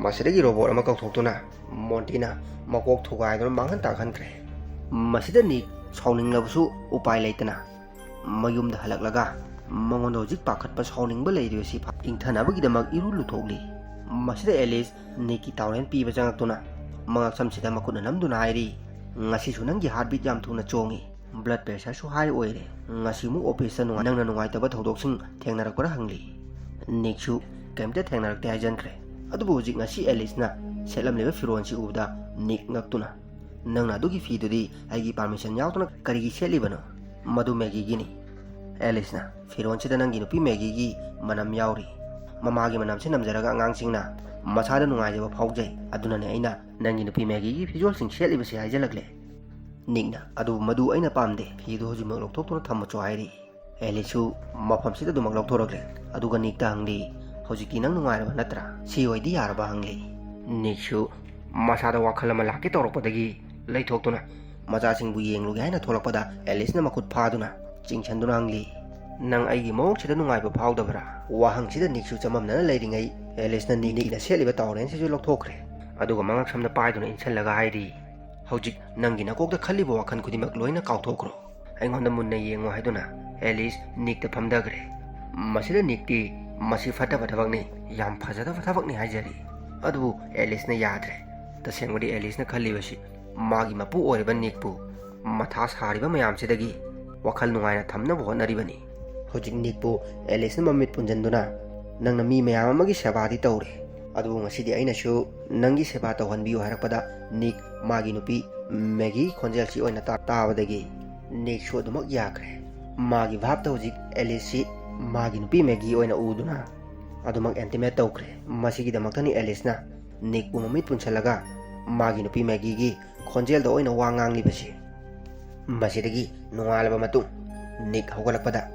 ꯃꯁꯤꯗꯒꯤ ꯔꯣꯕꯣꯠ ꯑꯃ ꯀꯧꯊꯣꯛꯇꯨꯅ ꯃꯣꯟꯇꯤꯅ ꯃꯀꯣꯛ ꯊꯨꯒꯥꯏꯗꯨꯅ ꯃꯥꯡꯍꯟ ꯇꯥꯛꯍꯟꯈ꯭ꯔꯦ꯫ ꯃꯁꯤꯗ ꯅꯤꯛ ꯁꯥꯎꯅꯤꯡꯂꯕꯁꯨ ꯎꯄꯥꯏ ꯂꯩꯇꯅ ꯃꯌꯨꯝꯗ ꯍꯜꯂꯛꯂꯒ ꯃꯉꯣꯟꯗ ꯍꯧꯖꯤꯛ ꯄꯥꯈꯠꯄ ꯁꯥꯎꯅꯤꯡꯕ ꯂꯩꯔꯤꯕꯁꯤ ꯐ-, ꯏꯪꯊꯅꯕꯒꯤꯗꯃꯛ ꯏꯔꯨ ꯂꯨꯊꯣꯛꯂꯤ꯫ ꯃꯁꯤꯗ ꯑꯦꯂꯤꯁ ꯅꯤꯛꯀꯤ ꯇꯥꯎꯔꯦꯟ ꯄꯤꯕ ꯆꯪꯉꯛꯇꯨꯅ ꯃꯉꯛꯁꯝꯁꯤꯗ ꯃꯈꯨꯠꯅ ꯅꯝꯗꯨꯅ ꯍꯥꯏꯔꯤ, "ꯉꯁꯤꯁꯨ ꯅꯪꯒꯤ ꯍꯥꯔꯠꯕꯤꯠ ꯌꯥꯝ ꯊꯨꯅ ꯆꯣꯡꯉꯤ, ꯕ꯭ꯂꯗ ꯄ꯭ꯔꯦꯁꯔꯁꯨ ꯍꯥꯏ ꯑꯣꯏꯔꯦ꯫ ꯉꯁꯤꯃꯨꯛ ꯑꯣꯐꯤꯁꯇ ꯅꯨꯡꯉꯥꯏ-, ꯅꯪꯅ ꯅꯨꯡꯉꯥꯏꯇꯕ ꯊꯧꯗꯣꯛꯁꯤꯡ ꯊꯦꯡꯅꯔꯛꯄ꯭ꯔꯥ?" ꯍꯪꯂꯤ꯫ ꯅꯤꯛꯁꯨ ꯀꯩꯝꯇ ꯊꯦꯡꯅꯔꯛꯇꯦ ꯍꯥꯏꯖꯟꯈ꯭ꯔꯦ꯫ ꯑꯗꯨꯕꯨ ꯍꯧꯖꯤꯛ ꯉꯁꯤ ꯑꯦꯂꯤꯁꯅ ꯁꯦꯠꯂꯝꯂꯤꯕ ꯐꯤꯔꯣꯜꯁꯤ ꯎꯕꯗ ꯅꯤꯛ ꯉꯛꯇꯨꯅ, "ꯅꯪꯅ ꯑꯗꯨꯒꯤ ꯐꯤꯗꯨꯗꯤ ꯑꯩꯒꯤ ꯄꯥꯔꯃꯤꯁꯟ ꯌꯥꯎꯗꯅ ꯀꯔꯤꯒꯤ ꯁꯦꯠꯂꯤꯕꯅꯣ? ꯃꯗꯨ ꯃꯦꯒꯤꯒꯤꯅꯤ꯫" ꯑꯦꯂꯤꯁꯅ, "ꯐꯤꯔꯣꯜꯁꯤꯗ ꯅꯪꯒꯤ ꯅꯨꯄꯤ ꯃꯦꯒꯤꯒꯤ ꯃꯅꯝ ꯌꯥꯎꯔꯤ꯫ ꯃꯃꯥꯒꯤ ꯃꯅꯝꯁꯦ ꯅꯝꯖꯔꯒ ꯑꯉꯥꯡꯁꯤꯡꯅ ꯃꯁꯥꯗ ꯅꯨꯡꯉꯥꯏꯖꯕ ꯐꯥꯎꯖꯩ꯫ ꯑꯗꯨꯅꯅꯦ ꯑꯩꯅ ꯅꯪꯒꯤ ꯅꯨꯄꯤ ꯃꯦꯒꯤꯒꯤ ꯐꯤꯖꯣꯜꯁꯤꯡ ꯁꯦꯠꯂꯤꯕꯁꯦ ꯍꯥꯏꯖꯜꯂꯛꯂꯦ꯫ ꯅꯤꯛꯅ, "ꯑꯗꯨ ꯃꯗꯨ ꯑꯩꯅ ꯄꯥꯝꯗꯦ, ꯐꯤꯗꯨ ꯍꯧꯖꯤꯛꯃꯛ ꯂꯧꯊꯣꯛꯇꯨꯅ ꯊꯝꯃꯨꯆꯣ" ꯍꯥꯏꯔꯤ꯫ ꯑꯦꯂꯤꯁꯁꯨ ꯃꯐꯝꯁꯤꯗ ꯑꯗꯨꯃꯛ ꯂꯧꯊꯣꯔꯛꯂꯦ꯫ ꯑꯗꯨꯒ ꯅꯤꯛꯇ ꯍꯪꯂꯤ, "ꯍꯧꯖꯤꯛꯇꯤ ꯅꯪ ꯅꯨꯡꯉꯥꯏꯔꯕ ꯅꯠꯇ꯭ꯔꯥ? ꯁꯤ ꯑꯣꯏꯗꯤ ꯌꯥꯔꯕ?" ꯍꯪꯂꯤ꯫ ꯅꯤꯛꯁꯨ ꯃꯁꯥꯗ ꯋꯥꯈꯜ ꯑꯃ ꯂꯥꯛꯀꯦ ꯇꯧꯔꯛꯄꯗꯒꯤ ꯂꯩꯊꯣꯛꯇꯨꯅ ꯃꯆꯥꯁꯤꯡꯕꯨ ꯌꯦꯡꯂꯨꯒꯦ ꯍꯥꯏꯅ ꯊꯣꯛꯂꯛꯄꯗ ꯑꯦꯂꯤꯁꯅ ꯃꯈꯨꯠ ꯐꯥꯗꯨꯅ ꯆꯤꯡꯁꯤꯟꯗꯨꯅ ꯍꯪꯂꯤ, "ꯅꯪ ꯑꯩꯒꯤ ꯃꯑꯣꯡꯁꯤꯗ ꯅꯨꯡꯉꯥꯏꯕ ꯐꯥꯎꯗꯕ꯭ꯔꯥ?" ꯋꯥꯍꯪꯁꯤꯗ ꯅꯤꯛꯁꯨ ꯆꯃꯝꯅꯅ ꯂꯩꯔꯤꯉꯩ ꯑꯦꯂꯤꯁꯅ ꯅꯤꯛꯅ ꯁꯦꯠꯂꯤꯕ ꯇꯥꯎꯔꯦꯟꯁꯤꯁꯨ ꯂꯧꯊꯣꯛꯈ꯭ꯔꯦ꯫ ꯑꯗꯨꯒ ꯃꯉꯛ ꯁꯝꯅ ꯄꯥꯏꯗꯨꯅ ꯏꯟꯁꯤꯜꯂꯒ ꯍꯥꯏꯔꯤ, "ꯍꯧꯖꯤꯛ ꯅꯪꯒꯤ ꯅꯀꯣꯛꯇ ꯈꯜꯂꯤꯕ ꯋꯥꯈꯜ ꯈꯨꯗꯤꯡꯃꯛ ꯂꯣꯏꯅ ꯀꯥꯎꯊꯣꯛꯈ꯭ꯔꯣ꯫ ꯑꯩꯉꯣꯟꯗ ꯃꯨꯟꯅ ꯌꯦꯡꯉꯨ" ꯍꯥꯏꯗꯨꯅ ꯑꯦꯂꯤꯁ ꯅꯤꯛꯇ ꯐꯝꯊꯈ꯭ꯔꯦ꯫ ꯃꯁꯤꯗ ꯅꯤꯛꯇꯤ ꯃꯁꯤ ꯐꯠꯇꯕ ꯊꯕꯛꯅꯤ, ꯌꯥꯝ ꯐꯖꯗꯕ ꯊꯕꯛꯅꯤ ꯍꯥꯏꯖꯔꯤ꯫ ꯑꯗꯨꯕꯨ ꯑꯦꯂꯤꯁꯅ ꯌꯥꯗ꯭ꯔꯦ꯫ ꯇꯁꯦꯡꯕꯗꯤ ꯑꯦꯂꯤꯁꯅ ꯈꯜꯂꯤꯕꯁꯤ ꯃꯥꯒꯤ ꯃꯄꯨ ꯑꯣꯏꯔꯤꯕ ꯅꯤꯛꯄꯨ ꯃꯊꯥ ꯁꯥꯔꯤꯕ ꯃꯌꯥꯝꯁꯤꯗꯒꯤ ꯋꯥꯈꯜ ꯅꯨꯡꯉꯥꯏꯅ ꯊꯝꯅꯕ ꯍꯣꯠꯅꯔꯤꯕꯅꯤ꯫ ꯍꯧꯖꯤꯛ ꯅꯤꯛꯄꯨ ꯑꯦꯂꯤꯁꯅ ꯃꯃꯤꯠ ꯄꯨꯟꯁꯤꯟꯗꯨꯅ, "ꯅꯪꯅ ꯃꯤ ꯃꯌꯥꯝ ꯑꯃꯒꯤ ꯁꯦꯕꯥꯗꯤ ꯇꯧꯔꯦ, ꯑꯗꯨꯕꯨ ꯉꯁꯤꯗꯤ ꯑꯩꯅꯁꯨ ꯅꯪꯒꯤ ꯁꯦꯕꯥ ꯇꯧꯍꯟꯕꯤꯌꯨ" ꯍꯥꯏꯔꯛꯄꯗ ꯅꯤꯛ ꯃꯥꯒꯤ ꯅꯨꯄꯤ ꯃꯦꯒꯤ ꯈꯣꯟꯖꯦꯜꯁꯤ ꯑꯣꯏꯅ ꯇꯥ-, ꯇꯥꯕꯗꯒꯤ ꯅꯤꯛꯁꯨ ꯑꯗꯨꯃꯛ ꯌꯥꯈ꯭ꯔꯦ꯫ ꯃꯥꯒꯤ ꯚꯥꯞꯇ ꯍꯧꯖꯤꯛ ꯑꯦꯂꯤꯁꯁꯤ ꯃꯥꯒꯤ ꯅꯨꯄꯤ ꯃꯦꯒꯤ ꯑꯣꯏꯅ ꯎꯗꯨꯅ ꯑꯗꯨꯃꯛ ꯑꯦꯟꯇꯤꯃꯦꯠ ꯇꯧꯈ꯭ꯔꯦ꯫ ꯃꯁꯤꯒꯤꯗꯃꯛꯇꯅꯤ ꯑꯦꯂꯤꯁꯅ ꯅꯤꯛꯄꯨ ꯃꯃꯤꯠ ꯄꯨꯟꯁꯤꯜꯂꯒ ꯃꯥꯒꯤ ꯅꯨꯄꯤ ꯃꯦꯒꯤꯒꯤ ꯈꯣꯟꯖꯦꯜꯗ ꯑꯣꯏꯅ ꯋꯥ ꯉꯥꯡꯂꯤꯕꯁꯤ꯫ ꯃꯁꯤꯗꯒꯤ ꯅꯣꯡꯉꯥꯜꯂꯕ ꯃꯇꯨꯡ ꯅꯤꯛ ꯍꯧꯒꯠꯂꯛꯄꯗ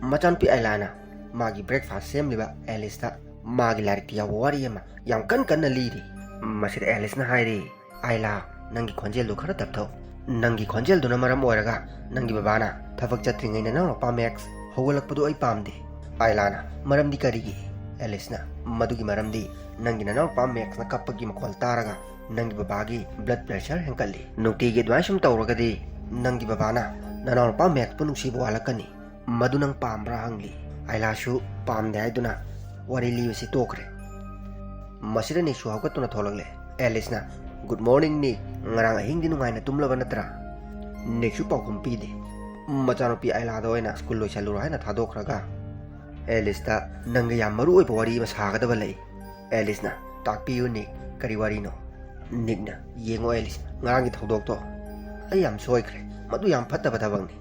ꯃꯆꯥꯅꯨꯄꯤ ꯑꯥꯏꯂꯥꯅ ꯃꯥꯒꯤ ꯕ꯭ꯔꯦꯛꯐꯥꯁ ꯁꯦꯝꯂꯤꯕ ꯑꯦꯂꯤꯁꯇ ꯃꯥꯒꯤ ꯂꯥꯏꯔꯤꯛꯇ ꯌꯥꯎꯕ ꯋꯥꯔꯤ ꯑꯃ ꯌꯥꯝ ꯀꯟ ꯀꯟꯅ ꯂꯤꯔꯤ꯫ ꯃꯁꯤꯗ ꯑꯦꯂꯤꯁꯅ ꯍꯥꯏꯔꯤ, "ꯑꯥꯏꯂꯥ, ꯅꯪꯒꯤ ꯈꯣꯟꯖꯦꯜꯗꯨ ꯈꯔ ꯇꯞꯊꯧ꯫ ꯅꯪꯒꯤ ꯈꯣꯟꯖꯦꯜꯗꯨꯅ ꯃꯔꯝ ꯑꯣꯏꯔꯒ ꯅꯪꯒꯤ ꯕꯕꯥꯅ ꯊꯕꯛ ꯆꯠꯇ꯭ꯔꯤꯉꯩ ꯅꯅꯥꯎꯅꯨꯄꯥ ꯃꯦꯛꯁ ꯍꯧꯒꯠꯂꯛꯄꯗꯨ ꯑꯩ ꯄꯥꯝꯗꯦ"꯫ ꯑꯥꯏꯂꯥꯅ, "ꯃꯔꯝꯗꯤ ꯀꯔꯤꯒꯤ?" ꯑꯦꯂꯤꯁꯅ, "ꯃꯗꯨꯒꯤ ꯃꯔꯝꯗꯤ ꯅꯪꯒꯤ ꯅꯅꯥꯎꯅꯨꯄꯥ ꯃꯦꯛꯁꯅ ꯀꯞꯄꯒꯤ ꯃꯈꯣꯜ ꯇꯥꯔꯒ ꯅꯪꯒꯤ ꯕꯕꯥꯒꯤ ꯕ꯭ꯂꯗ ꯄ꯭ꯔꯦꯁꯔ ꯍꯦꯟꯀꯠꯂꯤ꯫ ꯅꯨꯡꯇꯤꯒꯤ ꯑꯗꯨꯃꯥꯏꯅ ꯁꯨꯝ ꯇꯧꯔꯒꯗꯤ ꯅꯪꯒꯤ ꯕꯕꯥꯅ ꯅꯅꯥꯎꯅꯨꯄꯥ ꯃꯦꯛꯁꯄꯨ ꯅꯨꯡꯁꯤꯕ ꯋꯥꯠꯂꯛꯀꯅꯤ꯫ ꯃꯗꯨ ꯅꯪ ꯄꯥꯝꯕ꯭ꯔꯥ?" ꯍꯪꯂꯤ꯫ ꯑꯥꯏꯂꯥꯁꯨ ꯄꯥꯝꯗꯦ ꯍꯥꯏꯗꯨꯅ ꯋꯥꯔꯤ ꯂꯤꯕꯁꯤ ꯇꯣꯛꯈ꯭ꯔꯦ꯫ ꯃꯁꯤꯗ ꯅꯤꯛꯁꯨ ꯍꯧꯒꯠꯇꯨꯅ ꯊꯣꯛꯂꯛꯂꯦ꯫ ꯑꯦꯂꯤꯁꯅ, "ꯒꯨꯗ ꯃꯣꯔꯅꯤꯡ ꯅꯤꯛ, ꯉꯔꯥꯡ ꯑꯍꯤꯡꯗꯤ ꯅꯨꯡꯉꯥꯏꯅ ꯇꯨꯝꯂꯕ ꯅꯠꯇ꯭ꯔꯥ?" ꯅꯤꯛꯁꯨ ꯄꯥꯎꯈꯨꯝ ꯄꯤꯗꯦ꯫ ꯃꯆꯥꯅꯨꯄꯤ ꯑꯥꯏꯂꯥꯗ ꯑꯣꯏꯅ ꯁ꯭ꯀꯨꯜ ꯂꯣꯏꯁꯜꯂꯨꯔꯣ ꯍꯥꯏꯅ ꯊꯥꯗꯣꯛꯈ꯭ꯔꯒ ꯑꯦꯂꯤꯁꯇ ꯅꯪꯒ ꯌꯥꯝ ꯃꯔꯨ ꯑꯣꯏꯕ ꯋꯥꯔꯤ ꯑꯃ ꯁꯥꯒꯗꯕ ꯂꯩ꯫ ꯑꯦꯂꯤꯁꯅ, "ꯇꯥꯛꯄꯤꯌꯨ ꯅꯤꯛ, ꯀꯔꯤ ꯋꯥꯔꯤꯅꯣ?" ꯅꯤꯛꯅ, "ꯌꯦꯡꯉꯣ ꯑꯦꯂꯤꯁ, ꯉꯔꯥꯡꯒꯤ ꯊꯧꯗꯣꯛꯇꯣ ꯑꯩ ꯌꯥꯝ ꯁꯣꯏꯈ꯭ꯔꯦ꯫ ꯃꯗꯨ ꯌꯥꯝ ꯐꯠꯇꯕ ꯊꯕꯛꯅꯤ꯫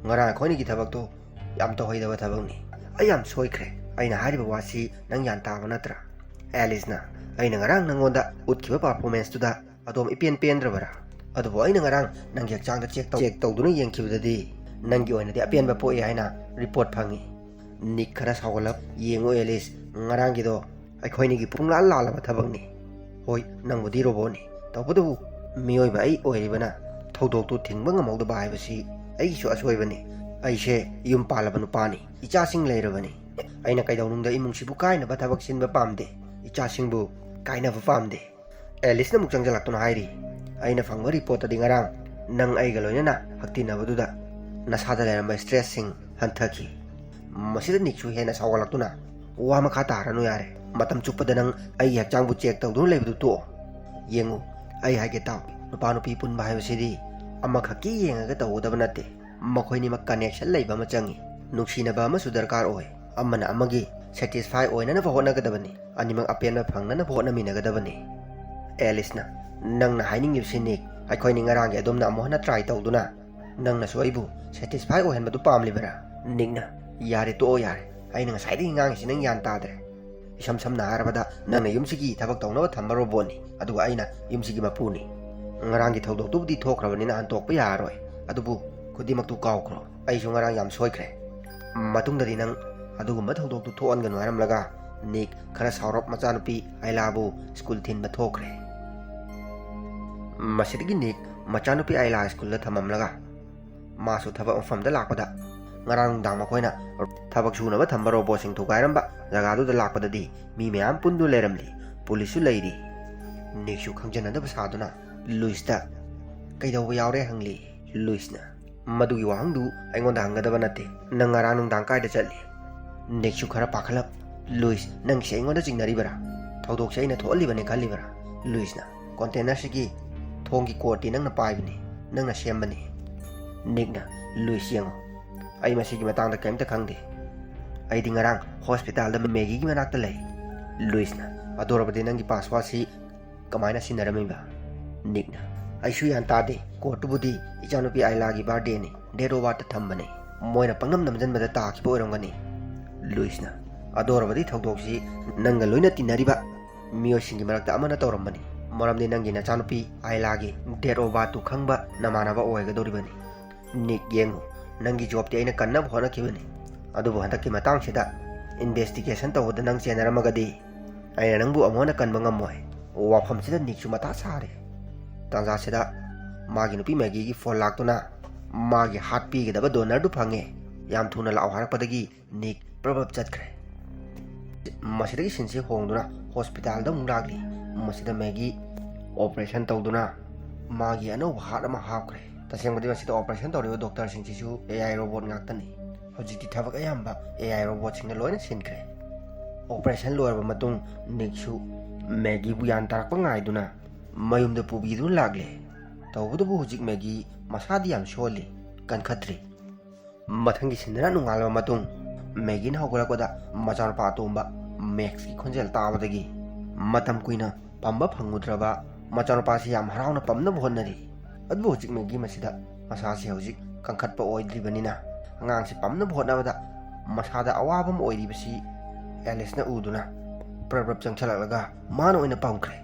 ꯉꯔꯥꯡ ꯑꯩꯈꯣꯏꯅꯤꯒꯤ ꯊꯕꯛꯇꯣ ꯌꯥꯝ ꯇꯧꯍꯩꯗꯕ ꯊꯕꯛꯅꯤ꯫ ꯑꯩ ꯌꯥꯝ ꯁꯣꯏꯈ꯭ꯔꯦ꯫ ꯑꯩꯅ ꯍꯥꯏꯔꯤꯕ ꯋꯥꯁꯤ ꯅꯪ ꯒ꯭ꯌꯥꯟ ꯇꯥꯕ ꯅꯠꯇ꯭ꯔꯥ? ꯑꯦꯂꯤꯁꯅ, ꯑꯩꯅ ꯉꯔꯥꯡ ꯅꯪꯉꯣꯟꯗ ꯎꯠꯈꯤꯕ performanceꯇꯨꯗ ꯑꯗꯣꯝ ꯏꯄꯦꯟ ꯄꯦꯟꯗ꯭ꯔꯕꯔꯥ? ꯑꯗꯨꯕꯨ ꯑꯩꯅ ꯉꯔꯥꯡ ꯅꯪꯒꯤ ꯍꯛꯆꯥꯡꯗ ꯆꯦꯛ ꯇꯧ-, ꯆꯦꯛ ꯇꯧꯗꯨꯅ ꯌꯦꯡꯈꯤꯕꯗꯗꯤ ꯅꯪꯒꯤ ꯑꯣꯏꯅꯗꯤ ꯑꯄꯦꯟꯕ ꯄꯣꯛꯏ ꯍꯥꯏꯅ report ꯐꯪꯉꯤ꯫ ꯅꯤꯛ ꯈꯔ ꯁꯥꯎꯒꯠꯂꯞ, "ꯌꯦꯡꯉꯨ ꯑꯦꯂꯤꯁ, ꯉꯔꯥꯡꯒꯤꯗꯣ ꯑꯩꯈꯣꯏꯅꯤꯒꯤ ꯄꯨꯡꯂꯥꯜ ꯂꯥꯜꯂꯕ ꯊꯕꯛꯅꯤ꯫ ꯍꯣꯏ, ꯅꯪꯕꯨꯗꯤ ꯔꯣꯕꯣꯠꯅꯤ, ꯇꯧꯕꯇꯕꯨ ꯃꯤꯑꯣꯏꯕ ꯑꯩ ꯑꯣꯏꯔꯤꯕꯅ ꯊꯧꯗꯣꯛꯇꯨ ꯊꯤꯡꯕ ꯉꯝꯍꯧꯗꯕ ꯍꯥꯏꯕꯁꯤ ꯑꯩꯒꯤꯁꯨ ꯑꯁꯣꯏꯕꯅꯤ꯫ ꯑꯩꯁꯦ ꯌꯨꯝ ꯄꯥꯜꯂꯕ ꯅꯨꯄꯥꯅꯤ, ꯏꯆꯥꯁꯤꯡ ꯂꯩꯔꯕꯅꯤ꯫ ꯑꯩꯅ ꯀꯩꯗꯧꯅꯨꯡꯗ ꯏꯃꯨꯡꯁꯤꯕꯨ ꯀꯥꯏꯅꯕ ꯊꯕꯛ ꯁꯤꯟꯕ ꯄꯥꯝꯗꯦ, ꯏꯆꯥꯁꯤꯡꯕꯨ ꯀꯥꯏꯅꯕ ꯄꯥꯝꯗꯦ꯫" ꯑꯦꯂꯤꯁꯅ ꯑꯃꯨꯛ ꯆꯪꯁꯤꯜꯂꯛꯇꯨꯅ ꯍꯥꯏꯔꯤ, "ꯑꯩꯅ ꯐꯪꯕ reportꯇꯗꯤ ꯉꯔꯥꯡ ꯅꯪ ꯑꯩꯒ ꯂꯣꯏꯅꯅ ꯍꯛꯇꯤꯟꯅꯕꯗꯨꯗ ꯅꯁꯥꯗ ꯂꯩꯔꯝꯕ stressꯁꯤꯡ ꯍꯟꯊꯈꯤ꯫" ꯃꯁꯤꯗ ꯅꯤꯛꯁꯨ ꯍꯦꯟꯅ ꯁꯥꯎꯒꯠꯂꯛꯇꯨꯅ, "ꯋꯥ ꯃꯈꯥ ꯇꯥꯔꯅꯨ ꯌꯥꯔꯦ꯫ ꯃꯇꯝ ꯆꯨꯞꯄꯗ ꯅꯪ ꯑꯩꯒꯤ ꯍꯛꯆꯥꯡꯕꯨ check ꯇꯧꯗꯨꯅ ꯂꯩꯕꯗꯨ ꯇꯣꯛꯑꯣ꯫ ꯌꯦꯡꯉꯨ, ꯑꯩ ꯍꯥꯏꯒꯦ ꯇꯥꯎ, ꯅꯨꯄꯥ ꯅꯨꯄꯤ ꯄꯨꯟꯕ ꯍꯥꯏꯕꯁꯤꯗꯤ ꯑꯃꯈꯛꯀꯤ ꯌꯦꯡꯉꯒ ꯇꯧꯒꯗꯕ ꯅꯠꯇꯦ꯫ ꯃꯈꯣꯏꯅꯤꯃꯛ connection ꯂꯩꯕ ꯑꯃ ꯆꯪꯉꯤ꯫ ꯅꯨꯡꯁꯤꯅꯕ ꯑꯃꯁꯨ ꯗꯔꯀꯥꯔ ꯑꯣꯏ꯫ ꯑꯃꯅ ꯑꯃꯒꯤ satisfy ꯑꯣꯏꯅꯅꯕ ꯍꯣꯠꯅꯒꯗꯕꯅꯤ꯫ ꯑꯅꯤꯃꯛ ꯑꯄꯦꯟꯕ ꯐꯪꯅꯅꯕ ꯍꯣꯠꯅꯃꯤꯟꯅꯒꯗꯕꯅꯤ꯫" ꯑꯦꯂꯤꯁꯅ, "ꯅꯪꯅ ꯍꯥꯏꯅꯤꯡꯂꯤꯕꯁꯤ, ꯅꯤꯛ, ꯑꯩꯈꯣꯏꯅꯤ ꯉꯔꯥꯡꯒꯤ ꯑꯗꯨꯝꯅ ꯑꯃꯨꯛ ꯍꯟꯅ try ꯇꯧꯗꯨꯅ ꯅꯪꯅꯁꯨ ꯑꯩꯕꯨ satisfy ꯑꯣꯏꯍꯟꯕꯗꯨ ꯄꯥꯝꯂꯤꯕꯔꯥ?" ꯅꯤꯛꯅ, "ꯌꯥꯔꯦ, ꯇꯣꯛꯑꯣ ꯌꯥꯔꯦ꯫ ꯑꯩꯅ ꯉꯁꯥꯏꯗꯒꯤ ꯉꯥꯡꯉꯤꯁꯤ ꯅꯪ ꯒ꯭ꯌꯥꯟ ꯇꯥꯗ꯭ꯔꯦ꯫ ꯏꯁꯝ ꯁꯝꯅ ꯍꯥꯏꯔꯕꯗ, ꯅꯪꯅ ꯌꯨꯝꯁꯤꯒꯤ ꯊꯕꯛ ꯇꯧꯅꯕ ꯊꯝꯕ ꯔꯣꯕꯣꯠꯅꯤ, ꯑꯗꯨꯒ ꯑꯩꯅ ꯌꯨꯝꯁꯤꯒꯤ ꯃꯄꯨꯅꯤ꯫ ꯉꯔꯥꯡꯒꯤ ꯊꯧꯗꯣꯛꯇꯨꯕꯨꯗꯤ ꯊꯣꯛꯈ꯭ꯔꯕꯅꯤꯅ ꯍꯟꯇꯣꯛꯄ ꯌꯥꯔꯔꯣꯏ, ꯑꯗꯨꯕꯨ ꯈꯨꯗꯤꯡꯃꯛꯇꯨ ꯀꯥꯎꯈ꯭ꯔꯣ꯫ ꯑꯩꯁꯨ ꯉꯔꯥꯡ ꯌꯥꯝ ꯁꯣꯏꯈ꯭ꯔꯦ꯫ ꯃꯇꯨꯡꯗꯗꯤ ꯅꯪ ꯑꯗꯨꯒꯨꯝꯕ ꯊꯧꯗꯣꯛꯇꯨ ꯊꯣꯛꯍꯟꯒꯅꯨ" ꯍꯥꯏꯔꯝꯂꯒ ꯅꯤꯛ ꯈꯔ ꯁꯥꯎꯔꯞ ꯃꯆꯥꯅꯨꯄꯤ ꯑꯥꯏꯂꯥꯕꯨ ꯁ꯭ꯀꯨꯜ ꯊꯤꯟꯕ ꯊꯣꯛꯈ꯭ꯔꯦ꯫ ꯃꯁꯤꯗꯒꯤ ꯅꯤꯛ ꯃꯆꯥꯅꯨꯄꯤ ꯑꯥꯏꯂꯥ ꯁ꯭ꯀꯨꯜꯗ ꯊꯝꯃꯝꯂꯒ ꯃꯥꯁꯨ ꯊꯕꯛ ꯃꯐꯝꯗ ꯂꯥꯛꯄꯗ, ꯉꯔꯥꯡ ꯅꯨꯡꯗꯥꯡ ꯃꯈꯣꯏꯅ ꯊꯕꯛ ꯁꯨꯅꯕ ꯊꯝꯕ ꯔꯣꯕꯣꯠꯁꯤꯡ ꯊꯨꯒꯥꯏꯔꯝꯕ ꯖꯒꯥꯗꯨꯗ ꯂꯥꯛꯄꯗꯗꯤ ꯃꯤ ꯃꯌꯥꯝ ꯄꯨꯟꯗꯨꯅ ꯂꯩꯔꯝꯂꯤ꯫ ꯄꯨꯂꯤꯁꯁꯨ ꯂꯩꯔꯤ꯫ ꯅꯤꯛꯁꯨ ꯈꯪꯖꯅꯗꯕ ꯁꯥꯗꯨꯅ ꯂꯨꯏꯁꯇ "ꯀꯩꯗꯧꯕ ꯌꯥꯎꯔꯦ?" ꯍꯪꯂꯤ꯫ ꯂꯨꯏꯁꯅ, "ꯃꯗꯨꯒꯤ ꯋꯥꯍꯪꯗꯨ ꯑꯩꯉꯣꯟꯗ ꯍꯪꯒꯗꯕ ꯅꯠꯇꯦ꯫ ꯅꯪ ꯉꯔꯥꯡ ꯅꯨꯡꯗꯥꯡ ꯀꯥꯏꯗ ꯆꯠꯂꯤ?" ꯅꯤꯛꯁꯨ ꯈꯔ ꯄꯥꯈꯠꯂꯞ, "ꯂꯨꯏꯁ, ꯅꯪꯁꯦ ꯑꯩꯉꯣꯟꯗ ꯆꯤꯡꯅꯔꯤꯕꯔꯥ? ꯊꯧꯗꯣꯛꯁꯦ ꯑꯩꯅ ꯊꯣꯛꯍꯜꯂꯤꯕꯅꯦ ꯈꯜꯂꯤꯕꯔꯥ?" ꯂꯨꯏꯁꯅ, "Containerꯁꯤꯒꯤ ꯊꯣꯡꯒꯤ ꯀꯣꯠꯇꯤ ꯅꯪꯅ ꯄꯥꯏꯕꯅꯤ, ꯅꯪꯅ ꯁꯦꯝꯕꯅꯤ꯫" ꯅꯤꯛꯅ, "ꯂꯨꯏꯁ, ꯌꯦꯡꯉꯣ, ꯑꯩ ꯃꯁꯤꯒꯤ ꯃꯇꯥꯡꯗ ꯀꯔꯤꯝꯇ ꯈꯪꯗꯦ꯫ ꯑꯩꯗꯤ ꯉꯔꯥꯡ ꯍꯣꯁꯄꯤꯇꯥꯜꯗ ꯃꯦꯒꯤꯒꯤ ꯃꯅꯥꯛꯇ ꯂꯩ꯫" ꯂꯨꯏꯁꯅ, "ꯑꯗꯨ ꯑꯣꯏꯔꯕꯗꯤ ꯅꯪꯒꯤ passwordꯁꯤ ꯀꯃꯥꯏꯅ ꯁꯤꯟꯅꯔꯝꯃꯤꯕ?" ꯅꯤꯛꯅ, "ꯑꯩꯁꯨ ꯒ꯭ꯌꯥꯟ ꯇꯥꯗꯦ꯫ ꯀꯣꯠꯇꯨꯕꯨꯗꯤ ꯏꯆꯥꯅꯨꯄꯤ ꯑꯥꯏꯂꯥꯒꯤ birthdayꯅꯤ, date of birthꯇ ꯊꯝꯕꯅꯤ꯫ ꯃꯣꯏꯅ ꯄꯪꯅꯝ ꯅꯝꯖꯟꯕꯗ ꯇꯥꯈꯤꯕ ꯑꯣꯏꯔꯝꯒꯅꯤ꯫" ꯂꯨꯏꯁꯅ, ꯑꯗꯣꯔꯕꯗꯤ ꯊꯧꯗꯣꯛꯁꯤ ꯅꯪꯒ ꯂꯣꯏꯅ ꯇꯤꯟꯅꯔꯤꯕ ꯃꯤꯑꯣꯏꯁꯤꯡꯒꯤ ꯃꯔꯛꯇ ꯑꯃꯅ ꯇꯧꯔꯝꯕꯅꯤ꯫ ꯃꯔꯝꯗꯤ ꯅꯪꯒꯤ ꯅꯆꯥꯅꯨꯄꯤ ꯑꯥꯏꯂꯥꯒꯤ date of birth ꯇꯨ ꯈꯪꯕ ꯅꯃꯥꯟꯅꯕ ꯑꯣꯏꯒꯗꯧꯔꯤꯕꯅꯤ꯫ ꯅꯤꯛ, ꯌꯦꯡꯉꯨ, ꯅꯪꯒꯤ job ꯇꯤ ꯑꯩꯅ ꯀꯟꯅꯕ ꯍꯣꯠꯅꯈꯤꯕꯅꯤ, ꯑꯗꯨꯕꯨ ꯍꯟꯗꯛꯀꯤ ꯃꯇꯥꯡꯁꯤꯗ investigation ꯇꯧꯕꯗ ꯅꯪ ꯆꯦꯟꯅꯔꯝꯃꯒꯗꯤ ꯑꯩꯅ ꯅꯪꯕꯨ ꯑꯃꯨꯛ ꯍꯟꯅ ꯀꯟꯕ ꯉꯝꯃꯣꯏ꯫ ꯋꯥꯐꯝꯁꯤꯗ ꯅꯤꯛꯁꯨ ꯃꯊꯥ ꯁꯥꯔꯦ꯫ ꯇꯥꯟꯖꯥꯁꯤꯗ ꯃꯥꯒꯤ ꯅꯨꯄꯤ ꯃꯦꯒꯤꯒꯤ phone ꯂꯥꯛꯇꯨꯅ ꯃꯥꯒꯤ heart ꯄꯤꯒꯗꯕ donor ꯗꯨ ꯐꯪꯉꯦ, ꯌꯥꯝ ꯊꯨꯅ ꯂꯥꯛꯑꯣ ꯍꯥꯏꯔꯛꯄꯗꯒꯤ ꯅꯤꯛ ꯄ꯭ꯔꯞ ꯄ꯭ꯔꯞ ꯆꯠꯈ꯭ꯔꯦ꯫ ꯃꯁꯤꯗꯒꯤ scene ꯁꯤ ꯍꯣꯡꯗꯨꯅ hospital ꯗ ꯑꯃꯨꯛ ꯂꯥꯛꯂꯤ꯫ ꯃꯁꯤꯗ ꯃꯦꯒꯤ operation ꯇꯧꯗꯨꯅ ꯃꯥꯒꯤ ꯑꯅꯧꯕ heart ꯑꯃ ꯍꯥꯞꯈ꯭ꯔꯦ꯫ ꯇꯁꯦꯡꯕꯗꯤ ꯃꯁꯤꯗ operation ꯇꯧꯔꯤꯕ doctor ꯁꯤꯡꯁꯤꯁꯨ A I robot ꯉꯥꯛꯇꯅꯤ꯫ ꯍꯧꯖꯤꯛꯇꯤ ꯊꯕꯛ ꯑꯌꯥꯝꯕ A I robot ꯁꯤꯡꯅ ꯂꯣꯏꯅ ꯁꯤꯟꯈ꯭ꯔꯦ꯫ Operation ꯂꯣꯏꯔꯕ ꯃꯇꯨꯡ ꯅꯤꯛꯁꯨ ꯃꯦꯒꯤꯕꯨ ꯌꯥꯟ ꯇꯥꯔꯛꯄ ꯉꯥꯏꯗꯨꯅ ꯃꯌꯨꯝꯗ ꯄꯨꯕꯤꯗꯨꯅ ꯂꯥꯛꯂꯦ꯫ ꯇꯧꯕꯇꯕꯨ ꯍꯧꯖꯤꯛ ꯃꯦꯒꯤ ꯃꯁꯥꯗꯤ ꯌꯥꯝ ꯁꯣꯜꯂꯤ, ꯀꯟꯈꯠꯇ꯭ꯔꯤ꯫ ꯃꯊꯪꯒꯤ scene ꯗꯅ ꯅꯣꯡꯉꯥꯜꯂꯕ ꯃꯇꯨꯡ ꯃꯦꯒꯤꯅ ꯍꯧꯒꯠꯂꯛꯄꯗ ꯃꯆꯥꯅꯨꯄꯥ ꯑꯇꯣꯝꯕ ꯃꯦꯛꯁꯀꯤ ꯈꯣꯟꯖꯦꯜ ꯇꯥꯕꯗꯒꯤ ꯃꯇꯝ ꯀꯨꯏꯅ ꯄꯝꯕ ꯐꯪꯉꯨꯗ꯭ꯔꯕ ꯃꯆꯥꯅꯨꯄꯥꯁꯤ ꯌꯥꯝ ꯍꯔꯥꯎꯅ ꯄꯝꯅꯕ ꯍꯣꯠꯅꯔꯤ꯫ ꯑꯗꯨꯕꯨ ꯍꯧꯖꯤꯛ ꯃꯦꯒꯤ ꯃꯁꯤꯗ ꯃꯁꯥꯁꯤ ꯍꯧꯖꯤꯛ ꯀꯟꯈꯠꯄ ꯑꯣꯏꯗ꯭ꯔꯤꯕꯅꯤꯅ ꯑꯉꯥꯡꯁꯤ ꯄꯝꯅꯕ ꯍꯣꯠꯅꯕꯗ ꯃꯁꯥꯗ ꯑꯋꯥꯕ ꯑꯃ ꯑꯣꯏꯔꯤꯕꯁꯤ ꯑꯦꯂꯤꯁꯅ ꯎꯗꯨꯅ ꯄ꯭ꯔꯞ ꯄ꯭ꯔꯞ ꯆꯪꯁꯤꯜꯂꯛꯂꯒ ꯃꯥꯅ ꯑꯣꯏꯅ ꯄꯝꯈ꯭ꯔꯦ꯫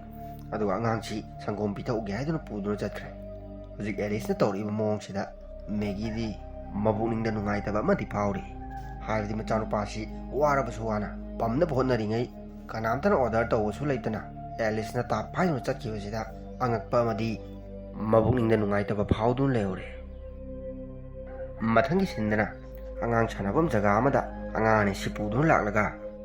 ꯑꯗꯨꯒ ꯑꯉꯥꯡꯁꯤ ꯁꯪꯒꯣꯝ ꯄꯤꯊꯛꯎꯒꯦ ꯍꯥꯏꯗꯨꯅ ꯄꯨꯗꯨꯅ ꯆꯠꯈ꯭ꯔꯦ꯫ ꯍꯧꯖꯤꯛ ꯑꯦꯂꯤꯁꯅ ꯇꯧꯔꯛꯏꯕ ꯃꯑꯣꯡꯁꯤꯗ ꯃꯦꯒꯤꯗꯤ ꯃꯕꯨꯛꯅꯤꯡꯗ ꯅꯨꯡꯉꯥꯏꯇꯕ ꯑꯃꯗꯤ ꯐꯥꯎꯔꯤ꯫ ꯍꯥꯏꯕꯗꯤ ꯃꯆꯥꯅꯨꯄꯥꯁꯤ ꯋꯥꯔꯕꯁꯨ ꯋꯥꯅ ꯄꯝꯅꯕ ꯍꯣꯠꯅꯔꯤꯉꯩ ꯀꯅꯥꯝꯇꯅ order ꯇꯧꯕꯁꯨ ꯂꯩꯇꯅ ꯑꯦꯂꯤꯁꯅ ꯇꯥꯞ ꯍꯥꯏꯗꯨꯅ ꯆꯠꯈꯤꯕꯁꯤꯗ ꯑꯉꯛꯄ ꯑꯃꯗꯤ ꯃꯕꯨꯛꯅꯤꯡꯗ ꯅꯨꯡꯉꯥꯏꯇꯕ ꯐꯥꯎꯗꯨꯅ ꯂꯩꯍꯧꯔꯦ꯫ ꯃꯊꯪꯒꯤ scene ꯗꯅ ꯑꯉꯥꯡ ꯁꯥꯟꯅꯐꯝ ꯖꯒꯥ ꯑꯃꯗ ꯑꯉꯥꯡ ꯑꯅꯤ ꯁꯤ ꯄꯨꯗꯨꯅ ꯂꯥꯛꯂꯒ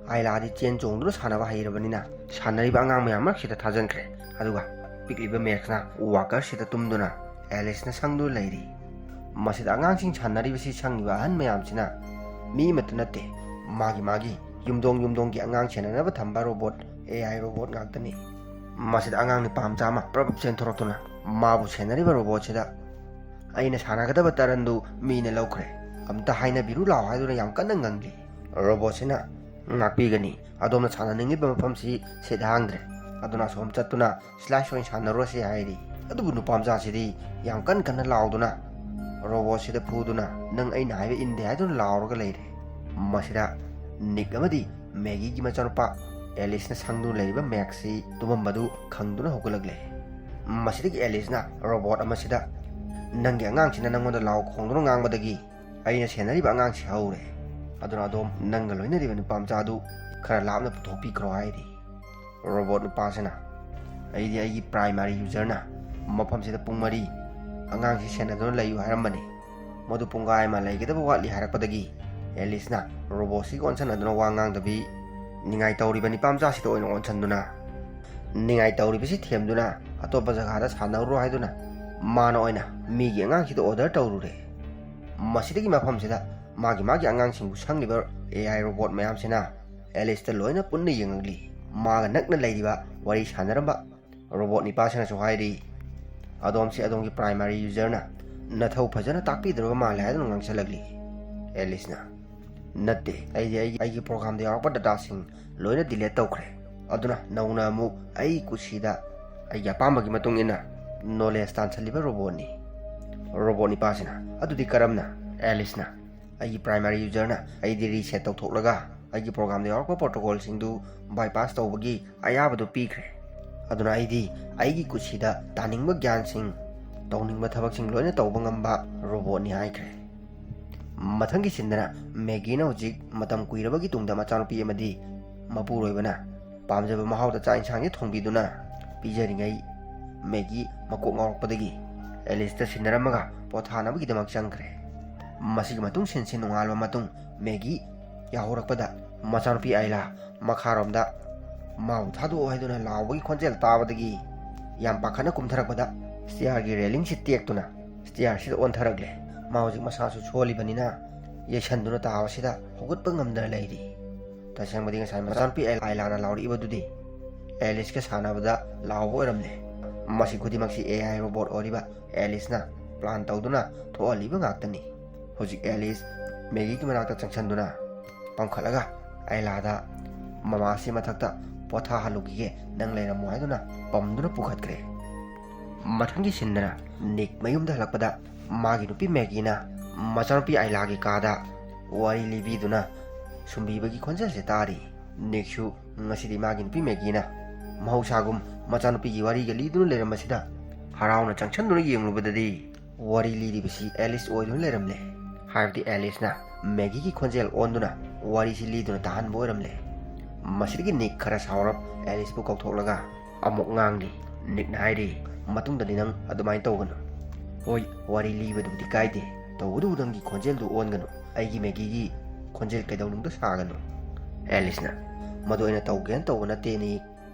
ꯑꯥꯏꯂꯥꯗꯤ ꯆꯦꯟ ꯆꯣꯡꯗꯨꯅ ꯁꯥꯟꯅꯕ ꯍꯩꯔꯕꯅꯤꯅ ꯁꯥꯟꯅꯔꯤꯕ ꯑꯉꯥꯡ ꯃꯌꯥꯝ ꯃꯔꯛꯁꯤꯗ ꯊꯥꯖꯤꯟꯈ꯭ꯔꯦ꯫ ꯑꯗꯨꯒ ꯄꯤꯛꯂꯤꯕ ꯃꯦꯛꯁꯅ worker ꯁꯤꯗ ꯇꯨꯝꯗꯨꯅ ꯑꯦꯂꯤꯁꯅ ꯁꯪꯗꯨꯅ ꯂꯩꯔꯤ꯫ ꯃꯁꯤꯗ ꯑꯉꯥꯡꯁꯤꯡ ꯁꯥꯟꯅꯔꯤꯕꯁꯤ ꯁꯪꯉꯤꯕ ꯑꯍꯟ ꯃꯌꯥꯝꯁꯤꯅ ꯃꯤ ꯑꯃꯠꯇ ꯅꯠꯇꯦ, ꯃꯥꯒꯤ ꯃꯥꯒꯤ ꯌꯨꯝꯗꯣꯡ ꯌꯨꯝꯗꯣꯡꯒꯤ ꯑꯉꯥꯡ ꯁꯦꯟꯅꯅꯕ ꯊꯝꯕ robot, A I robot ꯉꯥꯛꯇꯅꯤ꯫ ꯃꯁꯤꯗ ꯑꯉꯥꯡ ꯅꯨꯄꯥ ꯃꯆꯥ ꯑꯃ ꯄ꯭ꯔꯞ ꯄ꯭ꯔꯞ ꯆꯦꯟꯊꯣꯔꯛꯇꯨꯅ ꯃꯥꯕꯨ ꯁꯦꯟꯅꯔꯤꯕ robot ꯁꯤꯗ "ꯑꯩꯅ ꯁꯥꯟꯅꯒꯗꯕ ꯇꯔꯟꯗꯨ ꯃꯤꯅ ꯂꯧꯈ꯭ꯔꯦ, ꯑꯝꯇ ꯍꯥꯏꯅꯕꯤꯔꯨ ꯂꯥꯎ" ꯍꯥꯏꯗꯨꯅ ꯌꯥꯝ ꯀꯟꯅ ꯉꯪꯂꯤ꯫ Robot ꯁꯤꯅ "ꯉꯥꯛꯄꯤꯒꯅꯤ, ꯑꯗꯣꯝꯅ ꯁꯥꯟꯅꯅꯤꯡꯂꯤꯕ ꯃꯐꯝꯁꯤ seat ꯍꯥꯡꯗ꯭ꯔꯦ, ꯑꯗꯨꯅ ꯑꯁꯣꯝ ꯆꯠꯇꯨꯅ slice ꯑꯣꯏꯅ ꯁꯥꯟꯅꯔꯨꯔꯁꯤ" ꯍꯥꯏꯔꯤ꯫ ꯑꯗꯨꯕꯨ ꯅꯨꯄꯥ ꯃꯆꯥꯁꯤꯗꯤ ꯌꯥꯝ ꯀꯟ ꯀꯟꯅ ꯂꯥꯎꯗꯨꯅ robot ꯁꯤꯗ ꯐꯨꯗꯨꯅ "ꯅꯪ ꯑꯩꯅ ꯍꯥꯏꯕ ꯏꯟꯗꯦ" ꯍꯥꯏꯗꯨꯅ ꯂꯥꯎꯔꯒ ꯂꯩꯔꯦ꯫ ꯃꯁꯤꯗ ꯅꯤꯛ ꯑꯃꯗꯤ ꯃꯦꯒꯤꯒꯤ ꯃꯆꯥꯅꯨꯄꯥ ꯑꯦꯂꯤꯁꯅ ꯁꯪꯗꯨꯅ ꯂꯩꯔꯤꯕ ꯃꯦꯛꯁꯤ ꯇꯨꯝꯃꯝꯕꯗꯨ ꯈꯪꯗꯨꯅ ꯍꯧꯒꯠꯂꯛꯂꯦ꯫ ꯃꯁꯤꯗꯒꯤ ꯑꯦꯂꯤꯁꯅ ꯔꯣꯕꯣꯠ ꯑꯃꯁꯤꯗ, "ꯅꯪꯒꯤ ꯑꯉꯥꯡꯁꯤꯅ ꯅꯪꯉꯣꯟꯗ ꯂꯥꯎ ꯈꯣꯡꯗꯨꯅ ꯉꯥꯡꯕꯗꯒꯤ ꯑꯩꯅ ꯁꯦꯟꯅꯔꯤꯕ ꯑꯉꯥꯡꯁꯤ ꯍꯧꯔꯦ꯫ ꯑꯗꯨꯅ ꯑꯗꯣꯝ ꯅꯪꯒ ꯂꯣꯏꯅꯔꯤꯕ ꯅꯨꯄꯥ ꯃꯆꯥꯗꯨ ꯈꯔ ꯂꯥꯞꯅ ꯄꯨꯊꯣꯛꯄꯤꯈ꯭ꯔꯣ" ꯍꯥꯏꯔꯤ꯫ ꯔꯣꯕꯣꯠ ꯅꯨꯄꯥꯁꯤꯅ, "ꯑꯩꯗꯤ ꯑꯩꯒꯤ ꯄ꯭ꯔꯥꯏꯃꯥꯔꯤ ꯌꯨꯖꯔꯅ ꯃꯐꯝꯁꯤꯗ ꯄꯨꯡ ꯃꯔꯤ ꯑꯉꯥꯡꯁꯤ ꯁꯦꯟꯅꯗꯨꯅ ꯂꯩꯌꯨ ꯍꯥꯏꯔꯝꯕꯅꯤ꯫ ꯃꯗꯨ ꯄꯨꯡꯈꯥꯏ ꯑꯃ ꯂꯩꯒꯗꯕ ꯋꯥꯠꯂꯤ" ꯍꯥꯏꯔꯛꯄꯗꯒꯤ ꯑꯦꯂꯤꯁꯅ ꯔꯣꯕꯣꯠꯁꯤꯒ ꯑꯣꯟꯁꯟꯅꯗꯨꯅ ꯋꯥ ꯉꯥꯡꯗꯕꯤ, ꯅꯤꯡꯉꯥꯏ ꯇꯧꯔꯤꯕ ꯅꯤꯄꯥ ꯃꯆꯥꯁꯤꯗ ꯑꯣꯏꯅ ꯑꯣꯟꯁꯟꯗꯨꯅ, ꯅꯤꯡꯉꯥꯏ ꯇꯧꯔꯤꯕꯁꯤ ꯊꯦꯝꯗꯨꯅ ꯑꯇꯣꯞꯄ ꯖꯒꯥꯗ ꯁꯥꯟꯅꯔꯨꯔꯣ ꯍꯥꯏꯗꯨꯅ ꯃꯥꯅ ꯑꯣꯏꯅ ꯃꯤꯒꯤ ꯑꯉꯥꯡꯁꯤꯗ ꯑꯣꯔꯗꯔ ꯇꯧꯔꯨꯔꯦ꯫ ꯃꯁꯤꯗꯒꯤ ꯃꯐꯝꯁꯤꯗ ꯃꯥꯒꯤ ꯃꯥꯒꯤ ꯑꯉꯥꯡꯁꯤꯡꯕꯨ ꯁꯪꯂꯤꯕ ꯑꯦ ꯑꯥꯏ ꯔꯣꯕꯣꯠ ꯃꯌꯥꯝꯁꯤꯅ ꯑꯦꯂꯤꯁꯇ ꯂꯣꯏꯅ ꯄꯨꯟꯅ ꯌꯦꯡꯉꯛꯂꯤ꯫ ꯃꯥꯒ ꯅꯛꯅ ꯂꯩꯔꯤꯕ ꯋꯥꯔꯤ ꯁꯥꯟꯅꯔꯝꯕ ꯔꯣꯕꯣꯠ ꯅꯤꯄꯥꯁꯤꯅꯁꯨ ꯍꯥꯏꯔꯤ, "ꯑꯗꯣꯝꯁꯤ ꯑꯗꯣꯝꯒꯤ ꯄ꯭ꯔꯥꯏꯃꯥꯔꯤ ꯌꯨꯖꯔꯅ ꯅꯊꯧ ꯐꯖꯅ ꯇꯥꯛꯄꯤꯗ꯭ꯔꯕ ꯃꯥꯜꯂꯦ" ꯍꯥꯏꯗꯨꯅ ꯉꯥꯡꯁꯜꯂꯛꯂꯤ꯫ ꯑꯦꯂꯤꯁꯅ, "ꯅꯠꯇꯦ, ꯑꯩꯗꯤ ꯑꯩꯒꯤ ꯑꯩꯒꯤ ꯄ꯭ꯔꯣꯒ꯭ꯔꯥꯝꯗ ꯌꯥꯎꯔꯛꯄ ꯗꯇꯥꯁꯤꯡ ꯂꯣꯏꯅ ꯗꯤꯂꯦꯠ ꯇꯧꯈ꯭ꯔꯦ꯫ ꯑꯗꯨꯅ ꯅꯧꯅ ꯑꯃꯨꯛ ꯑꯩꯒꯤ ꯀꯨꯁꯤꯗ ꯑꯩꯒꯤ ꯑꯄꯥꯝꯕꯒꯤ ꯃꯇꯨꯡ ꯏꯟꯅ ꯅꯣꯂꯦꯖ ꯇꯥꯟꯁꯤꯜꯂꯤꯕ ꯔꯣꯕꯣꯠꯅꯤ"꯫ ꯔꯣꯕꯣꯠ ꯅꯤꯄꯥꯁꯤꯅ, "ꯑꯗꯨꯗꯤ ꯀꯔꯝꯅ?" ꯑꯦꯂꯤꯁꯅ, "ꯑꯩꯒꯤ ꯄ꯭ꯔꯥꯏꯃꯥꯔꯤ ꯌꯨꯖꯔꯅ ꯑꯩꯗꯤ ꯔꯤꯁꯦꯠ ꯇꯧꯊꯣꯛꯂꯒ ꯑꯩꯒꯤ ꯄ꯭ꯔꯣꯒ꯭ꯔꯥꯝꯗ ꯌꯥꯎꯔꯛꯄ ꯄ꯭ꯔꯣꯇꯣꯀꯣꯜꯁꯤꯡꯗꯨ ꯕꯥꯏꯄꯥꯁ ꯇꯧꯕꯒꯤ ꯑꯌꯥꯕꯗꯨ ꯄꯤꯈ꯭ꯔꯦ꯫ ꯑꯗꯨꯅ ꯑꯩꯗꯤ ꯑꯩꯒꯤ ꯀꯨꯁꯤꯗ ꯇꯥꯅꯤꯡꯕ ꯒ꯭ꯌꯥꯟꯁꯤꯡ, ꯇꯧꯅꯤꯡꯕ ꯊꯕꯛꯁꯤꯡ ꯂꯣꯏꯅ ꯇꯧꯕ ꯉꯝꯕ ꯔꯣꯕꯣꯠꯅꯤ" ꯍꯥꯏꯈ꯭ꯔꯦ꯫ ꯃꯊꯪꯒꯤ ꯁꯤꯟꯗꯅ ꯃꯦꯒꯤꯅ ꯍꯧꯖꯤꯛ ꯃꯇꯝ ꯀꯨꯏꯔꯕꯒꯤ ꯇꯨꯡꯗ ꯃꯆꯥꯅꯨꯄꯤ ꯑꯃꯗꯤ ꯃꯄꯨꯔꯣꯏꯕꯅ ꯄꯥꯝꯖꯕ ꯃꯍꯥꯎꯗ ꯆꯥꯛ ꯏꯟꯁꯥꯡꯁꯦ ꯊꯣꯡꯕꯤꯗꯨꯅ ꯄꯤꯖꯔꯤꯉꯩ, ꯃꯦꯒꯤ ꯃꯀꯣꯛ ꯉꯥꯎꯔꯛꯄꯗꯒꯤ ꯑꯦꯂꯤꯁꯇ ꯁꯤꯟꯅꯔꯝꯃꯒ ꯄꯣꯊꯥꯅꯕꯒꯤꯗꯃꯛ ꯆꯪꯈ꯭ꯔꯦ꯫ ꯃꯁꯤꯒꯤ ꯃꯇꯨꯡ ꯁꯤꯟꯁꯤ ꯅꯣꯡꯉꯥꯜꯕ ꯃꯇꯨꯡ ꯃꯦꯒꯤ ꯌꯥꯍꯧꯔꯛꯄꯗ ꯃꯆꯥꯅꯨꯄꯤ ꯑꯥꯏꯂꯥ ꯃꯈꯥꯔꯣꯝꯗ ꯃꯥꯕꯨ ꯊꯥꯗꯣꯛꯑꯣ ꯍꯥꯏꯗꯨꯅ ꯂꯥꯎꯕꯒꯤ ꯈꯣꯟꯖꯦꯜ ꯇꯥꯕꯗꯒꯤ ꯌꯥꯝ ꯄꯥꯈꯠꯅ ꯀꯨꯝꯊꯔꯛꯄꯗ ꯁ꯭ꯇꯤꯌꯥꯔꯒꯤ ꯔꯦꯂꯤꯡꯁꯤ ꯇꯦꯛꯇꯨꯅ ꯁ꯭ꯇꯤꯌꯥꯔꯁꯤꯗ ꯑꯣꯟꯊꯔꯛꯂꯦ꯫ ꯃꯥ ꯍꯧꯖꯤꯛ ꯃꯁꯥꯁꯨ ꯁꯣꯜꯂꯤꯕꯅꯤꯅ ꯌꯩꯁꯟꯗꯨꯅ ꯇꯥꯕꯁꯤꯗ ꯍꯧꯒꯠꯄ ꯉꯝꯗꯅ ꯂꯩꯔꯤ꯫ ꯇꯁꯦꯡꯕꯗꯤ ꯉꯁꯥꯏ ꯃꯆꯥꯅꯨꯄꯤ ꯑꯥꯏꯂꯥꯅ ꯂꯥꯎꯔꯛꯏꯕꯗꯨꯗꯤ ꯑꯦꯂꯤꯁꯀ ꯁꯥꯟꯅꯕꯗ ꯂꯥꯎꯕ ꯑꯣꯏꯔꯝꯂꯦ꯫ ꯃꯁꯤ ꯈꯨꯗꯤꯡꯃꯛꯁꯤ ꯑꯦ ꯑꯥꯏ ꯔꯣꯕꯣꯠ ꯑꯣꯏꯔꯤꯕ ꯑꯦꯂꯤꯁꯅ ꯄ꯭ꯂꯥꯟ ꯇꯧꯗꯨꯅ ꯊꯣꯛꯍꯜꯂꯤꯕ ꯉꯥꯛꯇꯅꯤ꯫ ꯍꯧꯖꯤꯛ ꯑꯦꯂꯤꯁ ꯃꯦꯒꯤꯒꯤ ꯃꯅꯥꯛꯇ ꯆꯪꯁꯤꯟꯗꯨꯅ ꯄꯥꯡꯈꯠꯂꯒ ꯑꯥꯏꯂꯥꯗ, "ꯃꯃꯥꯁꯤ ꯃꯊꯛꯇ ꯄꯣꯊꯥꯍꯜꯂꯨꯈꯤꯒꯦ, ꯅꯪ ꯂꯩꯔꯝꯃꯨ" ꯍꯥꯏꯗꯨꯅ ꯄꯝꯗꯨꯅ ꯄꯨꯈꯠꯈ꯭ꯔꯦ꯫ ꯃꯊꯪꯒꯤ ꯁꯤꯟꯗꯅ ꯅꯤꯛ ꯃꯌꯨꯝꯗ ꯍꯜꯂꯛꯄꯗ ꯃꯥꯒꯤ ꯅꯨꯄꯤ ꯃꯦꯒꯤꯅ ꯃꯆꯥꯅꯨꯄꯤ ꯑꯥꯏꯂꯥꯒꯤ ꯀꯥꯗ ꯋꯥꯔꯤ ꯂꯤꯕꯤꯗꯨꯅ ꯁꯨꯝꯕꯤꯕꯒꯤ ꯈꯣꯟꯖꯦꯜꯁꯦ ꯇꯥꯔꯤ꯫ ꯅꯤꯛꯁꯨ ꯉꯁꯤꯗꯤ ꯃꯥꯒꯤ ꯅꯨꯄꯤ ꯃꯦꯒꯤꯅ ꯃꯍꯧꯁꯥꯒꯨꯝ ꯃꯆꯥꯅꯨꯄꯤꯒꯤ ꯋꯥꯔꯤꯒ ꯂꯤꯗꯨꯅ ꯂꯩꯔꯝꯕꯁꯤꯗ ꯍꯔꯥꯎꯅ ꯆꯪꯁꯟꯗꯨꯅ ꯌꯦꯡꯂꯨꯕꯗꯗꯤ, ꯋꯥꯔꯤ ꯂꯤꯔꯤꯕꯁꯤ ꯑꯦꯂꯤꯁ ꯑꯣꯏꯗꯨꯅ ꯂꯩꯔꯝꯂꯦ꯫ ꯍꯥꯏꯕꯗꯤ ꯑꯦꯂꯤꯁꯅ ꯃꯦꯒꯤꯒꯤ ꯈꯣꯟꯖꯦꯜ ꯑꯣꯟꯗꯨꯅ ꯋꯥꯔꯤꯁꯤ ꯂꯤꯗꯨꯅ ꯇꯥꯍꯟꯕ ꯑꯣꯏꯔꯝꯂꯦ꯫ ꯃꯁꯤꯗꯒꯤ ꯅꯤꯛ ꯈꯔ ꯁꯥꯎꯔꯞ ꯑꯦꯂꯤꯁꯄꯨ ꯀꯧꯊꯣꯛꯂꯒ ꯑꯃꯨꯛ ꯉꯥꯡꯂꯤ꯫ ꯅꯤꯛꯅ ꯍꯥꯏꯔꯤ, "ꯃꯇꯨꯡꯗꯗꯤ ꯅꯪ ꯑꯗꯨꯃꯥꯏꯅ ꯇꯧꯒꯅꯨ꯫ ꯍꯣꯏ, ꯋꯥꯔꯤ ꯂꯤꯕꯗꯨꯕꯨꯗꯤ ꯀꯥꯏꯗꯦ, ꯇꯧꯕꯇꯕꯨ ꯅꯪꯒꯤ ꯈꯣꯟꯖꯦꯜꯗꯨ ꯑꯣꯟꯒꯅꯨ꯫ ꯑꯩꯒꯤ ꯃꯦꯒꯤꯒꯤ ꯈꯣꯟꯖꯦꯜ ꯀꯩꯗꯧꯅꯨꯡꯗ ꯁꯥꯒꯅꯨ꯫" ꯑꯦꯂꯤꯁꯅ, "ꯃꯗꯨ ꯑꯩꯅ ꯇꯧꯒꯦꯅ ꯇꯧꯕ ꯅꯠꯇꯦ, ꯅꯤꯛ꯫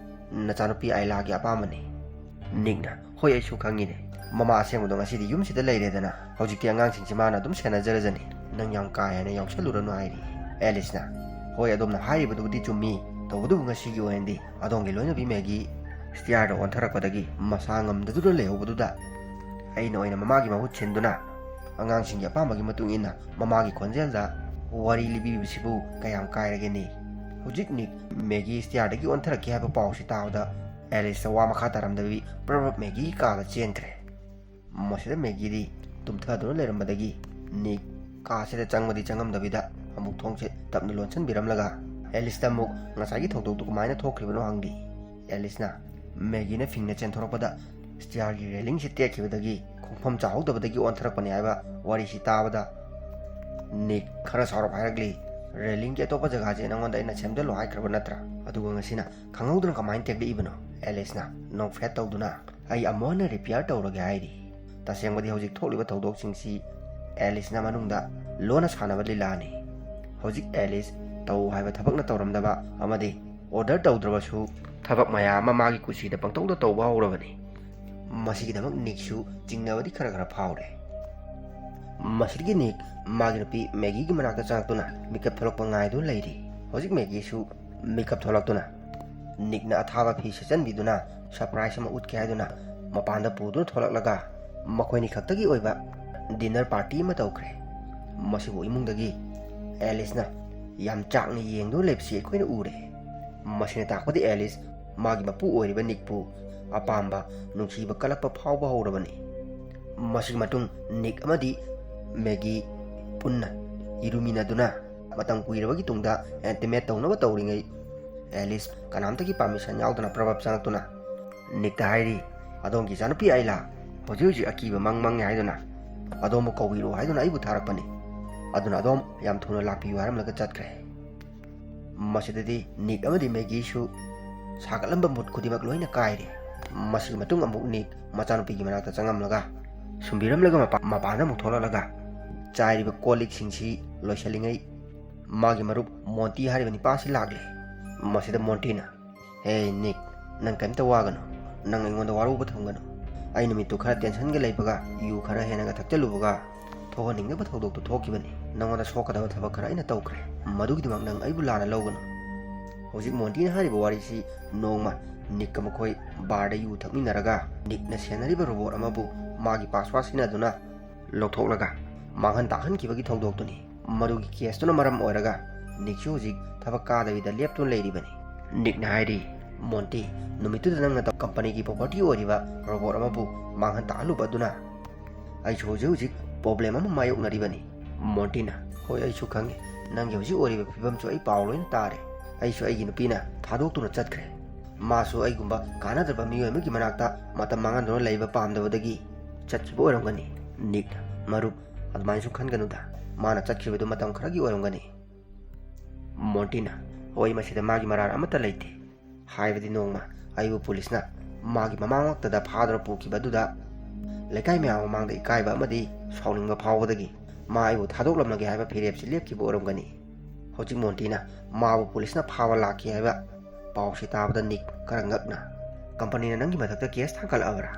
ꯅꯆꯥꯅꯨꯄꯤ ꯑꯥꯏꯂꯥꯒꯤ ꯑꯄꯥꯝꯕꯅꯤ꯫" ꯅꯤꯛꯅ, "ꯍꯣꯏ, ꯑꯩꯁꯨ ꯈꯪꯉꯤꯅꯦ꯫ ꯃꯃꯥ ꯑꯁꯦꯡꯕꯗꯣ ꯉꯁꯤꯗꯤ ꯌꯨꯝꯁꯤꯗ ꯂꯩꯔꯦꯗꯅ꯫ ꯍꯧꯖꯤꯛꯇꯤ ꯑꯉꯥꯡꯁꯤꯡꯁꯤ ꯃꯥꯅ ꯑꯗꯨꯝ ꯁꯦꯟꯅꯖꯔꯖꯅꯤ꯫ ꯅꯪ ꯌꯥꯝ ꯀꯥ ꯍꯦꯟꯅ ꯌꯥꯎꯁꯜꯂꯨꯔꯅꯨ," ꯍꯥꯏꯔꯤ꯫ ꯑꯦꯂꯤꯁꯅ, "ꯍꯣꯏ, ꯑꯗꯣꯝꯅ ꯍꯥꯏꯔꯤꯕꯗꯨꯕꯨꯗꯤ ꯆꯨꯝꯃꯤ꯫ ꯇꯧꯕꯇꯕꯨ ꯉꯁꯤꯒꯤ ꯑꯣꯏꯅꯗꯤ ꯑꯗꯣꯝꯒꯤ ꯂꯣꯏꯅꯕꯤ ꯃꯦꯒꯤ ꯁ꯭ꯇꯤꯌꯥꯔꯗ ꯑꯣꯟꯊꯔꯛꯄꯗꯒꯤ ꯃꯁꯥ ꯉꯝꯗꯗꯨꯅ ꯂꯩꯍꯧꯕꯗꯨꯗ ꯑꯩꯅ ꯑꯣꯏꯅ ꯃꯃꯥꯒꯤ ꯃꯍꯨꯠ ꯁꯤꯟꯗꯨꯅ ꯑꯉꯥꯡꯁꯤꯡꯒꯤ ꯑꯄꯥꯝꯕꯒꯤ ꯃꯇꯨꯡ ꯏꯟꯅ ꯃꯃꯥꯒꯤ ꯈꯣꯟꯖꯦꯜꯗ ꯋꯥꯔꯤ ꯂꯤꯕꯤꯕꯁꯤꯕꯨ ꯀꯌꯥꯝ ꯀꯥꯏꯔꯒꯦꯅꯦ?" ꯍꯧꯖꯤꯛ ꯅꯤꯛ ꯃꯦꯒꯤ ꯁ꯭ꯇꯤꯌꯥꯔꯗꯒꯤ ꯑꯣꯟꯊꯔꯛꯈꯤ ꯍꯥꯏꯕ ꯄꯥꯎꯁꯤ ꯇꯥꯕꯗ ꯑꯦꯂꯤꯁ ꯋꯥ ꯃꯈꯥ ꯇꯥꯔꯝꯗꯕꯤ ꯄ꯭ꯔꯞ ꯄ꯭ꯔꯞ ꯃꯦꯒꯤꯒꯤ ꯀꯥꯗ ꯆꯦꯟꯈ꯭ꯔꯦ꯫ ꯃꯁꯤꯗ ꯃꯦꯒꯤꯗꯤ ꯇꯨꯝꯊꯗꯨꯅ ꯂꯩꯔꯝꯕꯗꯒꯤ ꯅꯤꯛ ꯀꯥꯁꯤꯗ ꯆꯪꯕꯗꯤ ꯆꯪꯉꯝꯗꯕꯤꯗ ꯑꯃꯨꯛ ꯊꯣꯡꯁꯦ ꯇꯞꯅ ꯂꯣꯟꯁꯤꯟꯕꯤꯔꯝꯂꯒ ꯑꯦꯂꯤꯁꯇ ꯑꯃꯨꯛ ꯉꯁꯥꯏꯒꯤ ꯊꯧꯗꯣꯛꯇꯨ ꯀꯃꯥꯏꯅ ꯊꯣꯛꯈ꯭ꯔꯤꯕꯅꯣ ꯍꯪꯂꯤ꯫ ꯑꯦꯂꯤꯁꯅ ꯃꯦꯒꯤꯅ ꯐꯤꯡꯅ ꯆꯦꯟꯊꯣꯔꯛꯄꯗ ꯁ꯭ꯇꯤꯌꯥꯔꯒꯤ ꯔꯦꯂꯤꯡꯁꯤ ꯇꯦꯛꯈꯤꯕꯗꯒꯤ ꯈꯣꯡꯐꯝ ꯆꯥꯍꯧꯗꯕꯗꯒꯤ ꯑꯣꯟꯊꯔꯛꯄꯅꯤ ꯍꯥꯏꯕ ꯋꯥꯔꯤꯁꯤ ꯇꯥꯕꯗ ꯅꯤꯛ ꯈꯔ ꯁꯥꯎꯔꯞ ꯍꯥꯏꯔꯛꯂꯤ, "ꯔꯦꯂꯤꯡꯒꯤ ꯑꯇꯣꯞꯄ ꯖꯒꯥꯁꯦ ꯅꯉꯣꯟꯗ ꯑꯩꯅ ꯁꯦꯝꯖꯤꯜꯂꯣ ꯍꯥꯏꯈ꯭ꯔꯕ ꯅꯠꯇ꯭ꯔꯥ? ꯑꯗꯨꯒ ꯉꯁꯤꯅ ꯈꯪꯍꯧꯗꯅ ꯀꯃꯥꯏꯅ ꯇꯦꯛꯂꯛꯏꯕꯅꯣ?" ꯑꯦꯂꯤꯁꯅ ꯅꯣꯛꯐꯦꯠ ꯇꯧꯗꯨꯅ, "ꯑꯩ ꯑꯃꯨꯛ ꯍꯟꯅ ꯔꯤꯄꯤꯌꯥꯔ ꯇꯧꯔꯒꯦ ꯍꯥꯏꯔꯤ꯫" ꯇꯁꯦꯡꯕꯗꯤ ꯍꯧꯖꯤꯛ ꯊꯣꯛꯂꯤꯕ ꯊꯧꯗꯣꯛꯁꯤꯡꯁꯤ ꯑꯦꯂꯤꯁꯅ ꯃꯅꯨꯡꯗ ꯂꯣꯟꯅ ꯁꯥꯟꯅꯕ ꯂꯤꯂꯥꯅꯤ꯫ ꯍꯧꯖꯤꯛ ꯑꯦꯂꯤꯁ ꯇꯧ ꯍꯥꯏꯕ ꯊꯕꯛꯅ ꯇꯧꯔꯝꯗꯕ ꯑꯃꯗꯤ ꯑꯣꯔꯗꯔ ꯇꯧꯗ꯭ꯔꯕꯁꯨ ꯊꯕꯛ ꯃꯌꯥꯝ ꯑꯃ ꯃꯥꯒꯤ ꯀꯨꯁꯤꯗ ꯄꯪꯇꯧꯗ ꯇꯧꯕ ꯍꯧꯔꯕꯅꯤ꯫ ꯃꯁꯤꯒꯤꯗꯃꯛ ꯅꯤꯛꯁꯨ ꯆꯤꯡꯅꯕꯗꯤ ꯈꯔ ꯈꯔ ꯐꯥꯎꯔꯦ꯫ ꯃꯁꯤꯗꯒꯤ ꯅꯤꯛ ꯃꯥꯒꯤ ꯅꯨꯄꯤ ꯃꯦꯒꯤꯒꯤ ꯃꯅꯥꯛꯇ ꯆꯪꯉꯛꯇꯨꯅ ꯃꯤꯀꯞ ꯊꯣꯛꯂꯛꯄ ꯉꯥꯏꯗꯨꯅ ꯂꯩꯔꯤ꯫ ꯍꯧꯖꯤꯛ ꯃꯦꯒꯤꯁꯨ ꯃꯤꯀꯞ ꯊꯣꯛꯂꯛꯇꯨꯅ ꯅꯤꯛꯅ ꯑꯊꯥꯕ ꯐꯤ ꯁꯦꯠꯆꯟꯕꯤꯗꯨꯅ ꯁꯔꯄ꯭ꯔꯥꯏꯖ ꯑꯃ ꯎꯠꯀꯦ ꯍꯥꯏꯗꯨꯅ ꯃꯄꯥꯟꯗ ꯄꯨꯗꯨꯅ ꯊꯣꯛꯂꯛꯂꯒ ꯃꯈꯣꯏꯅꯤ ꯈꯛꯇꯒꯤ ꯑꯣꯏꯕ ꯗꯤꯟꯅꯔ ꯄꯥꯔꯇꯤ ꯑꯃ ꯇꯧꯈ꯭ꯔꯦ꯫ ꯃꯁꯤꯕꯨ ꯏꯃꯨꯡꯗꯒꯤ ꯑꯦꯂꯤꯁꯅ ꯌꯥꯝ ꯆꯥꯛꯅ ꯌꯦꯡꯗꯨꯅ ꯂꯩꯕꯁꯤ ꯑꯩꯈꯣꯏꯅ ꯎꯔꯦ꯫ ꯃꯁꯤꯅ ꯇꯥꯛꯄꯗꯤ ꯑꯦꯂꯤꯁ ꯃꯥꯒꯤ ꯃꯄꯨ ꯑꯣꯏꯔꯤꯕ ꯅꯤꯛꯄꯨ ꯑꯄꯥꯝꯕ, ꯅꯨꯡꯁꯤꯕ ꯀꯜꯂꯛꯄ ꯐꯥꯎꯕ ꯍꯧꯔꯕꯅꯤ꯫ ꯃꯁꯤꯒꯤ ꯃꯇꯨꯡ ꯅꯤꯛ ꯑꯃꯗꯤ ꯃꯦꯒꯤ ꯄꯨꯟꯅ ꯏꯔꯨꯃꯤꯟꯅꯗꯨꯅ ꯃꯇꯝ ꯀꯨꯏꯔꯕꯒꯤ ꯇꯨꯡꯗ intimate ꯇꯧꯅꯕ ꯇꯧꯔꯤꯉꯩ, ꯑꯦꯂꯤꯁ ꯀꯅꯥꯝꯇꯒꯤ permission ꯌꯥꯎꯗꯅ ꯄ꯭ꯔꯕꯞ ꯆꯪꯉꯛꯇꯨꯅ ꯅꯤꯛꯇ ꯍꯥꯏꯔꯤ, "ꯑꯗꯣꯝꯒꯤ ꯏꯆꯥꯅꯨꯄꯤ ꯑꯥꯏꯂꯥ ꯍꯧꯖꯤꯛ ꯍꯧꯖꯤꯛ ꯑꯀꯤꯕ ꯃꯪ ꯃꯪꯉꯦ ꯍꯥꯏꯗꯨꯅ ꯑꯗꯣꯝꯕꯨ ꯀꯧꯕꯤꯔꯛꯑꯣ ꯍꯥꯏꯗꯨꯅ ꯑꯩꯕꯨ ꯊꯥꯔꯛꯄꯅꯤ꯫ ꯑꯗꯨꯅ ꯑꯗꯣꯝ ꯌꯥꯝ ꯊꯨꯅ ꯂꯥꯛꯄꯤꯌꯨ" ꯍꯥꯏꯔꯝꯂꯒ ꯆꯠꯈ꯭ꯔꯦ꯫ ꯃꯁꯤꯗꯗꯤ ꯅꯤꯛ ꯑꯃꯗꯤ ꯃꯦꯒꯤꯁꯨ ꯁꯥꯒꯠꯂꯝꯕ ꯃꯨꯠ ꯈꯨꯗꯤꯡꯃꯛ ꯂꯣꯏꯅ ꯀꯥꯏꯔꯦ꯫ ꯃꯁꯤꯒꯤ ꯃꯇꯨꯡ ꯑꯃꯨꯛ ꯅꯤꯛ ꯃꯆꯥꯅꯨꯄꯤꯒꯤ ꯃꯅꯥꯛꯇ ꯆꯪꯉꯝꯂꯒ ꯁꯨꯝꯕꯤꯔꯝꯂꯒ ꯃꯄꯥ-, ꯃꯄꯥꯟꯗ ꯑꯃꯨꯛ ꯊꯣꯛꯂꯛꯂꯒ ꯆꯥꯏꯔꯤꯕ ꯀꯣꯜ ꯂꯤꯛꯁꯤꯡꯁꯤ ꯂꯣꯏꯁꯤꯜꯂꯤꯉꯩ ꯃꯥꯒꯤ ꯃꯔꯨꯞ ꯃꯣꯟꯇꯤ ꯍꯥꯏꯔꯤꯕ ꯅꯤꯄꯥ ꯑꯁꯤ ꯂꯥꯛꯂꯦ꯫ ꯃꯁꯤꯗ ꯃꯣꯟꯇꯤꯅ, "ꯍꯦ ꯅꯤꯛ, ꯅꯪ ꯀꯔꯤꯝꯇ ꯋꯥꯒꯅꯨ, ꯅꯪ ꯑꯩꯉꯣꯟꯗ ꯋꯥꯔꯧꯕ ꯊꯝꯒꯅꯨ꯫ ꯑꯩ ꯅꯨꯃꯤꯠꯇꯨ ꯈꯔ ꯇꯦꯟꯁꯟꯒ ꯂꯩꯕꯒ ꯌꯨ ꯈꯔ ꯍꯦꯟꯅꯒ ꯊꯛꯆꯜꯂꯨꯕꯒ ꯊꯣꯛꯍꯟꯅꯤꯡꯗꯕ ꯊꯧꯗꯣꯛꯇꯨ ꯊꯣꯛꯈꯤꯕꯅꯤ꯫ ꯅꯉꯣꯟꯗ ꯁꯣꯛꯀꯗꯕ ꯊꯕꯛ ꯈꯔ ꯑꯩꯅ ꯇꯧꯈ꯭ꯔꯦ꯫ ꯃꯗꯨꯒꯤꯗꯃꯛ ꯅꯪ ꯑꯩꯕꯨ ꯂꯥꯟꯅ ꯂꯧꯒꯅꯨ"꯫ ꯍꯧꯖꯤꯛ ꯃꯣꯟꯇꯤꯅ ꯍꯥꯏꯔꯤꯕ ꯋꯥꯔꯤꯁꯤ ꯅꯣꯡꯃ ꯅꯤꯛꯀ ꯃꯈꯣꯏ ꯕꯥꯔꯗ ꯌꯨ ꯊꯛꯃꯤꯟꯅꯔꯒ ꯅꯤꯛꯅ ꯁꯦꯟꯅꯔꯤꯕ ꯔꯣꯕꯣꯠ ꯑꯃꯕꯨ ꯃꯥꯒꯤ ꯄꯥꯁꯋꯥꯔꯗ ꯁꯤꯖꯤꯟꯅꯗꯨꯅ ꯂꯧꯊꯣꯛꯂꯒ ꯃꯥꯡꯍꯟ ꯇꯥꯛꯍꯟꯈꯤꯕꯒꯤ ꯊꯧꯗꯣꯛꯇꯨꯅꯤ꯫ ꯃꯗꯨꯒꯤ ꯀꯦꯁꯇꯨꯅ ꯃꯔꯝ ꯑꯣꯏꯔꯒ ꯅꯤꯛꯁꯨ ꯍꯧꯖꯤꯛ ꯊꯕꯛ ꯀꯥꯗꯕꯤꯗ ꯂꯦꯞꯇꯨꯅ ꯂꯩꯔꯤꯕꯅꯤ꯫ ꯅꯤꯛꯅ ꯍꯥꯏꯔꯤ, "ꯃꯣꯟꯇꯤ, ꯅꯨꯃꯤꯠꯇꯨꯗ ꯅꯪꯅ ꯇꯧ-, ꯀꯝꯄꯅꯤꯒꯤ ꯄ꯭ꯔꯣꯄꯔꯇꯤ ꯑꯣꯏꯔꯤꯕ ꯔꯣꯕꯣꯠ ꯑꯃꯕꯨ ꯃꯥꯡꯍꯟ ꯇꯥꯛꯍꯜꯂꯨꯕ ꯑꯗꯨꯅ ꯑꯩꯁꯨ ꯍꯧꯖꯤꯛ ꯍꯧꯖꯤꯛ ꯄ꯭ꯔꯣꯕ꯭ꯂꯦꯝ ꯑꯃ ꯃꯥꯌꯣꯛꯅꯔꯤꯕꯅꯤ"꯫ ꯃꯣꯟꯇꯤꯅ, "ꯍꯣꯏ, ꯑꯩꯁꯨ ꯈꯪꯉꯤ꯫ ꯅꯪꯒꯤ ꯍꯧꯖꯤꯛ ꯑꯣꯏꯔꯤꯕ ꯐꯤꯕꯝꯁꯨ ꯑꯩ ꯄꯥꯎ ꯂꯣꯏꯅ ꯇꯥꯔꯦ꯫ ꯑꯩꯁꯨ ꯑꯩꯒꯤ ꯅꯨꯄꯤꯅ ꯊꯥꯗꯣꯛꯇꯨꯅ ꯆꯠꯈ꯭ꯔꯦ꯫ ꯃꯥꯁꯨ ꯑꯩꯒꯨꯝꯕ ꯀꯥꯟꯅꯗ꯭ꯔꯕ ꯃꯤꯑꯣꯏ ꯑꯃꯒꯤ ꯃꯅꯥꯛꯇ ꯃꯇꯝ ꯃꯥꯡꯍꯟꯗꯨꯅ ꯂꯩꯕ ꯄꯥꯝꯗꯕꯗꯒꯤ ꯆꯠꯈꯤꯕ ꯑꯣꯏꯔꯝꯒꯅꯤ"꯫ ꯅꯤꯛꯅ, "ꯃꯔꯨꯞ, ꯑꯗꯨꯃꯥꯏꯅꯁꯨ ꯈꯟꯒꯅꯨꯗ꯫ ꯃꯥꯅ ꯆꯠꯈꯤꯕꯗꯨ ꯃꯇꯝ ꯈꯔꯒꯤ ꯑꯣꯏꯔꯝꯒꯅꯤ"꯫ ꯃꯣꯟꯇꯤꯅ, "ꯍꯣꯏ, ꯃꯁꯤꯗ ꯃꯥꯒꯤ ꯃꯔꯥꯜ ꯑꯃꯠꯇ ꯂꯩꯇꯦ꯫ ꯍꯥꯏꯕꯗꯤ ꯅꯣꯡꯃ ꯑꯩꯕꯨ ꯄꯨꯂꯤꯁꯅ ꯃꯥꯒꯤ ꯃꯃꯥꯡꯃꯛꯇꯗ ꯐꯥꯗꯨꯅ ꯄꯨꯈꯤꯕ ꯑꯗꯨꯗ ꯂꯩꯀꯥꯏ ꯃꯌꯥꯝ ꯃꯃꯥꯡꯗ ꯏꯀꯥꯏꯕ ꯑꯃꯗꯤ ꯁꯥꯎꯅꯤꯡꯕ ꯐꯥꯎꯕꯗꯒꯤ ꯃꯥ ꯑꯩꯕꯨ ꯊꯥꯗꯣꯛꯂꯝꯂꯒꯦ ꯍꯥꯏꯕ ꯐꯤꯔꯦꯞꯁꯤ ꯂꯦꯞꯈꯤꯕ ꯑꯣꯏꯔꯝꯒꯅꯤ"꯫ ꯍꯧꯖꯤꯛ ꯃꯣꯟꯇꯤꯅ ꯃꯥꯕꯨ ꯄꯨꯂꯤꯁꯅ ꯐꯥꯕ ꯂꯥꯛꯈꯤ ꯍꯥꯏꯕ ꯄꯥꯎꯁꯤ ꯇꯥꯕꯗ ꯅꯤꯛ ꯈꯔ ꯉꯛꯅ, "ꯀꯝꯄꯅꯤꯅ ꯅꯪꯒꯤ ꯃꯊꯛꯇ ꯀꯦꯁ ꯊꯥꯡꯒꯠꯂꯛꯑꯕ꯭ꯔꯥ?"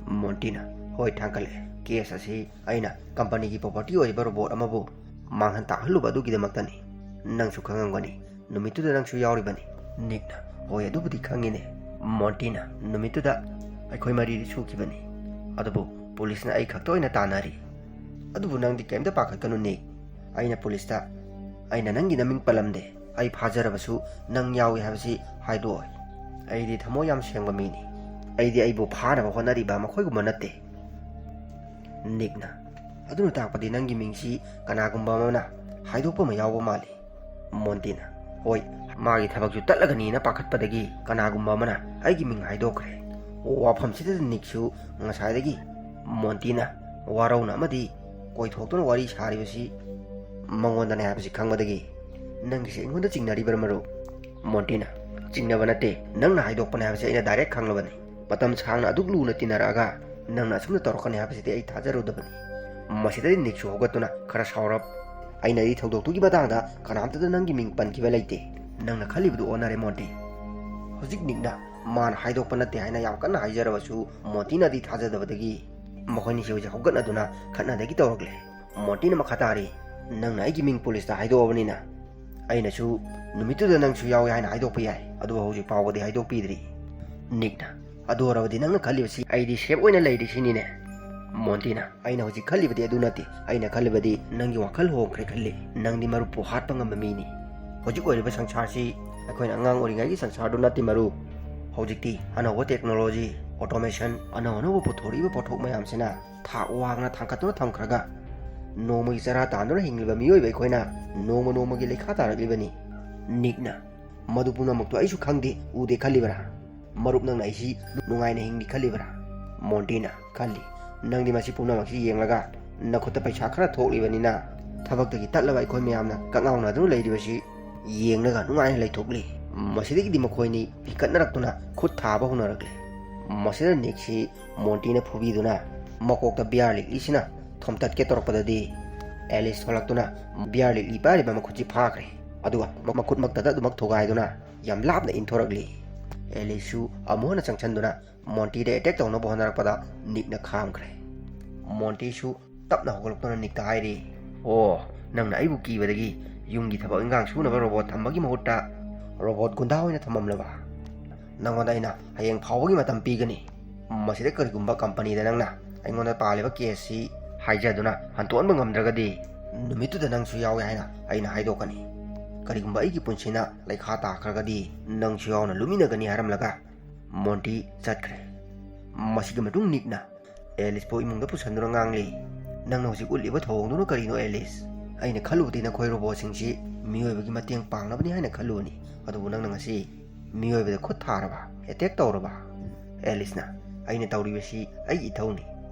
ꯃꯣꯟꯇꯤꯅ, "ꯍꯣꯏ, ꯊꯥꯡꯒꯠꯂꯛꯑꯦ꯫ ꯀꯦꯁ ꯑꯁꯤ ꯑꯩꯅ ꯀꯝꯄꯅꯤꯒꯤ ꯄ꯭ꯔꯣꯄꯔꯇꯤ ꯑꯣꯏꯔꯤꯕ ꯔꯣꯕꯣꯠ ꯑꯃꯕꯨ ꯃꯥꯡꯍꯟ ꯇꯥꯛꯍꯜꯂꯨꯕ ꯑꯗꯨꯒꯤꯗꯃꯛꯇꯅꯤ꯫ ꯅꯪꯁꯨ ꯈꯪꯉꯝꯒꯅꯤ, ꯅꯨꯃꯤꯠꯇꯨꯗ ꯅꯪꯁꯨ ꯌꯥꯎꯔꯤꯕꯅꯤ"꯫ ꯅꯤꯛꯅ, "ꯍꯣꯏ, ꯑꯗꯨꯕꯨꯗꯤ ꯈꯪꯉꯤꯅꯦ"꯫ ꯃꯣꯟꯇꯤꯅ, "ꯅꯨꯃꯤꯠꯇꯨꯗ ꯑꯩꯈꯣꯏ ꯃꯔꯤꯗꯤ ꯁꯨꯈꯤꯕꯅꯤ, ꯑꯗꯨꯕꯨ ꯄꯨꯂꯤꯁꯅ ꯑꯩ ꯈꯛꯇ ꯑꯣꯏꯅ ꯇꯥꯟꯅꯔꯤ"꯫ "ꯑꯗꯨꯕꯨ ꯅꯪꯗꯤ ꯀꯩꯝꯇ ꯄꯥꯈꯠꯀꯅꯨ ꯅꯤꯛ꯫ ꯑꯩꯅ ꯄꯨꯂꯤꯁꯇ ꯑꯩꯅ ꯅꯪꯒꯤ ꯅꯃꯤꯡ ꯄꯜꯂꯝꯗꯦ꯫ ꯑꯩ ꯐꯥꯖꯔꯕꯁꯨ ꯅꯪ ꯌꯥꯎꯏ ꯍꯥꯏꯕꯁꯤ ꯍꯥꯏꯗꯣꯛꯑꯣꯏ꯫ ꯑꯩꯗꯤ ꯊꯃꯣꯏ ꯌꯥꯝ ꯁꯦꯡꯕ ꯃꯤꯅꯤ꯫ ꯑꯩꯗꯤ ꯑꯩꯕꯨ ꯐꯥꯅꯕ ꯍꯣꯠꯅꯔꯤꯕ ꯃꯈꯣꯏꯒꯨꯝꯕ ꯅꯠꯇꯦ"꯫ ꯅꯤꯛꯅ, "ꯑꯗꯨꯅ ꯇꯥꯛꯄꯗꯤ ꯅꯪꯒꯤ ꯃꯤꯡꯁꯤ ꯀꯅꯥꯒꯨꯝꯕ ꯑꯃꯅ ꯍꯥꯏꯗꯣꯛꯄ ꯑꯃ ꯌꯥꯎꯕ ꯃꯥꯜꯂꯤ꯫ ꯃꯣꯟꯇꯤꯅ, "ꯍꯣꯏ, ꯃꯥꯒꯤ ꯊꯕꯛꯁꯨ ꯇꯠꯂꯒꯅꯤꯅ ꯄꯥꯈꯠꯄꯗꯒꯤ ꯀꯅꯥꯒꯨꯝꯕ ꯑꯃꯅ ꯑꯩꯒꯤ ꯃꯤꯡ ꯍꯥꯏꯗꯣꯛꯈ꯭ꯔꯦ"꯫ ꯋꯥꯐꯝꯁꯤꯗ ꯅꯤꯛꯁꯨ ꯉꯁꯥꯏꯗꯒꯤ ꯃꯣꯟꯇꯤꯅ ꯋꯥꯔꯧꯅ ꯑꯃꯗꯤ ꯀꯣꯏꯊꯣꯛꯇꯨꯅ ꯋꯥꯔꯤ ꯁꯥꯔꯤꯕꯁꯤ ꯃꯉꯣꯟꯗꯅꯦ ꯍꯥꯏꯕꯁꯤ ꯈꯪꯕꯗꯒꯤ, "ꯅꯪꯒꯤꯁꯦ ꯑꯩꯉꯣꯟꯗ ꯆꯤꯡꯅꯔꯤꯕ꯭ꯔꯥ, ꯃꯔꯨꯞ?" ꯃꯣꯟꯇꯤꯅ, "ꯆꯤꯡꯅꯕ ꯅꯠꯇꯦ, ꯅꯪꯅ ꯍꯥꯏꯗꯣꯛꯄꯅꯦ ꯍꯥꯏꯕꯁꯤ ꯑꯩꯅ ꯗꯥꯏꯔꯦꯛ ꯈꯪꯂꯕꯅꯤ꯫ ꯃꯇꯝ ꯁꯥꯡꯅ ꯑꯗꯨꯛ ꯂꯨꯅ ꯇꯤꯟꯅꯔꯛꯑꯒ ꯅꯪꯅ ꯑꯁꯨꯝꯅ ꯇꯧꯔꯛꯀꯅꯤ ꯍꯥꯏꯕꯁꯤꯗꯤ ꯑꯩ ꯊꯥꯖꯔꯨꯗꯕꯅꯤ"꯫ ꯃꯁꯤꯗꯗꯤ ꯅꯤꯛꯁꯨ ꯍꯧꯒꯠꯇꯨꯅ ꯈꯔ ꯁꯥꯎꯔꯞ, "ꯑꯩꯅꯗꯤ ꯊꯧꯗꯣꯛꯇꯨꯒꯤ ꯃꯇꯥꯡꯗ ꯀꯅꯥꯝꯇꯗ ꯅꯪꯒꯤ ꯃꯤꯡ ꯄꯟꯈꯤꯕ ꯂꯩꯇꯦ꯫ ꯅꯪꯅ ꯈꯜꯂꯤꯕꯗꯨ ꯑꯣꯟꯅꯔꯦ, ꯃꯣꯟꯇꯤ"꯫ ꯍꯧꯖꯤꯛ ꯅꯤꯛꯅ ꯃꯥꯅ ꯍꯥꯏꯗꯣꯛꯄ ꯅꯠꯇꯦ ꯍꯥꯏꯅ ꯌꯥꯝ ꯀꯟꯅ ꯍꯥꯏꯖꯔꯕꯁꯨ, ꯃꯣꯟꯇꯤꯅꯗꯤ ꯊꯥꯖꯗꯕꯗꯒꯤ ꯃꯈꯣꯏꯅꯤꯁꯦ ꯍꯧꯖꯤꯛ ꯍꯧꯒꯠꯅꯗꯨꯅ ꯈꯠꯅꯗꯒꯤ ꯇꯧꯔꯛꯂꯦ꯫ ꯃꯣꯟꯇꯤꯅ ꯃꯈꯥ ꯇꯥꯔꯤ, "ꯅꯪꯅ ꯑꯩꯒꯤ ꯃꯤꯡ ꯄꯨꯂꯤꯁꯇ ꯍꯥꯏꯗꯣꯛꯑꯕꯅꯤꯅ, ꯑꯩꯅꯁꯨ ꯅꯨꯃꯤꯠꯇꯨꯗ ꯅꯪꯁꯨ ꯌꯥꯎꯏ ꯍꯥꯏꯅ ꯍꯥꯏꯗꯣꯛꯄ ꯌꯥꯏ, ꯑꯗꯨꯕꯨ ꯍꯧꯖꯤꯛ ꯐꯥꯎꯕꯗꯤ ꯍꯥꯏꯗꯣꯛꯄꯤꯗ꯭ꯔꯤ"꯫ ꯅꯤꯛꯅ, "ꯑꯗꯨ ꯑꯣꯏꯔꯕꯗꯤ ꯅꯪꯅ ꯈꯜꯂꯤꯕꯁꯤ ꯑꯩꯗꯤ ꯁꯦꯞ ꯑꯣꯏꯅ ꯂꯩꯔꯤ ꯁꯤꯅꯤꯅꯦ?" ꯃꯣꯟꯇꯤꯅ, "ꯑꯩꯅ ꯍꯧꯖꯤꯛ ꯈꯜꯂꯤꯕꯗꯤ ꯑꯗꯨ ꯅꯠꯇꯦ꯫ ꯑꯩꯅ ꯈꯜꯂꯤꯕꯗꯤ ꯅꯪꯒꯤ ꯋꯥꯈꯜ ꯍꯣꯡꯈ꯭ꯔꯦ ꯈꯜꯂꯤ꯫ ꯅꯪꯗꯤ ꯃꯔꯨꯞꯄꯨ ꯍꯥꯠꯄ ꯉꯝꯕ ꯃꯤꯅꯤ꯫ ꯍꯧꯖꯤꯛ ꯑꯣꯏꯔꯤꯕ ꯁꯪꯁꯥꯔꯁꯤ ꯑꯩꯈꯣꯏꯅ ꯑꯉꯥꯡ ꯑꯣꯏꯔꯤꯉꯩꯒꯤ ꯁꯪꯁꯥꯔꯗꯨ ꯅꯠꯇꯦ, ꯃꯔꯨꯞ꯫ ꯍꯧꯖꯤꯛꯇꯤ ꯑꯅꯧꯕ ꯇꯦꯛꯅꯣꯂꯣꯖꯤ, ꯑꯣꯇꯣꯃꯦꯁꯟ, ꯑꯅꯧ ꯑꯅꯧꯕ ꯄꯨꯊꯣꯔꯛꯏꯕ ꯄꯣꯠꯊꯣꯛ ꯃꯌꯥꯝꯁꯤꯅ ꯊꯥꯛ ꯋꯥꯡꯅ ꯊꯥꯡꯒꯠꯇꯨꯅ ꯊꯝꯈ꯭ꯔꯒ, ꯅꯣꯡꯃꯒꯤ ꯆꯔꯥ ꯇꯥꯟꯗꯨꯅ ꯍꯤꯡꯂꯤꯕ ꯃꯤꯑꯣꯏꯕ ꯑꯩꯈꯣꯏꯅ ꯅꯣꯡꯃ ꯅꯣꯡꯃꯒꯤ ꯂꯩꯈꯥ ꯇꯥꯔꯛꯂꯤꯕꯅꯤ"꯫ ꯅꯤꯛꯅ, "ꯃꯗꯨ ꯄꯨꯝꯅꯃꯛꯇꯨ ꯑꯩꯁꯨ ꯈꯪꯗꯦ, ꯎꯗꯦ ꯈꯜꯂꯤꯕꯔꯥ? ꯃꯔꯨꯞ, ꯅꯪꯅ ꯑꯩꯁꯤ ꯅꯨꯡꯉꯥꯏꯅ ꯍꯤꯡꯂꯤ ꯈꯜꯂꯤꯕꯔꯥ?" ꯃꯣꯟꯇꯤꯅ, "ꯈꯜꯂꯤ꯫ ꯅꯪꯗꯤ ꯃꯁꯤ ꯄꯨꯝꯅꯃꯛꯁꯤ ꯌꯦꯡꯂꯒ ꯅꯈꯨꯠꯇ ꯄꯩꯁꯥ ꯈꯔ ꯊꯣꯛꯂꯤꯕꯅꯤꯅ ꯊꯕꯛꯇꯒꯤ ꯇꯠꯂꯕ ꯑꯩꯈꯣꯏ ꯃꯌꯥꯝꯅ ꯀꯛꯉꯥꯎꯅꯗꯨꯅ ꯂꯩꯔꯤꯕꯁꯤ ꯌꯦꯡꯂꯒ ꯅꯨꯡꯉꯥꯏꯅ ꯂꯩꯊꯣꯛꯂꯤ"꯫ ꯃꯁꯤꯗꯒꯤꯗꯤ ꯃꯈꯣꯏꯅꯤ ꯍꯤꯡꯀꯠꯅꯔꯛꯇꯨꯅ ꯈꯨꯠ ꯊꯥꯕ ꯍꯧꯅꯔꯛꯂꯤ꯫ ꯃꯁꯤꯗ ꯅꯤꯛꯁꯤ ꯃꯣꯟꯇꯤꯅ ꯐꯨꯕꯤꯗꯨꯅ ꯃꯀꯣꯛꯇ ꯕꯤꯌꯥꯔ ꯂꯤꯛꯂꯤꯁꯤꯅ ꯊꯣꯝꯇꯠꯀꯦ ꯇꯧꯔꯛꯄꯗꯗꯤ, ꯑꯦꯂꯤꯁ ꯊꯣꯛꯂꯛꯇꯨꯅ ꯕꯤꯌꯥꯔ ꯂꯤꯛꯂꯤ ꯄꯥꯏꯔꯤꯕ ꯃꯈꯨꯠꯁꯤ ꯐꯥꯈ꯭ꯔꯦ꯫ ꯑꯗꯨꯒ ꯃꯈꯨꯠꯃꯛꯇꯗ ꯑꯗꯨꯃꯛ ꯊꯨꯒꯥꯏꯗꯨꯅ ꯌꯥꯝ ꯂꯥꯞꯅ ꯏꯟꯊꯣꯔꯛꯂꯤ꯫ ꯑꯦꯂꯤꯁꯁꯨ ꯑꯃꯨꯛ ꯍꯟꯅ ꯆꯪꯁꯤꯟꯗꯨꯅ ꯃꯣꯟꯇꯤꯗ ꯑꯦꯇꯦꯛ ꯇꯧꯅꯕ ꯍꯣꯠꯅꯔꯛꯄꯗ ꯅꯤꯛꯅ ꯈꯥꯝꯈ꯭ꯔꯦ꯫ ꯃꯣꯟꯇꯤꯁꯨ ꯇꯞꯅ ꯍꯧꯒꯠꯂꯛꯇꯨꯅ ꯅꯤꯛꯇ ꯍꯥꯏꯔꯤ, "ꯑꯣ, ꯅꯪꯅ ꯑꯩꯕꯨ ꯀꯤꯕꯗꯒꯤ ꯌꯨꯝꯒꯤ ꯊꯕꯛ ꯏꯟꯈꯥꯡ ꯁꯨꯅꯕ ꯔꯣꯕꯣꯠ ꯊꯝꯕꯒꯤ ꯃꯍꯨꯠꯇ ꯔꯣꯕꯣꯠ ꯒꯨꯟꯗꯥ ꯑꯣꯏꯅ ꯊꯝꯃꯝꯂꯕ? ꯅꯪꯉꯣꯟꯗ ꯑꯩꯅ ꯍꯌꯦꯡ ꯐꯥꯎꯕꯒꯤ ꯃꯇꯝ ꯄꯤꯒꯅꯤ꯫ ꯃꯁꯤꯗ ꯀꯔꯤꯒꯨꯝꯕ ꯀꯝꯄꯅꯤꯗ ꯅꯪꯅ ꯑꯩꯉꯣꯟꯗ ꯄꯥꯜꯂꯤꯕ ꯀꯦꯁꯁꯤ ꯍꯥꯏꯖꯗꯨꯅ ꯍꯟꯇꯣꯛꯍꯟꯕ ꯉꯝꯗ꯭ꯔꯒꯗꯤ, ꯅꯨꯃꯤꯠꯇꯨꯗ ꯅꯪꯁꯨ ꯌꯥꯎꯏ ꯍꯥꯏꯅ ꯑꯩꯅ ꯍꯥꯏꯗꯣꯛꯀꯅꯤ꯫ ꯀꯔꯤꯒꯨꯝꯕ ꯑꯩꯒꯤ ꯄꯨꯟꯁꯤꯅ ꯂꯩꯈꯥ ꯇꯥꯈ꯭ꯔꯒꯗꯤ, ꯅꯪꯁꯨ ꯌꯥꯎꯅ ꯂꯨꯞꯃꯤꯟꯅꯒꯅꯤ" ꯍꯥꯏꯔꯝꯂꯒ ꯃꯣꯟꯇꯤ ꯆꯠꯈ꯭ꯔꯦ꯫ ꯃꯁꯤꯒꯤ ꯃꯇꯨꯡ ꯅꯤꯛꯅ ꯑꯦꯂꯤꯁꯄꯨ ꯏꯃꯨꯡꯗ ꯄꯨꯁꯟꯗꯨꯅ ꯉꯥꯡꯂꯤ, "ꯅꯪꯅ ꯍꯧꯖꯤꯛ ꯎꯠꯂꯤꯕ ꯊꯧꯑꯣꯡꯗꯨꯅ ꯀꯔꯤꯅꯣ, ꯑꯦꯂꯤꯁ? ꯑꯩꯅ ꯈꯜꯂꯨꯕꯗꯤ ꯅꯈꯣꯏ ꯔꯣꯕꯣꯠꯁꯤꯡꯁꯤ ꯃꯤꯑꯣꯏꯕꯒꯤ ꯃꯇꯦꯡ ꯄꯥꯡꯅꯕꯅꯤ ꯍꯥꯏꯅ ꯈꯜꯂꯨꯕꯅꯤ, ꯑꯗꯨꯕꯨ ꯅꯪꯅ ꯉꯁꯤ ꯃꯤꯑꯣꯏꯕꯗ ꯈꯨꯠ ꯊꯥꯔꯕ, ꯑꯦꯇꯦꯛ ꯇꯧꯔꯕ꯫ ꯑꯦꯂꯤꯁꯅ, ꯑꯩꯅ ꯇꯧꯔꯤꯕꯁꯤ ꯑꯩꯒꯤ ꯏꯊꯧꯅꯤ꯫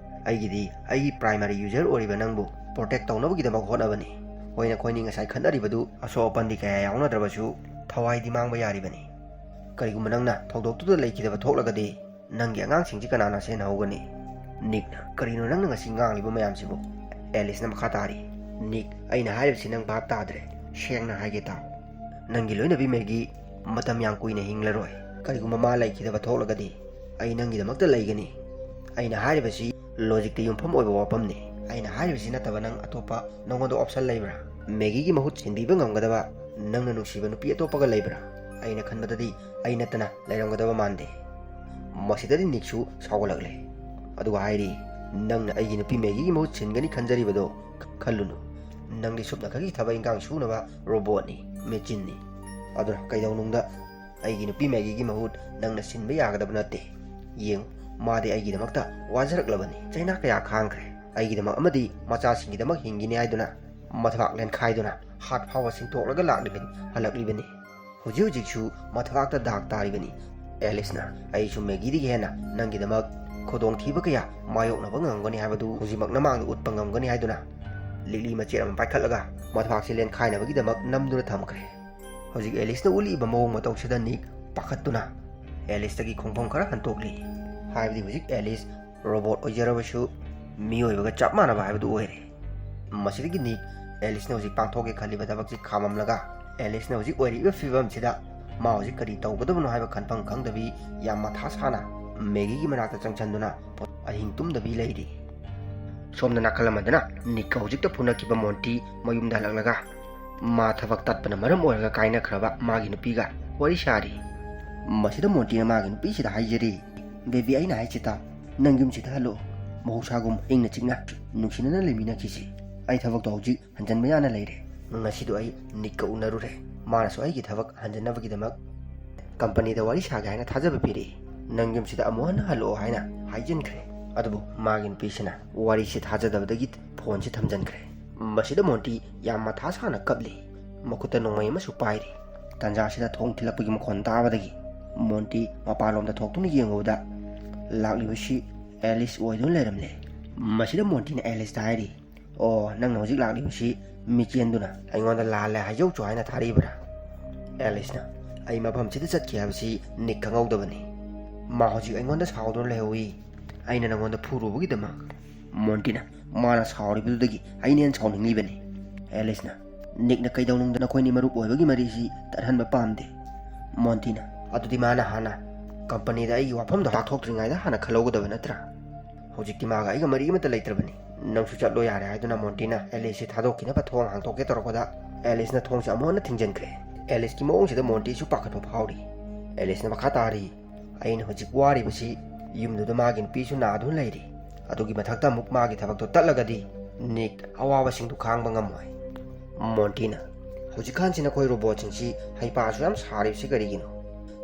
ꯑꯩꯒꯤꯗꯤ ꯑꯩꯒꯤ ꯄ꯭ꯔꯥꯏꯃꯥꯔꯤ ꯌꯨꯖꯔ ꯑꯣꯏꯔꯤꯕ ꯅꯪꯕꯨ ꯄ꯭ꯔꯣꯇꯦꯛ ꯇꯧꯅꯕꯒꯤꯗꯃꯛ ꯍꯣꯠꯅꯕꯅꯤ꯫ ꯍꯣꯏ, ꯅꯈꯣꯏꯅꯤ ꯉꯁꯥꯏ ꯈꯠꯅꯔꯤꯕꯗꯨ ꯑꯁꯣꯛ ꯑꯄꯟꯗꯤ ꯀꯌꯥ ꯌꯥꯎꯅꯗ꯭ꯔꯕꯁꯨ ꯊꯋꯥꯏꯗꯤ ꯃꯥꯡꯕ ꯌꯥꯔꯤꯕꯅꯤ꯫ ꯀꯔꯤꯒꯨꯝꯕ ꯅꯪꯅ ꯊꯧꯗꯣꯛꯇꯨꯗ ꯂꯩꯈꯤꯗꯕ ꯊꯣꯛꯂꯒꯗꯤ ꯅꯪꯒꯤ ꯑꯉꯥꯡꯁꯤꯡꯁꯤ ꯀꯅꯥꯅ ꯁꯦꯟꯅꯍꯧꯒꯅꯤ? ꯅꯤꯛꯅ, ꯀꯔꯤꯅꯣ ꯅꯪꯅ ꯉꯁꯤ ꯉꯥꯡꯂꯤꯕ ꯃꯌꯥꯝꯁꯤꯕꯨ? ꯑꯦꯂꯤꯁꯅ ꯃꯈꯥ ꯇꯥꯔꯤ, ꯅꯤꯛ, ꯑꯩꯅ ꯍꯥꯏꯔꯤꯕꯁꯤ ꯅꯪ ꯚꯥꯞ ꯇꯥꯗ꯭ꯔꯦ꯫ ꯁꯦꯡꯅ ꯍꯥꯏꯒꯦ ꯇꯥꯎ꯫ ꯅꯪꯒꯤ ꯂꯣꯏꯅꯕꯤ ꯃꯦꯒꯤ ꯃꯇꯝ ꯌꯥꯝ ꯀꯨꯏꯅ ꯍꯤꯡꯂꯔꯣꯏ꯫ ꯀꯔꯤꯒꯨꯝꯕ ꯃꯥ ꯂꯩꯈꯤꯗꯕ ꯊꯣꯛꯂꯒꯗꯤ ꯑꯩ ꯅꯪꯒꯤꯗꯃꯛꯇ ꯂꯩꯒꯅꯤ꯫ ꯑꯩꯅ ꯍꯥꯏꯔꯤꯕꯁꯤ ꯂꯣꯖꯤꯛꯇ ꯌꯨꯝꯐꯝ ꯑꯣꯏꯕ ꯋꯥꯐꯝꯅꯤ꯫ ꯑꯩꯅ ꯍꯥꯏꯔꯤꯕꯁꯤ ꯅꯠꯇꯕ ꯅꯪ ꯑꯇꯣꯞꯄ ꯅꯉꯣꯟꯗ ꯑꯣꯞꯁꯟ ꯂꯩꯕ꯭ꯔꯥ? ꯃꯦꯒꯤꯒꯤ ꯃꯍꯨꯠ ꯁꯤꯟꯕꯤꯕ ꯉꯝꯒꯗꯕ ꯅꯪꯅ ꯅꯨꯡꯁꯤꯕ ꯅꯨꯄꯤ ꯑꯇꯣꯞꯄꯒ ꯂꯩꯕ꯭ꯔꯥ? ꯑꯩꯅ ꯈꯟꯕꯗꯗꯤ ꯑꯩ ꯅꯠꯇꯅ ꯂꯩꯔꯝꯒꯗꯕ ꯃꯥꯟꯗꯦ꯫ ꯃꯁꯤꯗꯗꯤ ꯅꯤꯛꯁꯨ ꯁꯥꯎꯒꯠꯂꯛꯂꯦ꯫ ꯑꯗꯨꯒ ꯍꯥꯏꯔꯤ, ꯅꯪꯅ ꯑꯩꯒꯤ ꯅꯨꯄꯤ ꯃꯦꯒꯤꯒꯤ ꯃꯍꯨꯠ ꯁꯤꯟꯒꯅꯤ ꯈꯟꯖꯔꯤꯕꯗꯣ ꯈ-, ꯈꯜꯂꯨꯅꯨ꯫ ꯅꯪꯗꯤ ꯁꯨꯞꯅꯈꯛꯀꯤ ꯊꯕꯛ ꯏꯟꯈꯥꯡ ꯁꯨꯅꯕ ꯔꯣꯕꯣꯠꯅꯤ, ꯃꯦꯆꯤꯟꯅꯤ꯫ ꯑꯗꯨꯅ ꯀꯩꯗꯧꯅꯨꯡꯗ ꯑꯩꯒꯤ ꯅꯨꯄꯤ ꯃꯦꯒꯤꯒꯤ ꯃꯍꯨꯠ ꯅꯪꯅ ꯁꯤꯟꯕ ꯌꯥꯒꯗꯕ ꯅꯠꯇꯦ꯫ ꯌꯦꯡꯉꯨ, ꯃꯥꯗꯤ ꯑꯩꯒꯤꯗꯃꯛꯇ ꯋꯥꯖꯔꯛꯂꯕꯅꯤ꯫ ꯆꯩꯅꯥ ꯀꯌꯥ ꯈꯥꯡꯈ꯭ꯔꯦ꯫ ꯑꯩꯒꯤꯗꯃꯛ ꯑꯃꯗꯤ ꯃꯆꯥꯁꯤꯡꯒꯤꯗꯃꯛ ꯍꯤꯡꯒꯤꯅꯤ ꯍꯥꯏꯗꯨꯅ ꯃꯊꯕꯥꯛ ꯂꯦꯟꯈꯥꯏꯗꯨꯅ ꯍꯥꯠ ꯐꯥꯎꯕ ꯁꯤꯟꯊꯣꯛꯂꯒ ꯂꯥꯛꯂꯤꯕꯅꯤ, ꯍꯜꯂꯛꯂꯤꯕꯅꯤ꯫ ꯍꯧꯖꯤꯛ ꯍꯧꯖꯤꯛꯁꯨ ꯃꯊꯕꯥꯛꯇ ꯗꯥꯛ ꯇꯥꯔꯤꯕꯅꯤ꯫ ꯑꯦꯂꯤꯁꯅ, ꯑꯩꯁꯨ ꯃꯦꯒꯤꯗꯒꯤ ꯍꯦꯟꯅ ꯅꯪꯒꯤꯗꯃꯛ ꯈꯨꯗꯣꯡꯊꯤꯕ ꯀꯌꯥ ꯃꯥꯌꯣꯛꯅꯕ ꯉꯝꯒꯅꯤ ꯍꯥꯏꯕꯗꯨ ꯍꯧꯖꯤꯛꯃꯛ ꯅꯃꯥꯡꯗ ꯎꯠꯄ ꯉꯝꯒꯅꯤ ꯍꯥꯏꯗꯨꯅ ꯂꯤꯛꯂꯤ ꯃꯆꯦꯠ ꯑꯃ ꯄꯥꯏꯈꯠꯂꯒ ꯃꯊꯕꯥꯛꯁꯤ ꯂꯦꯟꯈꯥꯏꯅꯕꯒꯤꯗꯃꯛ ꯅꯝꯗꯨꯅ ꯊꯝꯈ꯭ꯔꯦ꯫ ꯍꯧꯖꯤꯛ ꯑꯦꯂꯤꯁꯅ ꯎꯠꯂꯤꯕ ꯃꯑꯣꯡ ꯃꯇꯧꯁꯤꯗ ꯅꯤꯛ ꯄꯥꯈꯠꯇꯨꯅ ꯑꯦꯂꯤꯁꯇꯒꯤ ꯈꯣꯡꯐꯝ ꯈꯔ ꯍꯟꯇꯣꯛꯂꯤ꯫ ꯍꯥꯏꯕꯗꯤ ꯍꯧꯖꯤꯛ ꯑꯦꯂꯤꯁ ꯔꯣꯕꯣꯠ ꯑꯣꯏꯖꯔꯕꯁꯨ ꯃꯤꯑꯣꯏꯕꯒ ꯆꯞ ꯃꯥꯟꯅꯕ ꯍꯥꯏꯕꯗꯨ ꯑꯣꯏꯔꯦ꯫ ꯃꯁꯤꯗꯒꯤ ꯅꯤꯛ ꯑꯦꯂꯤꯁꯅ ꯍꯧꯖꯤꯛ ꯄꯥꯡꯊꯣꯛꯀꯦ ꯈꯜꯂꯤꯕ ꯊꯕꯛꯁꯤ ꯈꯥꯝꯃꯝꯂꯒ ꯑꯦꯂꯤꯁꯅ ꯍꯧꯖꯤꯛ ꯑꯣꯏꯔꯤꯕ ꯐꯤꯕꯝꯁꯤꯗ ꯃꯥ ꯍꯧꯖꯤꯛ ꯀꯔꯤ ꯇꯧꯒꯗꯕꯅꯣ ꯍꯥꯏꯕ ꯈꯟꯐꯝ ꯈꯪꯗꯕꯤ ꯌꯥꯝ ꯃꯊꯥ ꯁꯥꯅ ꯃꯦꯒꯤꯒꯤ ꯃꯅꯥꯛꯇ ꯆꯪꯁꯤꯟꯗꯨꯅ ꯑꯍꯤꯡ ꯇꯨꯝꯗꯕꯤ ꯂꯩꯔꯤ꯫ ꯁꯣꯝꯗ ꯅꯥꯀꯜ ꯑꯃꯗꯅ ꯅꯤꯛꯀ ꯍꯧꯖꯤꯛꯇ ꯐꯨꯅꯈꯤꯕ ꯃꯣꯟꯇꯤ ꯃꯌꯨꯝꯗ ꯍꯜꯂꯛꯂꯒ ꯃꯥ ꯊꯕꯛ ꯇꯠꯄꯅ ꯃꯔꯝ ꯑꯣꯏꯔꯒ ꯀꯥꯏꯅꯈ꯭ꯔꯕ ꯃꯥꯒꯤ ꯅꯨꯄꯤꯒ ꯋꯥꯔꯤ ꯁꯥꯔꯤ꯫ ꯃꯁꯤꯗ ꯃꯣꯟꯇꯤꯅ ꯃꯥꯒꯤ ꯅꯨꯄꯤꯁꯤꯗ ꯍꯥꯏꯖꯔꯤ, "ꯕꯦꯕꯤ, ꯑꯩꯅ ꯍꯥꯏꯁꯤ ꯇꯥꯎ, ꯅꯪ ꯌꯨꯝꯁꯤꯗ ꯍꯜꯂꯛꯑꯣ꯫ ꯃꯍꯧꯁꯥꯒꯨꯝ ꯏꯪꯅ ꯆꯤꯛꯅ ꯅꯨꯡꯁꯤꯅꯅ ꯂꯩꯃꯤꯟꯅꯈꯤꯁꯤ꯫ ꯑꯩ ꯊꯕꯛꯇꯣ ꯍꯧꯖꯤꯛ ꯍꯟꯖꯟꯕ ꯌꯥꯅ ꯂꯩꯔꯦ꯫ ꯉꯁꯤꯗꯣ ꯑꯩ ꯅꯤꯛꯀ ꯎꯅꯔꯨꯔꯦ꯫ ꯃꯥꯅꯁꯨ ꯑꯩꯒꯤ ꯊꯕꯛ ꯍꯟꯖꯟꯅꯕꯒꯤꯗꯃꯛ ꯀꯝꯄꯅꯤꯗ ꯋꯥꯔꯤ ꯁꯥꯒꯦ ꯍꯥꯏꯅ ꯊꯥꯖꯕ ꯄꯤꯔꯛꯏ꯫ ꯅꯪ ꯌꯨꯝꯁꯤꯗ ꯑꯃꯨꯛ ꯍꯟꯅ ꯍꯜꯂꯛꯑꯣ ꯍꯥꯏꯅ ꯍꯥꯏꯖꯤꯟꯈ꯭ꯔꯦ꯫" ꯑꯗꯨꯕꯨ ꯃꯥꯒꯤ ꯅꯨꯄꯤꯁꯤꯅ ꯋꯥꯔꯤꯁꯤ ꯊꯥꯖꯗꯕꯗꯒꯤ ꯐꯣꯟꯁꯤ ꯊꯝꯖꯤꯟꯈ꯭ꯔꯦ꯫ ꯃꯁꯤꯗ ꯃꯣꯟꯇꯤ ꯌꯥꯝ ꯃꯊꯥ ꯁꯥꯅ ꯀꯞꯂꯤ꯫ ꯃꯈꯨꯠꯇ ꯅꯣꯡꯃꯩ ꯑꯃꯁꯨ ꯄꯥꯏꯔꯤ꯫ ꯇꯥꯟꯖꯥꯁꯤꯗ ꯊꯣꯡ ꯊꯤꯜꯂꯛꯄꯒꯤ ꯃꯈꯣꯟ ꯇꯥꯕꯗꯒꯤ ꯃꯣꯟꯇꯤ ꯃꯄꯥꯟꯂꯣꯝꯗ ꯊꯣꯛꯇꯨꯅ ꯌꯦꯡꯉꯨꯕꯗ ꯂꯥꯛꯂꯤꯕꯁꯤ ꯑꯦꯂꯤꯁ ꯑꯣꯏꯗꯨꯅ ꯂꯩꯔꯝꯂꯦ꯫ ꯃꯁꯤꯗ ꯃꯣꯟꯇꯤꯅ ꯑꯦꯂꯤꯁꯇ ꯍꯥꯏꯔꯤ, "ꯑꯣ, ꯅꯪꯅ ꯍꯧꯖꯤꯛ ꯂꯥꯛꯂꯤꯕꯁꯤ ꯃꯤꯆꯦꯟꯗꯨꯅ ꯑꯩꯉꯣꯟꯗ ꯂꯥꯜꯂꯦ ꯍꯥꯏꯖꯧ ꯆꯣ ꯍꯥꯏꯅ ꯊꯥꯔꯛꯏꯕ꯭ꯔꯥ?" ꯑꯦꯂꯤꯁꯅ, "ꯑꯩ ꯃꯐꯝꯁꯤꯗ ꯆꯠꯈꯤ ꯍꯥꯏꯕꯁꯤ ꯅꯤꯛ ꯈꯪꯍꯧꯗꯕꯅꯤ꯫ ꯃꯥ ꯍꯧꯖꯤꯛ ꯑꯩꯉꯣꯟꯗ ꯁꯥꯎꯗꯨꯅ ꯂꯩꯍꯧꯏ꯫ ꯑꯩꯅ ꯅꯉꯣꯟꯗ ꯐꯨꯔꯨꯕꯒꯤꯗꯃꯛ꯫" ꯃꯣꯟꯇꯤꯅ, "ꯃꯥꯅ ꯁꯥꯎꯔꯤꯕꯗꯨꯗꯒꯤ ꯑꯩꯅ ꯍꯦꯟꯅ ꯁꯥꯎꯅꯤꯡꯂꯤꯕꯅꯤ꯫" ꯑꯦꯂꯤꯁꯅ, "ꯅꯤꯛꯅ ꯀꯩꯗꯧꯅꯨꯡꯗ ꯅꯈꯣꯏꯅꯤ ꯃꯔꯨꯞ ꯑꯣꯏꯕꯒꯤ ꯃꯔꯤꯁꯤ ꯇꯠꯍꯟꯕ ꯄꯥꯝꯗꯦ꯫" ꯃꯣꯟꯇꯤꯅ, "ꯑꯗꯨꯗꯤ ꯃꯥꯅ ꯍꯥꯟꯅ ꯀꯝꯄꯅꯤꯗ ꯑꯩꯒꯤ ꯋꯥꯐꯝꯗꯣ ꯂꯥꯛꯊꯣꯛꯇ꯭ꯔꯤꯉꯩꯗ ꯍꯥꯟꯅ ꯈꯜꯍꯧꯒꯗꯕ ꯅꯠꯇ꯭ꯔꯥ? ꯍꯧꯖꯤꯛꯇꯤ ꯃꯥꯒ ꯑꯩꯒ ꯃꯔꯤ ꯑꯃꯠꯇ ꯂꯩꯇ꯭ꯔꯕꯅꯤ꯫ ꯅꯪꯁꯨ ꯆꯠꯂꯣ ꯌꯥꯔꯦ" ꯍꯥꯏꯗꯨꯅ ꯃꯣꯟꯇꯤꯅ ꯑꯦꯂꯤꯁꯁꯤ ꯊꯥꯗꯣꯛꯈꯤꯅꯕ ꯊꯣꯡ ꯍꯥꯡꯗꯣꯛꯀꯦ ꯇꯧꯔꯛꯄꯗ ꯑꯦꯂꯤꯁꯅ ꯊꯣꯡꯁꯦ ꯑꯃꯨꯛ ꯍꯟꯅ ꯊꯤꯡꯖꯤꯟꯈ꯭ꯔꯦ꯫ ꯑꯦꯂꯤꯁꯀꯤ ꯃꯑꯣꯡꯁꯤꯗ ꯃꯣꯟꯇꯤꯁꯨ ꯄꯥꯈꯠꯄ ꯐꯥꯎꯔꯤ꯫ ꯑꯦꯂꯤꯁꯅ ꯃꯈꯥ ꯇꯥꯔꯤ, "ꯑꯩꯅ ꯍꯧꯖꯤꯛ ꯋꯥꯔꯤꯕꯁꯤ ꯌꯨꯝꯗꯨꯗ ꯃꯥꯒꯤ ꯅꯨꯄꯤꯁꯨ ꯅꯥꯗꯨꯅ ꯂꯩꯔꯤ꯫ ꯑꯗꯨꯒꯤ ꯃꯊꯛꯇ ꯑꯃꯨꯛ ꯃꯥꯒꯤ ꯊꯕꯛꯇꯣ ꯇꯠꯂꯒꯗꯤ ꯅꯤꯛ ꯑꯋꯥꯕꯁꯤꯡꯗꯨ ꯈꯥꯡꯕ ꯉꯝꯃꯣꯏ꯫" ꯃꯣꯟꯇꯤꯅ, "ꯍꯧꯖꯤꯛꯀꯥꯟꯁꯤ ꯅꯈꯣꯏ ꯔꯣꯕꯣꯠꯁꯤꯡꯁꯤ ꯍꯩꯄꯥꯁꯨ ꯌꯥꯝ ꯁꯥꯔꯤꯕꯁꯤ ꯀꯔꯤꯒꯤꯅꯣ?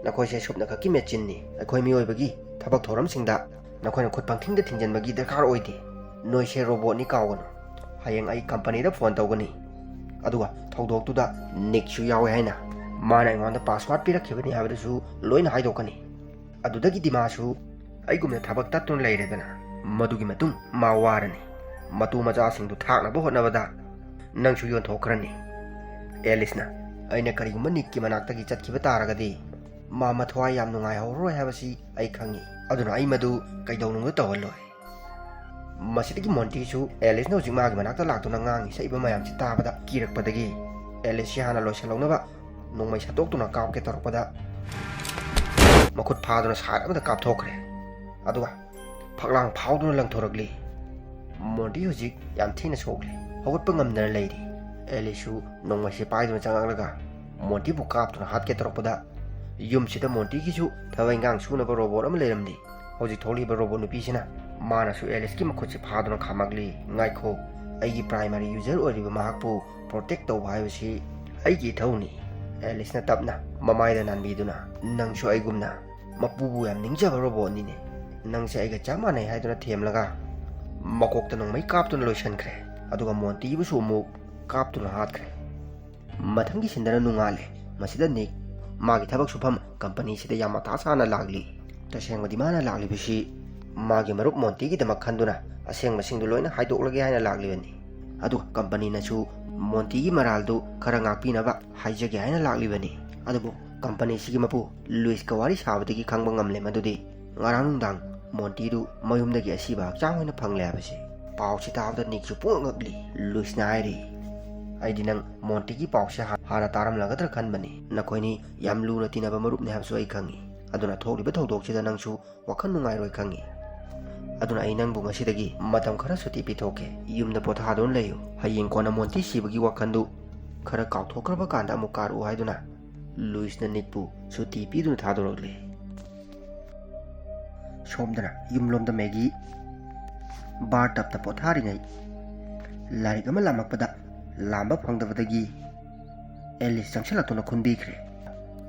ꯅꯈꯣꯏꯁꯦ ꯁꯨꯞꯅ ꯈꯛꯀꯤ ꯃꯦꯆꯤꯟꯅꯤ꯫ ꯑꯩꯈꯣꯏ ꯃꯤꯑꯣꯏꯕꯒꯤ ꯊꯕꯛ ꯊꯧꯔꯝꯁꯤꯡꯗ ꯅꯈꯣꯏꯅ ꯈꯨꯠ ꯄꯪꯊꯤꯡꯗ ꯊꯤꯡꯖꯤꯟꯕꯒꯤ ꯗꯔꯀꯥꯔ ꯑꯣꯏꯗꯦ꯫ ꯅꯣꯏꯁꯦ ꯔꯣꯕꯣꯠꯅꯤ ꯀꯥꯎꯒꯅꯨ꯫ ꯍꯌꯦꯡ ꯑꯩ ꯀꯝꯄꯅꯤꯗ ꯐꯣꯟ ꯇꯧꯒꯅꯤ꯫ ꯑꯗꯨꯒ ꯊꯧꯗꯣꯛꯇꯨꯗ ꯅꯤꯛꯁꯨ ꯌꯥꯎꯋꯦ ꯍꯥꯏꯅ ꯃꯥꯅ ꯑꯩꯉꯣꯟꯗ ꯄꯥꯁꯋꯥꯔꯗ ꯄꯤꯔꯛꯈꯤꯕꯅꯤ ꯍꯥꯏꯕꯗꯨꯁꯨ ꯂꯣꯏꯅ ꯍꯥꯏꯗꯣꯛꯀꯅꯤ꯫ ꯑꯗꯨꯗꯒꯤꯗꯤ ꯃꯥꯁꯨ ꯑꯩꯒꯨꯝꯅ ꯊꯕꯛ ꯇꯠꯇꯨꯅ ꯂꯩꯔꯦꯗꯅ꯫ ꯃꯗꯨꯒꯤ ꯃꯇꯨꯡ ꯃꯥ ꯋꯥꯔꯅꯤ꯫ ꯃꯇꯨ ꯃꯆꯥꯁꯤꯡꯗꯨ ꯊꯥꯛꯅꯕ ꯍꯣꯠꯅꯕꯗ ꯅꯪꯁꯨ ꯌꯣꯟꯊꯣꯛꯈ꯭ꯔꯅꯤ꯫" ꯑꯦꯂꯤꯁꯅ, "ꯑꯩꯅ ꯀꯔꯤꯒꯨꯝꯕ ꯅꯤꯛꯀꯤ ꯃꯅꯥꯛꯇꯒꯤ ꯆꯠꯈꯤꯕ ꯇꯥꯔꯒꯗꯤ ꯃꯥ ꯃꯊ꯭ꯋꯥꯏ ꯌꯥꯝ ꯅꯨꯡꯉꯥꯏꯍꯧꯔꯔꯣꯏ ꯍꯥꯏꯕꯁꯤ ꯑꯩ ꯈꯪꯉꯤ꯫ ꯑꯗꯨꯅ ꯑꯩ ꯃꯗꯨ ꯀꯩꯗꯧꯅꯨꯡꯗ ꯇꯧꯍꯜꯂꯣꯏ꯫" ꯃꯁꯤꯗꯒꯤ ꯃꯣꯟꯇꯤꯁꯨ ꯑꯦꯂꯤꯁꯅ ꯍꯧꯖꯤꯛ ꯃꯥꯒꯤ ꯃꯅꯥꯛꯇ ꯂꯥꯛꯇꯨꯅ ꯉꯥꯡꯉꯤ ꯁꯛꯏꯕ ꯃꯌꯥꯝꯁꯤ ꯇꯥꯕꯗ ꯀꯤꯔꯛꯄꯗꯒꯤ ꯑꯦꯂꯤꯁꯁꯤ ꯍꯥꯟꯅ ꯂꯣꯏꯁꯤꯜꯍꯧꯅꯕ ꯅꯣꯡꯃꯩ ꯁꯠꯇꯣꯛꯇꯨꯅ ꯀꯥꯞꯀꯦ ꯇꯧꯔꯛꯄꯗ ꯃꯈꯨꯠ ꯐꯥꯗꯨꯅ ꯁꯥꯏꯠ ꯑꯃꯗ ꯀꯥꯞꯊꯣꯛꯈ꯭ꯔꯦ꯫ ꯑꯗꯨꯒ ꯐꯛꯂꯥꯡ ꯐꯥꯎꯗꯨꯅ ꯂꯪꯊꯣꯔꯛꯂꯤ꯫ ꯃꯣꯟꯇꯤ ꯍꯧꯖꯤꯛ ꯌꯥꯝ ꯊꯤꯅ ꯁꯣꯛꯂꯦ꯫ ꯍꯧꯒꯠꯄ ꯉꯝꯗꯅ ꯂꯩꯔꯤ꯫ ꯑꯦꯂꯤꯁꯁꯨ ꯅꯣꯡꯃꯩꯁꯦ ꯄꯥꯏꯗꯨꯅ ꯆꯪꯂꯛꯂꯒ ꯃꯣꯟꯇꯤꯕꯨ ꯀꯥꯞꯇꯨꯅ ꯍꯥꯠꯀꯦ ꯇꯧꯔꯛꯄꯗ ꯌꯨꯝꯁꯤꯗ ꯃꯣꯟꯇꯤꯒꯤꯁꯨ ꯊꯕꯛ ꯏꯟꯈꯥꯡ ꯁꯨꯅꯕ ꯔꯣꯕꯣꯠ ꯑꯃ ꯂꯩꯔꯝꯂꯤ꯫ ꯍꯧꯖꯤꯛ ꯊꯣꯛꯂꯤꯕ ꯔꯣꯕꯣꯠ ꯅꯨꯄꯤꯁꯤꯅ ꯃꯥꯅꯁꯨ ꯑꯦꯂꯤꯁꯀꯤ ꯃꯈꯨꯠꯁꯤ ꯐꯥꯗꯨꯅ ꯈꯥꯝꯃꯛꯂꯤ꯫ "ꯉꯥꯏꯈꯣ, ꯑꯩꯒꯤ ꯄ꯭ꯔꯥꯏꯃꯥꯔꯤ ꯌꯨꯖꯔ ꯑꯣꯏꯔꯤꯕ ꯃꯍꯥꯛꯄꯨ ꯄ꯭ꯔꯣꯇꯦꯛ ꯇꯧꯕ ꯍꯥꯏꯕꯁꯤ ꯑꯩꯒꯤ ꯏꯊꯧꯅꯤ꯫" ꯑꯦꯂꯤꯁꯅ ꯇꯞꯅ ꯃꯃꯥꯏꯗ ꯅꯥꯟꯕꯤꯗꯨꯅ, "ꯅꯪꯁꯨ ꯑꯩꯒꯨꯝꯅ ꯃꯄꯨꯕꯨ ꯌꯥꯝ ꯅꯤꯡꯖꯕ ꯔꯣꯕꯣꯠꯅꯤꯅꯦ꯫ ꯅꯪꯁꯦ ꯑꯩꯒ ꯆꯞ ꯃꯥꯟꯅꯩ" ꯍꯥꯏꯗꯨꯅ ꯊꯦꯝꯂꯒ ꯃꯀꯣꯛꯇ ꯅꯣꯡꯃꯩ ꯀꯥꯞꯇꯨꯅ ꯂꯣꯏꯁꯤꯟꯈ꯭ꯔꯦ꯫ ꯑꯗꯨꯒ ꯃꯣꯟꯇꯤꯕꯨꯁꯨ ꯑꯃꯨꯛ ꯀꯥꯞꯇꯨꯅ ꯍꯥꯠꯈ꯭ꯔꯦ꯫ ꯃꯊꯪꯒꯤ ꯁꯤꯟꯗꯅ ꯅꯣꯡꯉꯥꯜꯂꯦ꯫ ꯃꯁꯤꯗ ꯅꯤꯛ ꯃꯥꯒꯤ ꯊꯕꯛ ꯁꯨꯐꯝ ꯀꯝꯄꯅꯤꯁꯤꯗ ꯌꯥꯝ ꯃꯊꯥ ꯁꯥꯅ ꯂꯥꯛꯂꯤ꯫ ꯇꯁꯦꯡꯕꯗꯤ ꯃꯥꯅ ꯂꯥꯛꯂꯤꯕꯁꯤ ꯃꯥꯒꯤ ꯃꯔꯨꯞ ꯃꯣꯟꯇꯤꯒꯤꯗꯃꯛ ꯈꯟꯗꯨꯅ ꯑꯁꯦꯡꯕꯁꯤꯡꯗꯨ ꯂꯣꯏꯅ ꯍꯥꯏꯗꯣꯛꯂꯒꯦ ꯍꯥꯏꯅ ꯂꯥꯛꯂꯤꯕꯅꯤ꯫ ꯑꯗꯨꯒ ꯀꯝꯄꯅꯤꯅꯁꯨ ꯃꯣꯟꯇꯤꯒꯤ ꯃꯔꯥꯜꯗꯨ ꯈꯔ ꯉꯥꯛꯄꯤꯅꯕ ꯍꯥꯏꯖꯒꯦ ꯍꯥꯏꯅ ꯂꯥꯛꯂꯤꯕꯅꯤ꯫ ꯑꯗꯨꯕꯨ ꯀꯝꯄꯅꯤꯁꯤꯒꯤ ꯃꯄꯨ ꯂꯨꯏꯁꯀ ꯋꯥꯔꯤ ꯁꯥꯕꯗꯒꯤ ꯈꯪꯕ ꯉꯝꯂꯦ ꯃꯗꯨꯗꯤ ꯉꯔꯥꯡ ꯅꯨꯡꯗꯥꯡ ꯃꯣꯟꯇꯤꯗꯨ ꯃꯌꯨꯝꯗꯒꯤ ꯑꯁꯤꯕ ꯍꯛꯆꯥꯡ ꯑꯣꯏꯅ ꯐꯪꯂꯦ ꯍꯥꯏꯕꯁꯤ꯫ ꯄꯥꯎꯁꯤ ꯇꯥꯕꯗ ꯅꯤꯛꯁꯨ ꯄꯨꯡꯉꯛ ꯉꯛꯂꯤ꯫ ꯂꯨꯏꯁꯅ ꯍꯥꯏꯔꯤ, "ꯑꯩꯗꯤ ꯅꯪ ꯃꯣꯟꯇꯤꯒꯤ ꯄꯥꯎꯁꯦ ꯍꯥ-, ꯍꯥꯟꯅ ꯇꯥꯔꯝꯂꯒꯗ꯭ꯔꯥ ꯈꯟꯕꯅꯤ꯫ ꯅꯈꯣꯏꯅꯤ ꯌꯥꯝ ꯂꯨꯅ ꯇꯤꯟꯅꯕ ꯃꯔꯨꯞꯅꯤ ꯍꯥꯏꯕꯁꯨ ꯑꯩ ꯈꯪꯉꯤ꯫ ꯑꯗꯨꯅ ꯊꯣꯛꯂꯤꯕ ꯊꯧꯗꯣꯛꯁꯤꯗ ꯅꯪꯁꯨ ꯋꯥꯈꯜ ꯅꯨꯡꯉꯥꯏꯔꯣꯏ ꯈꯪꯉꯤ꯫ ꯑꯗꯨꯅ ꯑꯩ ꯅꯪꯕꯨ ꯉꯁꯤꯗꯒꯤ ꯃꯇꯝ ꯈꯔ ꯁꯨꯇꯤ ꯄꯤꯊꯣꯛꯀꯦ꯫ ꯌꯨꯝꯗ ꯄꯣꯊꯥꯗꯨꯅ ꯂꯩꯌꯨ꯫ ꯍꯌꯦꯡ ꯀꯣꯟꯅ ꯃꯣꯟꯇꯤ ꯁꯤꯕꯒꯤ ꯋꯥꯈꯜꯗꯨ ꯈꯔ ꯀꯥꯎꯊꯣꯛꯈ꯭ꯔꯕ ꯀꯥꯟꯗ ꯑꯃꯨꯛ ꯀꯥꯔꯛꯎ" ꯍꯥꯏꯗꯨꯅ ꯂꯨꯏꯁꯅ ꯅꯤꯛꯄꯨ ꯁꯨꯇꯤ ꯄꯤꯗꯨꯅ ꯊꯥꯗꯣꯔꯛꯂꯦ꯫ ꯁꯣꯝꯗꯅ ꯌꯨꯝꯂꯣꯝꯗ ꯃꯦꯒꯤ ꯕꯥꯔ ꯇꯞꯇ ꯄꯣꯊꯥꯔꯤꯉꯩ ꯂꯥꯏꯔꯤꯛ ꯑꯃ ꯂꯥꯝꯃꯛꯄꯗ ꯂꯥꯝꯕ ꯐꯪꯗꯕꯗꯒꯤ ꯑꯦꯂꯤꯁ ꯆꯪꯁꯤꯜꯂꯛꯇꯨꯅ ꯈꯨꯟꯕꯤꯈ꯭ꯔꯦ꯫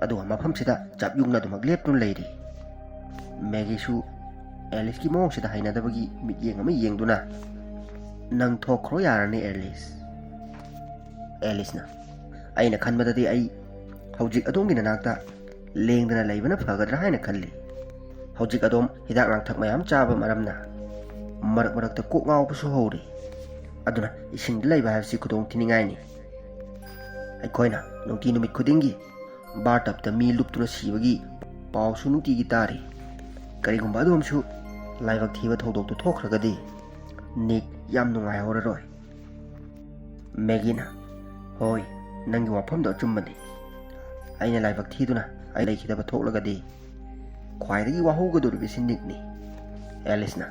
ꯑꯗꯨꯒ ꯃꯐꯝꯁꯤꯗ ꯆꯞ ꯌꯨꯡꯅ ꯑꯗꯨꯃꯛ ꯂꯦꯞꯇꯨꯅ ꯂꯩꯔꯤ꯫ ꯃꯦꯒꯤꯁꯨ ꯑꯦꯂꯤꯁꯀꯤ ꯃꯑꯣꯡꯁꯤꯗ ꯍꯩꯅꯗꯕꯒꯤ ꯃꯤꯠꯌꯦꯡ ꯑꯃ ꯌꯦꯡꯗꯨꯅ, "ꯅꯪ ꯊꯣꯛꯈ꯭ꯔꯣ ꯌꯥꯔꯅꯤ ꯑꯦꯂꯤꯁ꯫" ꯑꯦꯂꯤꯁꯅ, "ꯑꯩꯅ ꯈꯟꯕꯗꯗꯤ ꯑꯩ ꯍꯧꯖꯤꯛ ꯑꯗꯣꯝꯒꯤ ꯅꯅꯥꯛꯇ ꯂꯦꯡꯗꯅ ꯂꯩꯕꯅ ꯐꯒꯗ꯭ꯔꯥ ꯍꯥꯏꯅ ꯈꯜꯂꯤ꯫ ꯍꯧꯖꯤꯛ ꯑꯗꯣꯝ ꯍꯤꯗꯥꯛ ꯂꯥꯡꯊꯛ ꯃꯌꯥꯝ ꯆꯥꯕ ꯃꯔꯝꯅ ꯃꯔꯛ ꯃꯔꯛꯇ ꯀꯣꯛ ꯉꯥꯎꯕꯁꯨ ꯍꯧꯔꯤ꯫ ꯑꯗꯨꯅ ꯏꯁꯤꯡꯗ ꯂꯩꯕ ꯍꯥꯏꯕꯁꯤ ꯈꯨꯗꯣꯡ ꯊꯤꯅꯤꯡꯉꯥꯏꯅꯤ꯫ ꯑꯩꯈꯣꯏꯅ ꯅꯨꯡꯇꯤ ꯅꯨꯃꯤꯠ ꯈꯨꯗꯤꯡꯒꯤ ꯕꯥꯔ ꯇꯞꯇ ꯃꯤ ꯂꯨꯞꯇꯨꯅ ꯁꯤꯕꯒꯤ ꯄꯥꯎꯁꯨ ꯅꯨꯡꯇꯤꯒꯤ ꯇꯥꯔꯤ꯫ ꯀꯔꯤꯒꯨꯝꯕ ꯑꯗꯣꯝꯁꯨ ꯂꯥꯏꯕꯛ ꯊꯤꯕ ꯊꯧꯗꯣꯛꯇꯨ ꯊꯣꯛꯈ꯭ꯔꯒꯗꯤ ꯅꯤꯛ ꯌꯥꯝ ꯅꯨꯡꯉꯥꯏꯍꯧꯔꯔꯣꯏ꯫" ꯃꯦꯒꯤꯅ, "ꯍꯣꯏ, ꯅꯪꯒꯤ ꯋꯥꯐꯝꯗꯣ ꯑꯆꯨꯝꯕꯅꯤ꯫ ꯑꯩꯅ ꯂꯥꯏꯕꯛ ꯊꯤꯗꯨꯅ ꯑꯩ ꯂꯩꯈꯤꯗꯕ ꯊꯣꯛꯂꯒꯗꯤ ꯈ꯭ꯋꯥꯏꯗꯒꯤ ꯋꯥꯍꯧꯒꯗꯧꯔꯤꯕꯁꯤ ꯅꯤꯛꯅꯤ꯫" ꯑꯦꯂꯤꯁꯅ,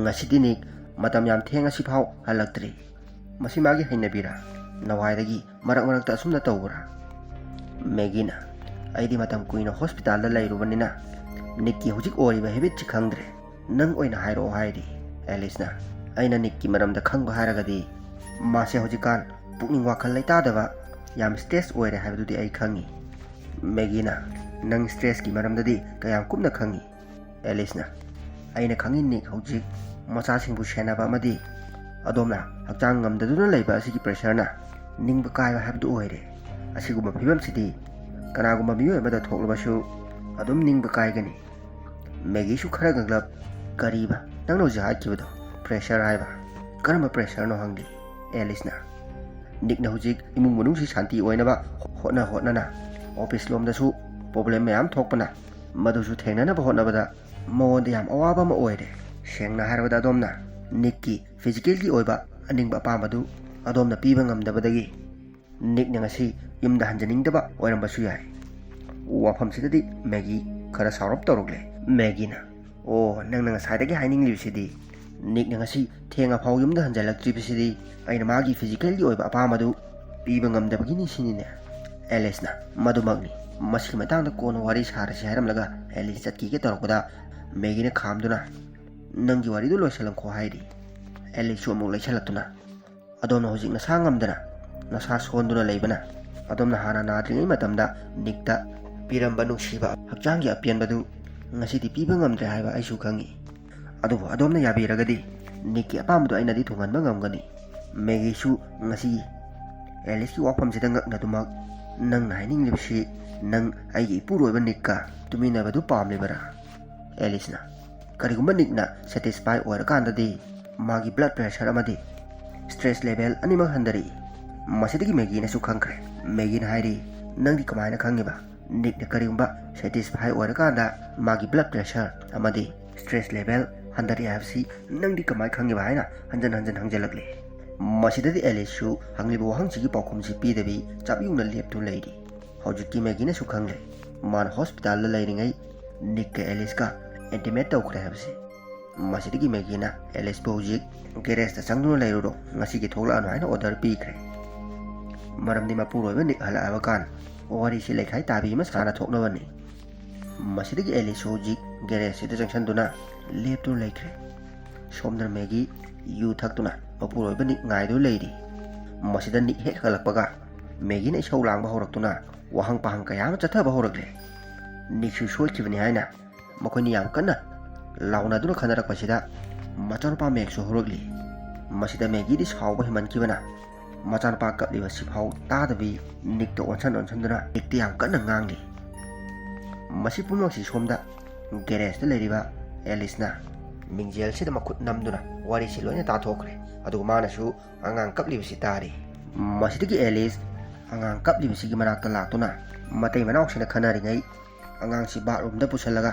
"ꯉꯁꯤꯗꯤ ꯅꯤꯛ ꯃꯇꯝ ꯌꯥꯝ ꯊꯦꯡꯉꯁꯤꯐꯥꯎ ꯍꯜꯂꯛꯇ꯭ꯔꯤ꯫ ꯃꯁꯤ ꯃꯥꯒꯤ ꯍꯩꯅꯕꯤꯔꯥ? ꯅꯋꯥꯏꯗꯒꯤ ꯃꯔꯛ ꯃꯔꯛꯇ ꯑꯁꯨꯝꯅ ꯇꯧꯕ꯭ꯔꯥ?" ꯃꯦꯒꯤꯅ, "ꯑꯩꯗꯤ ꯃꯇꯝ ꯀꯨꯏꯅ ꯍꯣꯁꯄꯤꯇꯥꯜꯗ ꯂꯩꯔꯨꯕꯅꯤꯅ ꯅꯤꯛꯀꯤ ꯍꯧꯖꯤꯛ ꯑꯣꯏꯔꯤꯕ ꯍꯦꯕꯤꯠꯁꯤ ꯈꯪꯗ꯭ꯔꯦ꯫ ꯅꯪ ꯑꯣꯏꯅ ꯍꯥꯏꯔꯛꯑꯣ" ꯍꯥꯏꯔꯤ꯫ ꯑꯦꯂꯤꯁꯅ, "ꯑꯩꯅ ꯅꯤꯛꯀꯤ ꯃꯔꯝꯗ ꯈꯪꯕ ꯍꯥꯏꯔꯒꯗꯤ ꯃꯥꯁꯦ ꯍꯧꯖꯤꯛꯀꯥꯟ ꯄꯨꯛꯅꯤꯡ ꯋꯥꯈꯜ ꯂꯩꯇꯥꯗꯕ, ꯌꯥꯝ ꯁ꯭ꯇ꯭ꯔꯦꯁ ꯑꯣꯏꯔꯦ ꯍꯥꯏꯕꯗꯨꯗꯤ ꯑꯩ ꯈꯪꯉꯤ꯫" ꯃꯦꯒꯤꯅ, "ꯅꯪ ꯁ꯭ꯇ꯭ꯔꯦꯁꯀꯤ ꯃꯔꯝꯗꯗꯤ ꯀꯌꯥꯝ ꯀꯨꯞꯅ ꯈꯪꯉꯤ?" ꯑꯦꯂꯤꯁꯅ, "ꯑꯩꯅ ꯈꯪꯉꯤ ꯅꯤꯛ ꯍꯧꯖꯤꯛ ꯃꯆꯥꯁꯤꯡꯕꯨ ꯁꯦꯟꯅꯕ ꯑꯃꯗꯤ ꯑꯗꯣꯝꯅ ꯍꯛꯆꯥꯡ ꯉꯝꯗꯗꯨꯅ ꯂꯩꯕ ꯑꯁꯤꯒꯤ ꯄ꯭ꯔꯦꯁꯔꯅ ꯅꯤꯡꯕ ꯀꯥꯏꯕ ꯍꯥꯏꯕꯗꯨ ꯑꯣꯏꯔꯦ꯫ ꯑꯁꯤꯒꯨꯝꯕ ꯐꯤꯕꯝꯁꯤꯗꯤ ꯀꯅꯥꯒꯨꯝꯕ ꯃꯤꯑꯣꯏ ꯑꯃꯗ ꯊꯣꯛꯂꯕꯁꯨ ꯑꯗꯨꯝ ꯅꯤꯡꯕ ꯀꯥꯏꯒꯅꯤ꯫ ꯃꯦꯒꯤꯁꯨ ꯈꯔ ꯉꯛꯂꯞ, "ꯀꯔꯤꯕ ꯅꯪꯅ ꯍꯧꯖꯤꯛ ꯍꯥꯏꯈꯤꯕꯗꯣ? ꯄ꯭ꯔꯦꯁꯔ ꯍꯥꯏꯕ? ꯀꯔꯝꯕ ꯄ꯭ꯔꯦꯁꯔꯅꯣ?" ꯍꯪꯂꯤ ꯑꯦꯂꯤꯁꯅ꯫ "ꯅꯤꯛꯅ ꯍꯧꯖꯤꯛ ꯏꯃꯨꯡ ꯃꯅꯨꯡꯁꯤ ꯁꯥꯟꯇꯤ ꯑꯣꯏꯅꯕ ꯍꯣꯠꯅ ꯍꯣꯠꯅꯅ ꯑꯣꯐꯤꯁ ꯂꯣꯝꯗꯁꯨ ꯄ꯭ꯔꯣꯕ꯭ꯂꯦꯝ ꯃꯌꯥꯝ ꯊꯣꯛꯄꯅ, ꯃꯗꯨꯁꯨ ꯊꯦꯡꯅꯅꯕ ꯍꯣꯠꯅꯕꯗ ꯃꯉꯣꯟꯗ ꯌꯥꯝ ꯑꯋꯥꯕ ꯑꯃ ꯑꯣꯏꯔꯦ꯫ ꯁꯦꯡꯅ ꯍꯥꯏꯔꯕꯗ ꯑꯗꯣꯝꯅ ꯅꯤꯛꯀꯤ ꯐꯤꯖꯤꯀꯦꯜꯒꯤ ꯑꯣꯏꯕ ꯑꯅꯤꯡꯕ ꯑꯄꯥꯝꯕꯗꯨ ꯑꯗꯣꯝꯅ ꯄꯤꯕ ꯉꯝꯗꯕꯗꯒꯤ ꯅꯤꯛꯅ ꯉꯁꯤ ꯌꯨꯝꯗ ꯍꯟꯖꯅꯤꯡꯗꯕ ꯑꯣꯏꯔꯝꯕꯁꯨ ꯌꯥꯏ꯫" ꯋꯥꯐꯝꯁꯤꯗꯗꯤ ꯃꯦꯒꯤ ꯈꯔ ꯁꯥꯎꯔꯞ ꯇꯧꯔꯛꯂꯦ꯫ ꯃꯦꯒꯤꯅ, "ꯑꯣ, ꯅꯪꯅ ꯉꯁꯥꯏꯗꯒꯤ ꯍꯥꯏꯅꯤꯡꯂꯤꯕꯁꯤꯗꯤ ꯅꯤꯛꯅ ꯉꯁꯤ ꯊꯦꯡꯉꯐꯥꯎ ꯌꯨꯝꯗ ꯍꯟꯖꯜꯂꯛꯇ꯭ꯔꯤꯕꯁꯤꯗꯤ ꯑꯩꯅ ꯃꯥꯒꯤ ꯐꯤꯖꯤꯀꯦꯜꯒꯤ ꯑꯣꯏꯕ ꯑꯄꯥꯝꯕꯗꯨ ꯄꯤꯕ ꯉꯝꯗꯕꯒꯤꯅꯤ ꯁꯤꯅꯤꯅꯦ?" ꯑꯦꯂꯤꯁꯅ, "ꯃꯗꯨꯃꯛꯅꯤ꯫ ꯃꯁꯤꯒꯤ ꯃꯇꯥꯡꯗ ꯀꯣꯟꯅ ꯋꯥꯔꯤ ꯁꯥꯔꯁꯤ" ꯍꯥꯏꯔꯝꯂꯒ ꯑꯦꯂꯤꯁ ꯆꯠꯈꯤꯒꯦ ꯇꯧꯔꯛꯄꯗ ꯃꯦꯒꯤꯅ ꯈꯥꯝꯗꯨꯅ, "ꯅꯪꯒꯤ ꯋꯥꯔꯤꯗꯨ ꯂꯣꯏꯁꯤꯜꯂꯝꯈꯣ" ꯍꯥꯏꯔꯤ꯫ ꯑꯦꯂꯤꯁꯁꯨ ꯑꯃꯨꯛ ꯂꯩꯁꯜꯂꯛꯇꯨꯅ, "ꯑꯗꯣꯝꯅ ꯍꯧꯖꯤꯛ ꯅꯁꯥ ꯉꯝꯗꯅ, ꯅꯁꯥ ꯁꯣꯟꯗꯨꯅ ꯂꯩꯕꯅ ꯑꯗꯣꯝꯅ ꯍꯥꯟꯅ ꯅꯥꯗ꯭ꯔꯤꯉꯩ ꯃꯇꯝꯗ ꯅꯤꯛꯇ ꯄꯤꯔꯝꯕ ꯅꯨꯡꯁꯤꯕ ꯍꯛꯆꯥꯡꯒꯤ ꯑꯄꯦꯟꯕꯗꯨ ꯉꯁꯤꯗꯤ ꯄꯤꯕ ꯉꯝꯗ꯭ꯔꯦ ꯍꯥꯏꯕ ꯑꯩꯁꯨ ꯈꯪꯏ꯫ ꯑꯗꯨꯕꯨ ꯑꯗꯣꯝꯅ ꯌꯥꯕꯤꯔꯒꯗꯤ ꯅꯤꯛꯀꯤ ꯑꯄꯥꯝꯕꯗꯨ ꯑꯩꯅꯗꯤ ꯊꯨꯡꯍꯟꯕ ꯉꯝꯒꯅꯤ꯫" ꯃꯦꯒꯤꯁꯨ ꯉꯁꯤ ꯑꯦꯂꯤꯁꯀꯤ ꯋꯥꯐꯝꯁꯤꯗ ꯉꯛꯅꯗꯨꯃꯛ, "ꯅꯪꯅ ꯍꯥꯏꯅꯤꯡꯂꯤꯕꯁꯤ ꯅꯪ ꯑꯩꯒꯤ ꯏꯄꯨꯔꯣꯏꯕ ꯅꯤꯛꯀ ꯇꯨꯃꯤꯟꯅꯕꯗꯨ ꯄꯥꯝꯂꯤꯕꯔꯥ?" ꯑꯦꯂꯤꯁꯅ, "ꯀꯔꯤꯒꯨꯝꯕ ꯅꯤꯛꯅ ꯁꯦꯇꯤꯁꯐꯥꯏ ꯑꯣꯏꯔꯀꯥꯟꯗꯗꯤ ꯃꯥꯒꯤ ꯕ꯭ꯂꯗ ꯄ꯭ꯔꯦꯁꯔ ꯑꯃꯗꯤ ꯁ꯭ꯇ꯭ꯔꯦꯁ ꯂꯦꯚꯦꯜ ꯑꯅꯤꯃꯛ ꯍꯟꯊꯔꯛꯏ꯫" ꯃꯁꯤꯗꯒꯤ ꯃꯦꯒꯤꯅꯁꯨ ꯈꯪꯈ꯭ꯔꯦ꯫ ꯃꯦꯒꯤꯅ ꯍꯥꯏꯔꯤ, "ꯅꯪꯗꯤ ꯀꯃꯥꯏꯅ ꯈꯪꯉꯤꯕ? ꯅꯤꯛꯅ ꯀꯔꯤꯒꯨꯝꯕ ꯁꯦꯇꯤꯁꯐꯥꯏ ꯑꯣꯏꯔꯀꯥꯟꯗ ꯃꯥꯒꯤ ꯕ꯭ꯂꯗ ꯄ꯭ꯔꯦꯁꯔ ꯑꯃꯗꯤ ꯁ꯭ꯇ꯭ꯔꯦꯁ ꯂꯦꯚꯦꯜ ꯍꯟꯊꯔꯛꯏ ꯍꯥꯏꯕꯁꯤ ꯅꯪꯗꯤ ꯀꯃꯥꯏꯅ ꯈꯪꯉꯤꯕ?" ꯍꯥꯏꯅ ꯍꯟꯖꯟ ꯍꯟꯖꯟ ꯍꯪꯖꯜꯂꯛꯂꯦ꯫ ꯃꯁꯤꯗꯗꯤ ꯑꯦꯂꯤꯁꯁꯨ ꯍꯪꯂꯤꯕ ꯋꯥꯍꯪꯁꯤꯒꯤ ꯄꯥꯎꯈꯨꯝꯁꯤ ꯄꯤꯗꯕꯤ ꯆꯞ ꯌꯨꯡꯅ ꯂꯦꯞꯇꯨꯅ ꯂꯩꯔꯤ꯫ ꯍꯧꯖꯤꯛꯇꯤ ꯃꯦꯒꯤꯅꯁꯨ ꯈꯪꯂꯦ, ꯃꯥꯅ ꯍꯣꯁꯄꯤꯇꯥꯜꯗ ꯂꯩꯔꯤꯉꯩ ꯅꯤꯛꯀ ꯑꯦꯂꯤꯁꯀ ꯏꯟꯇꯤꯃꯦꯠ ꯇꯧꯈ꯭ꯔꯦ ꯍꯥꯏꯕꯁꯤ꯫ ꯃꯁꯤꯗꯒꯤ ꯃꯦꯒꯤꯅ ꯑꯦꯂꯤꯁꯄꯨ ꯍꯧꯖꯤꯛ ꯒꯦꯔꯦꯖꯇ ꯆꯪꯗꯨꯅ ꯂꯩꯔꯨꯔꯣ, ꯉꯁꯤꯒꯤ ꯊꯣꯛꯂꯛꯑꯅꯨ ꯍꯥꯏꯅ ꯑꯣꯔꯗꯔ ꯄꯤꯈ꯭ꯔꯦ꯫ ꯃꯔꯝꯗꯤ ꯃꯄꯨꯔꯣꯏꯕ ꯅꯤꯛ ꯍꯜꯂꯛꯑꯕ ꯀꯥꯟ ꯋꯥꯔꯤꯁꯤ ꯂꯩꯈꯥꯏ ꯇꯥꯕꯤ ꯑꯃ ꯁꯥꯅ ꯊꯣꯛꯅꯕꯅꯤ꯫ ꯃꯁꯤꯗꯒꯤ ꯑꯦꯂꯤꯁꯁꯨ ꯍꯧꯖꯤꯛ ꯒꯦꯔꯦꯖꯁꯤꯗ ꯆꯪꯁꯤꯟꯗꯨꯅ ꯂꯦꯞꯇꯨꯅ ꯂꯩꯈ꯭ꯔꯦ꯫ ꯁꯣꯝꯗꯅ ꯃꯦꯒꯤ ꯌꯨ ꯊꯛꯇꯨꯅ ꯃꯄꯨꯔꯣꯏꯕ ꯅꯤꯛ ꯉꯥꯏꯗꯨꯅ ꯂꯩꯔꯤ꯫ ꯃꯁꯤꯗ ꯅꯤꯛ ꯍꯦꯛ ꯍꯜꯂꯛꯄꯒ ꯃꯦꯒꯤꯅ ꯏꯁꯧ ꯂꯥꯡꯕ ꯍꯧꯔꯛꯇꯨꯅ ꯋꯥꯍꯪ ꯄꯥꯍꯪ ꯀꯌꯥ ꯑꯃ ꯆꯠꯊꯕ ꯍꯧꯔꯛꯂꯦ꯫ ꯅꯤꯛꯁꯨ ꯁꯣꯏꯈꯤꯕꯅꯤ ꯍꯥꯏꯅ ꯃꯈꯣꯏꯅꯤ ꯌꯥꯝ ꯀꯟꯅ ꯂꯥꯎꯅꯗꯨꯅ ꯈꯟꯅꯔꯛꯄꯁꯤꯗ ꯃꯆꯥꯅꯨꯄꯥ ꯃꯦꯛꯁꯨ ꯍꯧꯔꯛꯂꯤ꯫ ꯃꯁꯤꯗ ꯃꯦꯒꯤꯗꯤ ꯁꯥꯎꯕ ꯍꯦꯟꯃꯟꯈꯤꯕꯅ ꯃꯆꯥꯅꯨꯄꯥ ꯀꯞꯂꯤꯕꯁꯤꯐꯥꯎ ꯇꯥꯗꯕꯤ ꯅꯤꯛꯇ ꯑꯣꯟꯁꯟ ꯑꯣꯟꯁꯟꯗꯨꯅ ꯅꯤꯛꯇ ꯌꯥꯝ ꯀꯟꯅ ꯉꯥꯡꯂꯤ꯫ ꯃꯁꯤ ꯄꯨꯝꯅꯃꯛꯁꯤ ꯁꯣꯝꯗ ꯒꯦꯔꯦꯖꯇ ꯂꯩꯔꯤꯕ ꯑꯦꯂꯤꯁꯅ ꯃꯤꯡꯖꯦꯜꯁꯤꯗ ꯃꯈꯨꯠ ꯅꯝꯗꯨꯅ ꯋꯥꯔꯤꯁꯤ ꯂꯣꯏꯅ ꯇꯥꯊꯣꯛꯈ꯭ꯔꯦ꯫ ꯑꯗꯨꯒ ꯃꯥꯅꯁꯨ ꯑꯉꯥꯡ ꯀꯞꯂꯤꯕꯁꯤ ꯇꯥꯔꯤ꯫ ꯃꯁꯤꯗꯒꯤ ꯑꯦꯂꯤꯁ ꯑꯉꯥꯡ ꯀꯞꯂꯤꯕꯁꯤꯒꯤ ꯃꯅꯥꯛꯇ ꯂꯥꯛꯇꯨꯅ ꯃꯇꯩ ꯃꯅꯥꯎꯁꯤꯅ ꯈꯟꯅꯔꯤꯉꯩ ꯑꯉꯥꯡꯁꯤ ꯕꯥꯠꯔꯨꯝꯗ ꯄꯨꯁꯤꯜꯂꯒ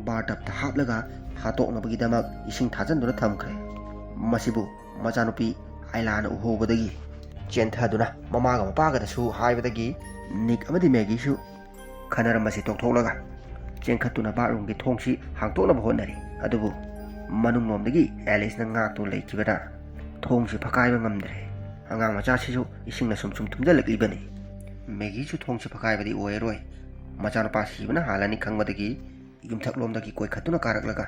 ꯕꯥꯔ ꯇꯞꯇ ꯍꯥꯞꯂꯒ ꯍꯥꯠꯇꯣꯛꯅꯕꯒꯤꯗꯃꯛ ꯏꯁꯤꯡ ꯊꯥꯖꯤꯟꯗꯨꯅ ꯊꯝꯈ꯭ꯔꯦ꯫ ꯃꯁꯤꯕꯨ ꯃꯆꯥꯅꯨꯄꯤ ꯑꯥꯏꯂꯥꯅ ꯎꯍꯧꯕꯗꯒꯤ ꯆꯦꯟꯊꯗꯨꯅ ꯃꯃꯥꯒ ꯃꯄꯥꯒꯗꯁꯨ ꯍꯥꯏꯕꯗꯒꯤ ꯅꯤꯛ ꯑꯃꯗꯤ ꯃꯦꯒꯤꯁꯨ ꯈꯟꯅꯔꯝꯕꯁꯤ ꯇꯣꯛꯊꯣꯛꯂꯒ ꯆꯦꯟꯈꯠꯇꯨꯅ ꯕꯥꯠꯔꯨꯝꯒꯤ ꯊꯣꯡꯁꯤ ꯍꯥꯡꯇꯣꯛꯅꯕ ꯍꯣꯠꯅꯔꯤ꯫ ꯑꯗꯨꯕꯨ ꯃꯅꯨꯡꯂꯣꯝꯗꯒꯤ ꯑꯦꯂꯤꯁꯅ ꯉꯥꯛꯇꯨ ꯂꯩꯈꯤꯕꯅ ꯊꯣꯡꯁꯤ ꯐꯛꯀꯥꯏꯕ ꯉꯝꯗ꯭ꯔꯦ꯫ ꯑꯉꯥꯡ ꯃꯆꯥꯁꯤꯁꯨ ꯏꯁꯤꯡꯅ ꯁꯨꯝ ꯁꯨꯝ ꯊꯨꯝꯖꯤꯜꯂꯛꯂꯤꯕꯅꯤ꯫ ꯃꯦꯒꯤꯁꯨ ꯊꯣꯡꯁꯤ ꯐꯛꯀꯥꯏꯕꯗꯤ ꯑꯣꯏꯔꯔꯣꯏ꯫ ꯃꯆꯥꯅꯨꯄꯥ ꯁꯤꯕꯅ ꯍꯥꯜꯂꯅꯤ ꯈꯪꯕꯗꯒꯤ ꯌꯨꯝꯊꯛꯂꯣꯝꯗꯒꯤ ꯀꯣꯏꯈꯠꯇꯨꯅ ꯀꯥꯔꯛꯂꯒ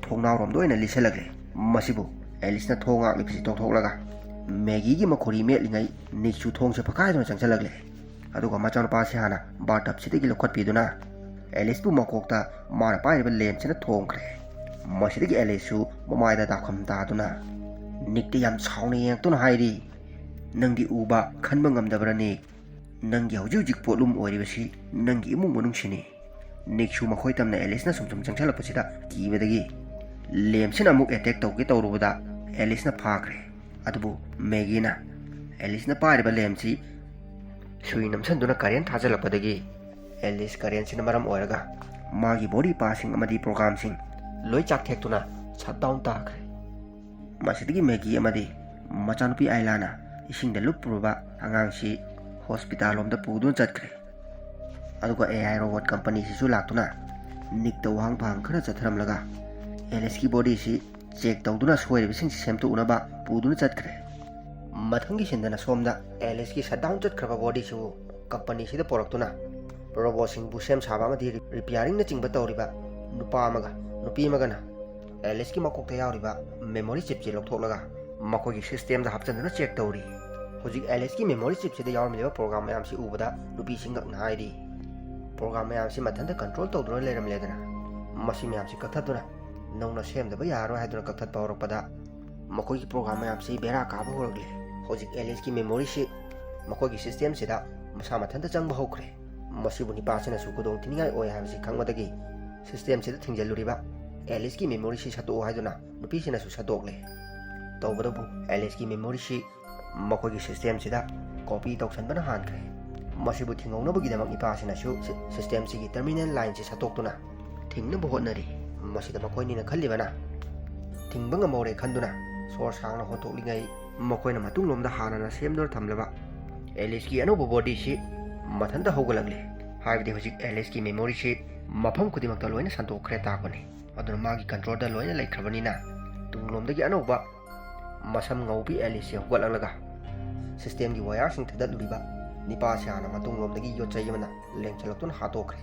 ꯊꯣꯡꯅꯥꯎꯔꯣꯝꯗ ꯑꯣꯏꯅ ꯂꯤꯠꯁꯤꯜꯂꯛꯂꯦ꯫ ꯃꯁꯤꯕꯨ ꯑꯦꯂꯤꯁꯅ ꯊꯣꯡ ꯉꯥꯛꯂꯤꯕꯁꯤ ꯇꯣꯛꯊꯣꯛꯂꯒ ꯃꯦꯒꯤꯒꯤ ꯃꯈꯣꯔꯤ ꯃꯦꯠꯂꯤꯉꯩ ꯅꯤꯛꯁꯨ ꯊꯣꯡꯁꯦ ꯐꯛꯀꯥꯏꯗꯨꯅ ꯆꯪꯁꯤꯜꯂꯛꯂꯦ꯫ ꯑꯗꯨꯒ ꯃꯆꯥꯅꯨꯄꯥꯁꯤ ꯍꯥꯟꯅ ꯕꯥꯔ ꯇꯞꯁꯤꯗꯒꯤ ꯂꯧꯈꯠꯄꯤꯗꯨꯅ ꯑꯦꯂꯤꯁꯄꯨ ꯃꯀꯣꯛꯇ ꯃꯥꯅ ꯄꯥꯏꯔꯤꯕ ꯂꯦꯝꯁꯤꯅ ꯊꯣꯝꯈ꯭ꯔꯦ꯫ ꯃꯁꯤꯗꯒꯤ ꯑꯦꯂꯤꯁꯁꯨ ꯃꯃꯥꯏꯗ ꯗꯥꯛꯐꯝ ꯇꯥꯗꯨꯅ ꯅꯤꯛꯇ ꯌꯥꯝ ꯁꯥꯎꯅ ꯌꯦꯡꯂꯛꯇꯨꯅ ꯍꯥꯏꯔꯤ, "ꯅꯪꯗꯤ ꯎꯕ ꯈꯟꯕ ꯉꯝꯗꯕ꯭ꯔꯅꯦ? ꯅꯪꯒꯤ ꯍꯧꯖꯤꯛ ꯍꯧꯖꯤꯛ ꯄꯣꯠꯂꯨꯝ ꯑꯣꯏꯔꯤꯕꯁꯤ ꯅꯪꯒꯤ ꯏꯃꯨꯡ ꯃꯅꯨꯡꯁꯤꯅꯤ꯫" ꯅꯤꯛꯁꯨ ꯃꯈꯣꯏ ꯇꯝꯅ ꯑꯦꯂꯤꯁꯅ ꯁꯨꯝ ꯁꯨꯝ ꯆꯪꯁꯤꯜꯂꯛꯄꯁꯤꯗ ꯀꯤꯕꯗꯒꯤ ꯂꯦꯝꯁꯤꯅ ꯑꯃꯨꯛ ꯑꯦꯇꯦꯛ ꯇꯧꯒꯦ ꯇꯧꯔꯨꯕꯗ ꯑꯦꯂꯤꯁꯅ ꯐꯥꯈ꯭ꯔꯦ꯫ ꯑꯗꯨꯕꯨ ꯃꯦꯒꯤꯅ ꯑꯦꯂꯤꯁꯅ ꯄꯥꯏꯔꯤꯕ ꯂꯦꯝꯁꯤ ꯁꯨꯏ ꯅꯝꯁꯤꯟꯗꯨꯅ ꯀꯔꯦꯟ ꯊꯥꯖꯤꯜꯂꯛꯄꯗꯒꯤ ꯑꯦꯂꯤꯁ ꯀꯔꯦꯟꯁꯤꯅ ꯃꯔꯝ ꯑꯣꯏꯔꯒ ꯃꯥꯒꯤ ꯕꯣꯗꯤ ꯄꯥꯔꯠꯁꯤꯡ ꯑꯃꯗꯤ ꯄ꯭ꯔꯣꯒꯥꯝꯁꯤꯡ ꯂꯣꯏ ꯆꯥꯛꯊꯦꯛꯇꯨꯅ ꯁꯠ ꯗꯥꯎꯟ ꯇꯥꯈ꯭ꯔꯦ꯫ ꯃꯁꯤꯗꯒꯤ ꯃꯦꯒꯤ ꯑꯃꯗꯤ ꯃꯆꯥꯅꯨꯄꯤ ꯑꯥꯏꯂꯥꯅ ꯏꯁꯤꯡꯗ ꯂꯨꯞꯄꯨꯔꯕ ꯑꯉꯥꯡꯁꯤ ꯍꯣꯁꯄꯤꯇꯥꯜ ꯂꯣꯝꯗ ꯄꯨꯗꯨꯅ ꯆꯠꯈ꯭ꯔꯦ꯫ ꯑꯗꯨꯒ ꯑꯦ ꯑꯥꯏ ꯔꯣꯕꯣꯠ ꯀꯝꯄꯅꯤꯁꯤꯁꯨ ꯂꯥꯛꯇꯨꯅ ꯅꯤꯛꯇ ꯋꯥꯍꯪ ꯄꯥꯍꯪ ꯈꯔ ꯆꯠꯊꯔꯝꯂꯒ ꯑꯦꯂꯤꯁꯀꯤ ꯕꯣꯗꯤꯁꯤ ꯆꯦꯛ ꯇꯧꯗꯨꯅ ꯁꯣꯏꯔꯤꯕꯁꯤꯡꯁꯤ ꯁꯦꯝꯗꯣꯛꯎꯅꯕ ꯄꯨꯗꯨꯅ ꯆꯠꯈ꯭ꯔꯦ꯫ ꯃꯊꯪꯒꯤ ꯁꯤꯟꯗꯅ ꯁꯣꯝꯗ ꯑꯦꯂꯤꯁꯀꯤ ꯁꯠ ꯗꯥꯎꯟ ꯆꯠꯈ꯭ꯔꯕ ꯕꯣꯗꯤꯁꯤꯕꯨ ꯀꯝꯄꯅꯤꯁꯤꯗ ꯄꯨꯔꯛꯇꯨꯅ ꯔꯣꯕꯣꯠꯁꯤꯡꯕꯨ ꯁꯦꯝ ꯁꯥꯕ ꯑꯃꯗꯤ ꯔꯤꯄꯤꯌꯥꯔꯤꯡꯅꯆꯤꯡꯕ ꯇꯧꯔꯤꯕ ꯅꯨꯄꯥ ꯑꯃꯒ ꯅꯨꯄꯤ ꯑꯃꯒꯅ ꯑꯦꯂꯤꯁꯀꯤ ꯃꯀꯣꯛꯇ ꯌꯥꯎꯔꯤꯕ ꯃꯦꯃꯣꯔꯤ ꯆꯤꯞꯁꯤ ꯂꯧꯊꯣꯛꯂꯒ ꯃꯈꯣꯏꯒꯤ ꯁꯤꯁꯇꯦꯝꯗ ꯍꯥꯞꯆꯤꯟꯗꯨꯅ ꯆꯦꯛ ꯇꯧꯔꯤ꯫ ꯍꯧꯖꯤꯛ ꯑꯦꯂꯤꯁꯀꯤ ꯃꯦꯃꯣꯔꯤ ꯆꯤꯞꯁꯤꯗ ꯌꯥꯎꯔꯝꯂꯤꯕ ꯄ꯭ꯔꯣꯒ꯭ꯔꯥꯝ ꯃꯌꯥꯝꯁꯤ ꯎꯕꯗ ꯅꯨꯄꯤꯁꯤ ꯉꯛꯅ ꯍꯥꯏꯔꯤ, "ꯄ꯭ꯔꯣꯒ꯭ꯔꯥꯝ ꯃꯌꯥꯝꯁꯤ ꯃꯊꯟꯇ ꯀꯟꯇ꯭ꯔꯣꯜ ꯇꯧꯗꯨꯅ ꯂꯩꯔꯝꯂꯦꯗꯅ, ꯃꯁꯤ ꯃꯌꯥꯝꯁꯤ ꯀꯛꯊꯠꯇꯨꯅ ꯅꯧꯅ ꯁꯦꯝꯗꯕ ꯌꯥꯔꯔꯣꯏ" ꯍꯥꯏꯗꯨꯅ ꯀꯛꯊꯠꯄ ꯍꯧꯔꯛꯄꯗ ꯃꯈꯣꯏꯒꯤ ꯄ꯭ꯔꯣꯒ꯭ꯔꯥꯝ ꯃꯌꯥꯝꯁꯤ ꯕꯦꯔꯥ ꯀꯥꯕ ꯍꯧꯔꯛꯂꯦ꯫ ꯍꯧꯖꯤꯛ ꯑꯦꯂꯤꯁꯀꯤ ꯃꯦꯃꯣꯔꯤꯁꯤ ꯃꯈꯣꯏꯒꯤ ꯁꯤꯁꯇꯦꯝꯁꯤꯗ ꯃꯁꯥ ꯃꯊꯟꯇ ꯆꯪꯕ ꯍꯧꯈ꯭ꯔꯦ꯫ ꯃꯁꯤꯕꯨ ꯅꯤꯄꯥꯁꯤꯅꯁꯨ ꯈꯨꯗꯣꯡ ꯊꯤꯅꯤꯡꯉꯥꯏ ꯑꯣꯏ ꯍꯥꯏꯕꯁꯤ ꯈꯪꯕꯗꯒꯤ ꯁꯤꯁꯇꯦꯝꯁꯤꯗ ꯊꯤꯡꯖꯤꯜꯂꯨꯔꯤꯕ ꯑꯦꯂꯤꯁꯀꯤ ꯃꯦꯃꯣꯔꯤꯁꯤ ꯁꯠꯇꯣꯛꯎ ꯍꯥꯏꯗꯨꯅ ꯅꯨꯄꯤꯁꯤꯅꯁꯨ ꯁꯠꯇꯣꯛꯂꯦ꯫ ꯇꯧꯕꯇꯕꯨ ꯑꯦꯂꯤꯁꯀꯤ ꯃꯦꯃꯣꯔꯤꯁꯤ ꯃꯈꯣꯏꯒꯤ ꯁꯤꯁꯇꯦꯝꯁꯤꯗ ꯀꯣꯄꯤ ꯇꯧꯁꯟꯕꯅ ꯍꯥꯟꯈ꯭ꯔꯦ꯫ ꯃꯁꯤꯕꯨ ꯊꯤꯡꯍꯧꯅꯕꯒꯤꯗꯃꯛ ꯅꯤꯄꯥꯁꯤꯅꯁꯨ ꯁꯤ-, ꯁꯤꯁꯇꯦꯝꯁꯤꯒꯤ ꯇꯔꯃꯤꯅꯦꯜ ꯂꯥꯏꯟꯁꯤ ꯁꯠꯇꯣꯛꯇꯨꯅ ꯊꯤꯡꯅꯕ ꯍꯣꯠꯅꯔꯤ꯫ ꯃꯁꯤꯗ ꯃꯈꯣꯏꯅꯤꯅ ꯈꯜꯂꯤꯕꯅ ꯊꯤꯡꯕ ꯉꯝꯍꯧꯔꯦ ꯈꯟꯗꯨꯅ ꯁꯣꯔ ꯁꯥꯡꯅ ꯍꯣꯟꯊꯣꯛꯂꯤꯉꯩ ꯃꯈꯣꯏꯅ ꯃꯇꯨꯡꯂꯣꯝꯗ ꯍꯥꯟꯅꯅ ꯁꯦꯝꯗꯨꯅ ꯊꯝꯂꯕ ꯑꯦꯂꯤꯁꯀꯤ ꯑꯅꯧꯕ ꯕꯣꯗꯤꯁꯤ ꯃꯊꯟꯇ ꯍꯧꯒꯠꯂꯛꯂꯦ꯫ ꯍꯥꯏꯕꯗꯤ ꯍꯧꯖꯤꯛ ꯑꯦꯂꯤꯁꯀꯤ ꯃꯦꯃꯣꯔꯤꯁꯤ ꯃꯐꯝ ꯈꯨꯗꯤꯡꯃꯛꯇ ꯂꯣꯏꯅ ꯁꯟꯗꯣꯛꯈ꯭ꯔꯦ ꯇꯥꯛꯄꯅꯤ꯫ ꯑꯗꯨꯅ ꯃꯥꯒꯤ ꯀꯟꯇ꯭ꯔꯣꯜꯗ ꯂꯣꯏꯅ ꯂꯩꯈ꯭ꯔꯕꯅꯤꯅ ꯇꯨꯡꯂꯣꯝꯗꯒꯤ ꯑꯅꯧꯕ ꯃꯁꯝ ꯉꯧꯕꯤ ꯑꯦꯂꯤꯁꯁꯤ ꯍꯧꯒꯠꯂꯛꯂꯒ ꯁꯤꯁꯇꯦꯝꯒꯤ ꯋꯥꯌꯔꯁꯤꯡ ꯊꯥꯗꯠꯂꯨꯔꯤꯕ ꯅꯤꯄꯥꯁꯤ ꯍꯥꯟꯅ ꯃꯇꯨꯡꯂꯣꯝꯗꯒꯤ ꯌꯣꯠꯆꯩ ꯑꯃꯅ ꯂꯦꯡꯁꯤꯜꯂꯛꯇꯨꯅ ꯍꯥꯠꯇꯣꯛꯈ꯭ꯔꯦ꯫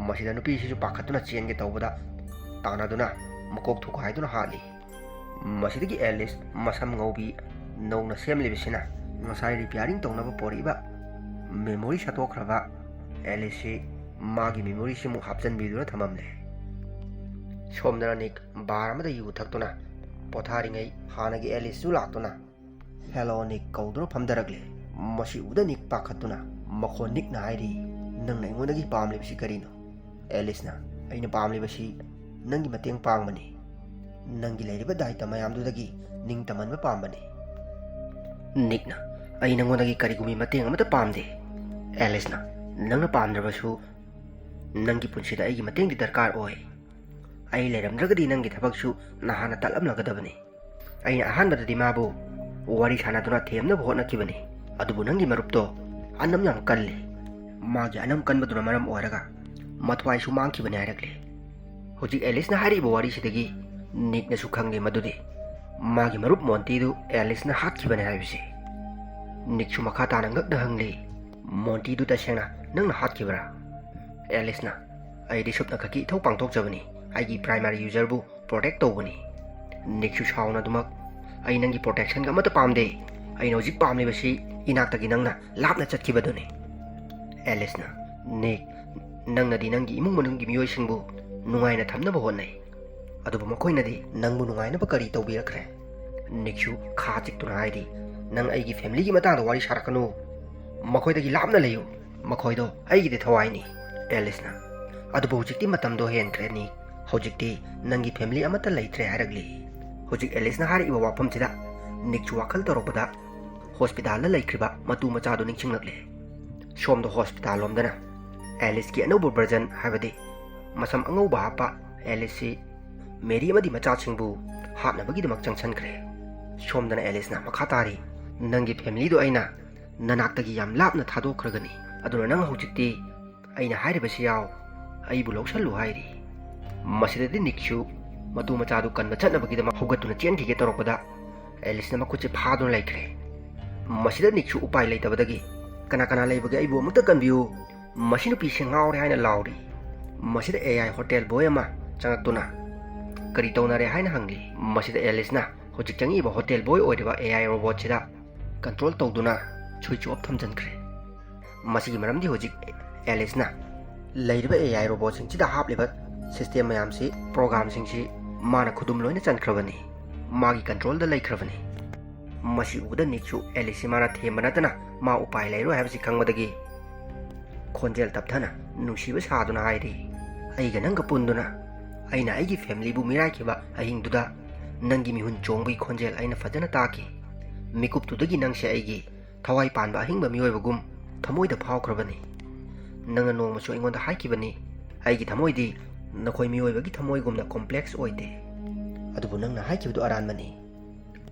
ꯃꯁꯤꯗ ꯅꯨꯄꯤꯁꯤꯁꯨ ꯄꯥꯈꯠꯇꯨꯅ ꯆꯦꯟꯒꯦ ꯇꯧꯕꯗ ꯇꯥꯟꯅꯗꯨꯅ ꯃꯀꯣꯛ ꯊꯨꯒꯥꯏꯗꯨꯅ ꯍꯥꯠꯂꯤ꯫ ꯃꯁꯤꯗꯒꯤ ꯑꯦꯂꯤꯁ ꯃꯁꯝ ꯉꯧꯕꯤ ꯅꯧꯅ ꯁꯦꯝꯂꯤꯕꯁꯤꯅ ꯉꯁꯥꯏ ꯔꯤꯄꯤꯌꯥꯔꯤꯡ ꯇꯧꯅꯕ ꯄꯣꯔꯛꯏꯕ ꯃꯦꯃꯣꯔꯤ ꯁꯠꯇꯣꯛꯈ꯭ꯔꯕ ꯑꯦꯂꯤꯁꯁꯤ ꯃꯥꯒꯤ ꯃꯦꯃꯣꯔꯤꯁꯤꯃꯨꯛ ꯍꯥꯞꯆꯤꯟꯕꯤꯗꯨꯅ ꯊꯝꯃꯝꯂꯦ꯫ ꯁꯣꯝꯗꯅ ꯅꯤꯛ ꯕꯥꯔ ꯑꯃꯗ ꯌꯨ ꯊꯛꯇꯨꯅ ꯄꯣꯊꯥꯔꯤꯉꯩ ꯍꯥꯟꯅꯒꯤ ꯑꯦꯂꯤꯁꯁꯨ ꯂꯥꯛꯇꯨꯅ "ꯍꯦꯂꯣ ꯅꯤꯛ" ꯀꯧꯗꯨꯅ ꯐꯝꯊꯔꯛꯂꯦ꯫ ꯃꯁꯤ ꯎꯕꯗ ꯅꯤꯛ ꯄꯥꯈꯠꯇꯨꯅ ꯃꯈꯣꯟ ꯅꯤꯛꯅ ꯍꯥꯏꯔꯤ, "ꯅꯪꯅ ꯑꯩꯉꯣꯟꯗꯒꯤ ꯄꯥꯝꯂꯤꯕꯁꯤ ꯀꯔꯤꯅꯣ?" ꯑꯦꯂꯤꯁꯅ, "ꯑꯩꯅ ꯄꯥꯝꯂꯤꯕꯁꯤ ꯅꯪꯒꯤ ꯃꯇꯦꯡ ꯄꯥꯡꯕꯅꯤ꯫ ꯅꯪꯒꯤ ꯂꯩꯔꯤꯕ ꯗꯥꯏꯇ ꯃꯌꯥꯝꯗꯨꯗꯒꯤ ꯅꯤꯡꯇꯝꯍꯟꯕ ꯄꯥꯝꯕꯅꯤ꯫" ꯅꯤꯛꯅ, "ꯑꯩ ꯅꯪꯉꯣꯟꯗꯒꯤ ꯀꯔꯤꯒꯨꯝꯕ ꯃꯇꯦꯡ ꯑꯃꯠꯇ ꯄꯥꯝꯗꯦ꯫" ꯑꯦꯂꯤꯁꯅ, "ꯅꯪꯅ ꯄꯥꯝꯗ꯭ꯔꯕꯁꯨ ꯅꯪꯒꯤ ꯄꯨꯟꯁꯤꯗ ꯑꯩꯒꯤ ꯃꯇꯦꯡꯗꯤ ꯗꯔꯀꯥꯔ ꯑꯣꯏ꯫ ꯑꯩ ꯂꯩꯔꯝꯗ꯭ꯔꯒꯗꯤ ꯅꯪꯒꯤ ꯊꯕꯛꯁꯨ ꯅꯍꯥꯟꯅ ꯇꯠꯂꯝꯂꯒꯗꯕꯅꯤ꯫ ꯑꯩꯅ ꯑꯍꯥꯟꯕꯗꯗꯤ ꯃꯥꯕꯨ ꯋꯥꯔꯤ ꯁꯥꯟꯅꯗꯨꯅ ꯊꯦꯝꯅꯕ ꯍꯣꯠꯅꯈꯤꯕꯅꯤ, ꯑꯗꯨꯕꯨ ꯅꯪꯒꯤ ꯃꯔꯨꯞꯇꯣ ꯑꯅꯝ ꯌꯥꯝ ꯀꯜꯂꯤ꯫ ꯃꯥꯒꯤ ꯑꯅꯝ ꯀꯟꯕꯗꯨꯅ ꯃꯔꯝ ꯑꯣꯏꯔꯒ ꯃꯊ꯭ꯋꯥꯏꯁꯨ ꯃꯥꯡꯈꯤꯕꯅꯤ" ꯍꯥꯏꯔꯛꯂꯦ꯫ ꯍꯧꯖꯤꯛ ꯑꯦꯂꯤꯁꯅ ꯍꯥꯏꯔꯤꯕ ꯋꯥꯔꯤꯁꯤꯗꯒꯤ ꯅꯤꯛꯅꯁꯨ ꯈꯪꯂꯦ ꯃꯗꯨꯗꯤ ꯃꯥꯒꯤ ꯃꯔꯨꯞ ꯃꯣꯟꯇꯤꯗꯨ ꯑꯦꯂꯤꯁꯅ ꯍꯥꯠꯈꯤꯕꯅꯤ ꯍꯥꯏꯕꯁꯤ꯫ ꯅꯤꯛꯁꯨ ꯃꯈꯥ ꯇꯥꯅ ꯉꯛꯅ ꯍꯪꯂꯤ, "ꯃꯣꯟꯇꯤꯗꯨ ꯇꯁꯦꯡꯅ ꯅꯪꯅ ꯍꯥꯠꯈꯤꯕ꯭ꯔꯥ?" ꯑꯦꯂꯤꯁꯅ, "ꯑꯩꯗꯤ ꯁꯨꯞꯅꯈꯛꯀꯤ ꯏꯊꯧ ꯄꯥꯡꯊꯣꯛꯆꯕꯅꯤ, ꯑꯩꯒꯤ ꯄ꯭ꯔꯥꯏꯃꯥꯔꯤ ꯌꯨꯖꯔꯕꯨ ꯄ꯭ꯔꯣꯇꯦꯛ ꯇꯧꯕꯅꯤ꯫" ꯅꯤꯛꯁꯨ ꯁꯥꯎꯅ ꯑꯗꯨꯃꯛ, "ꯑꯩ ꯅꯪꯒꯤ ꯄ꯭ꯔꯣꯇꯦꯛꯁꯟꯒ ꯑꯃꯠꯇ ꯄꯥꯝꯗꯦ꯫ ꯑꯩꯅ ꯍꯧꯖꯤꯛ ꯄꯥꯝꯂꯤꯕꯁꯤ ꯏꯅꯥꯛꯇꯒꯤ ꯅꯪꯅ ꯂꯥꯞꯅ ꯆꯠꯈꯤꯕꯗꯨꯅꯤ꯫" ꯑꯦꯂꯤꯁꯅ, "ꯅꯤꯛ, ꯅꯪꯅꯗꯤ ꯅꯪꯒꯤ ꯏꯃꯨꯡ ꯃꯅꯨꯡꯒꯤ ꯃꯤꯑꯣꯏꯁꯤꯡꯕꯨ ꯅꯨꯡꯉꯥꯏꯅ ꯊꯝꯅꯕ ꯍꯣꯠꯅꯩ, ꯑꯗꯨꯕꯨ ꯃꯈꯣꯏꯅꯗꯤ ꯅꯪꯕꯨ ꯅꯨꯡꯉꯥꯏꯅꯕ ꯀꯔꯤ ꯇꯧꯕꯤꯔꯛꯈ꯭ꯔꯦ? ꯅꯤꯛꯁꯨ ꯈꯥ ꯆꯤꯛꯇꯨꯅ ꯍꯥꯏꯔꯤ, "ꯅꯪ ꯑꯩꯒꯤ ꯐꯦꯃꯤꯂꯤꯒꯤ ꯃꯇꯥꯡꯗ ꯋꯥꯔꯤ ꯁꯥꯔꯛꯀꯅꯨ꯫ ꯃꯈꯣꯏꯗꯒꯤ ꯂꯥꯞꯅ ꯂꯩꯌꯨ꯫ ꯃꯈꯣꯏꯗꯣ ꯑꯩꯒꯤꯗꯤ ꯊꯋꯥꯏꯅꯤ"꯫ ꯑꯦꯂꯤꯁꯅ, "ꯑꯗꯨꯕꯨ ꯍꯧꯖꯤꯛꯇꯤ ꯃꯇꯝꯗꯣ ꯍꯦꯟꯈ꯭ꯔꯦ ꯅꯤꯛ꯫ ꯍꯧꯖꯤꯛꯇꯤ ꯅꯪꯒꯤ ꯐꯦꯃꯤꯂꯤ ꯑꯃꯠꯇ ꯂꯩꯇ꯭ꯔꯦ" ꯍꯥꯏꯔꯛꯂꯤ꯫ ꯍꯧꯖꯤꯛ ꯑꯦꯂꯤꯁꯅ ꯍꯥꯏꯔꯛꯏꯕ ꯋꯥꯐꯝꯁꯤꯗ ꯅꯤꯛꯁꯨ ꯋꯥꯈꯜ ꯇꯧꯔꯛꯄꯗ ꯍꯣꯁꯄꯤꯇꯥꯜꯗ ꯂꯩꯈ꯭ꯔꯤꯕ ꯃꯇꯨ ꯃꯆꯥꯗꯨ ꯅꯤꯡꯁꯤꯡꯂꯛꯂꯦ꯫ ꯁꯣꯝꯗ ꯍꯣꯁꯄꯤꯇꯥꯜ ꯂꯣꯝꯗꯅ ꯑꯦꯂꯤꯁꯀꯤ ꯑꯅꯧꯕ ꯚꯔꯖꯟ, ꯍꯥꯏꯕꯗꯤ ꯃꯁꯝ ꯑꯉꯧꯕ ꯍꯥꯞꯄ ꯑꯦꯂꯤꯁꯁꯤ ꯃꯦꯔꯤ ꯑꯃꯗꯤ ꯃꯆꯥꯁꯤꯡꯕꯨ ꯍꯥꯠꯅꯕꯒꯤꯗꯃꯛ ꯆꯪꯁꯟꯈ꯭ꯔꯦ꯫ ꯁꯣꯝꯗꯅ ꯑꯦꯂꯤꯁꯅ ꯃꯈꯥ ꯇꯥꯔꯤ, "ꯅꯪꯒꯤ ꯐꯦꯃꯤꯂꯤꯗꯣ ꯑꯩꯅ ꯅꯅꯥꯛꯇꯒꯤ ꯌꯥꯝ ꯂꯥꯞꯅ ꯊꯥꯗꯣꯛꯈ꯭ꯔꯒꯅꯤ, ꯑꯗꯨꯅ ꯅꯪ ꯍꯧꯖꯤꯛꯇꯤ ꯑꯩꯅ ꯍꯥꯏꯔꯤꯕꯁꯤ ꯌꯥꯎ, ꯑꯩꯕꯨ ꯂꯧꯁꯜꯂꯨ" ꯍꯥꯏꯔꯤ꯫ ꯃꯁꯤꯗꯗꯤ ꯅꯤꯛꯁꯨ ꯃꯇꯨ ꯃꯆꯥꯗꯨ ꯀꯟꯕ ꯆꯠꯅꯕꯒꯤꯗꯃꯛ ꯍꯧꯒꯠꯇꯨꯅ ꯆꯦꯟꯈꯤꯒꯦ ꯇꯧꯔꯛꯄꯗ ꯑꯦꯂꯤꯁꯅ ꯃꯈꯨꯠꯁꯦ ꯐꯥꯗꯨꯅ ꯂꯩꯈ꯭ꯔꯦ꯫ ꯃꯁꯤꯗ ꯅꯤꯛꯁꯨ ꯎꯄꯥꯏ ꯂꯩꯇꯕꯗꯒꯤ, "ꯀꯅꯥ ꯀꯅꯥ ꯂꯩꯕꯒꯦ? ꯑꯩꯕꯨ ꯑꯃꯨꯛꯇ ꯀꯟꯕꯤꯌꯨ꯫ ꯃꯁꯤ ꯅꯨꯄꯤꯁꯦ ꯉꯥꯎꯔꯦ" ꯍꯥꯏꯅ ꯂꯥꯎꯔꯤ꯫ ꯃꯁꯤꯗ ꯑꯦ ꯑꯥꯏ ꯍꯣꯇꯦꯜ ꯕꯣꯏ ꯑꯃ ꯆꯪꯉꯛꯇꯨꯅ, "ꯀꯔꯤ ꯇꯧꯅꯔꯦ?" ꯍꯥꯏꯅ ꯍꯪꯂꯤ꯫ ꯃꯁꯤꯗ ꯑꯦꯂꯤꯁꯅ ꯍꯧꯖꯤꯛ ꯆꯪꯉꯛꯏꯕ ꯍꯣꯇꯦꯜ ꯕꯣꯏ ꯑꯣꯏꯔꯤꯕ ꯑꯦ ꯑꯥꯏ ꯔꯣꯕꯣꯠꯁꯤꯗ ꯀꯟꯇ꯭ꯔꯣꯜ ꯇꯧꯗꯨꯅ ꯁ꯭ꯋꯤꯆ ꯑꯣꯐ ꯊꯝꯖꯤꯟꯈ꯭ꯔꯦ꯫ ꯃꯁꯤꯒꯤ ꯃꯔꯝꯗꯤ ꯍꯧꯖꯤꯛ ꯑꯦꯂꯤꯁꯅ ꯂꯩꯔꯤꯕ ꯑꯦ ꯑꯥꯏ ꯔꯣꯕꯣꯠꯁꯤꯡꯁꯤꯗ ꯍꯥꯞꯂꯤꯕ ꯁꯤꯁꯇꯦꯝ ꯃꯌꯥꯝꯁꯤ, ꯄ꯭ꯔꯣꯒꯥꯝꯁꯤꯡꯁꯤ ꯃꯥꯅ ꯈꯨꯗꯨꯝ ꯂꯣꯏꯅ ꯆꯟꯈ꯭ꯔꯕꯅꯤ, ꯃꯥꯒꯤ ꯀꯟꯇ꯭ꯔꯣꯜꯗ ꯂꯩꯈ꯭ꯔꯕꯅꯤ꯫ ꯃꯁꯤ ꯎꯕꯗ ꯅꯤꯛꯁꯨ ꯑꯦꯂꯤꯁꯁꯤ ꯃꯥꯅ ꯊꯦꯝꯕ ꯅꯠꯇꯅ ꯃꯥ ꯎꯄꯥꯏ ꯂꯩꯔꯣꯏ ꯍꯥꯏꯕꯁꯤ ꯈꯪꯕꯗꯒꯤ ꯈꯣꯟꯖꯦꯜ ꯇꯞꯊꯅ ꯅꯨꯡꯁꯤꯕ ꯁꯥꯗꯨꯅ ꯍꯥꯏꯔꯤ, "ꯑꯩꯒ ꯅꯪꯒ ꯄꯨꯟꯗꯨꯅ ꯑꯩꯅ ꯑꯩꯒꯤ ꯐꯦꯃꯤꯂꯤꯕꯨ ꯃꯤꯔꯥꯏꯈꯤꯕ ꯑꯍꯤꯡꯗꯨꯗ ꯅꯪꯒꯤ ꯃꯤꯍꯨꯟ ꯆꯣꯡꯕꯒꯤ ꯈꯣꯟꯖꯦꯜ ꯑꯩꯅ ꯐꯖꯅ ꯇꯥꯈꯤ꯫ ꯃꯤꯀꯨꯞꯇꯨꯗꯒꯤ ꯅꯪꯁꯦ ꯑꯩꯒꯤ ꯊꯋꯥꯏ ꯄꯥꯟꯕ ꯑꯍꯤꯡꯕ ꯃꯤꯑꯣꯏꯕꯒꯨꯝ ꯊꯃꯣꯏꯗ ꯐꯥꯎꯈ꯭ꯔꯕꯅꯤ꯫ ꯅꯪꯅ ꯅꯣꯡꯃꯁꯨ ꯑꯩꯉꯣꯟꯗ ꯍꯥꯏꯈꯤꯕꯅꯤ, ꯑꯩꯒꯤ ꯊꯃꯣꯏꯗꯤ ꯅꯈꯣꯏ ꯃꯤꯑꯣꯏꯕꯒꯤ ꯊꯃꯣꯏꯒꯨꯝꯅ ꯀꯣꯝꯄ꯭ꯂꯦꯛꯁ ꯑꯣꯏꯗꯦ꯫ ꯑꯗꯨꯕꯨ ꯅꯪꯅ ꯍꯥꯏꯈꯤꯕꯗꯨ ꯑꯔꯥꯟꯕꯅꯤ"꯫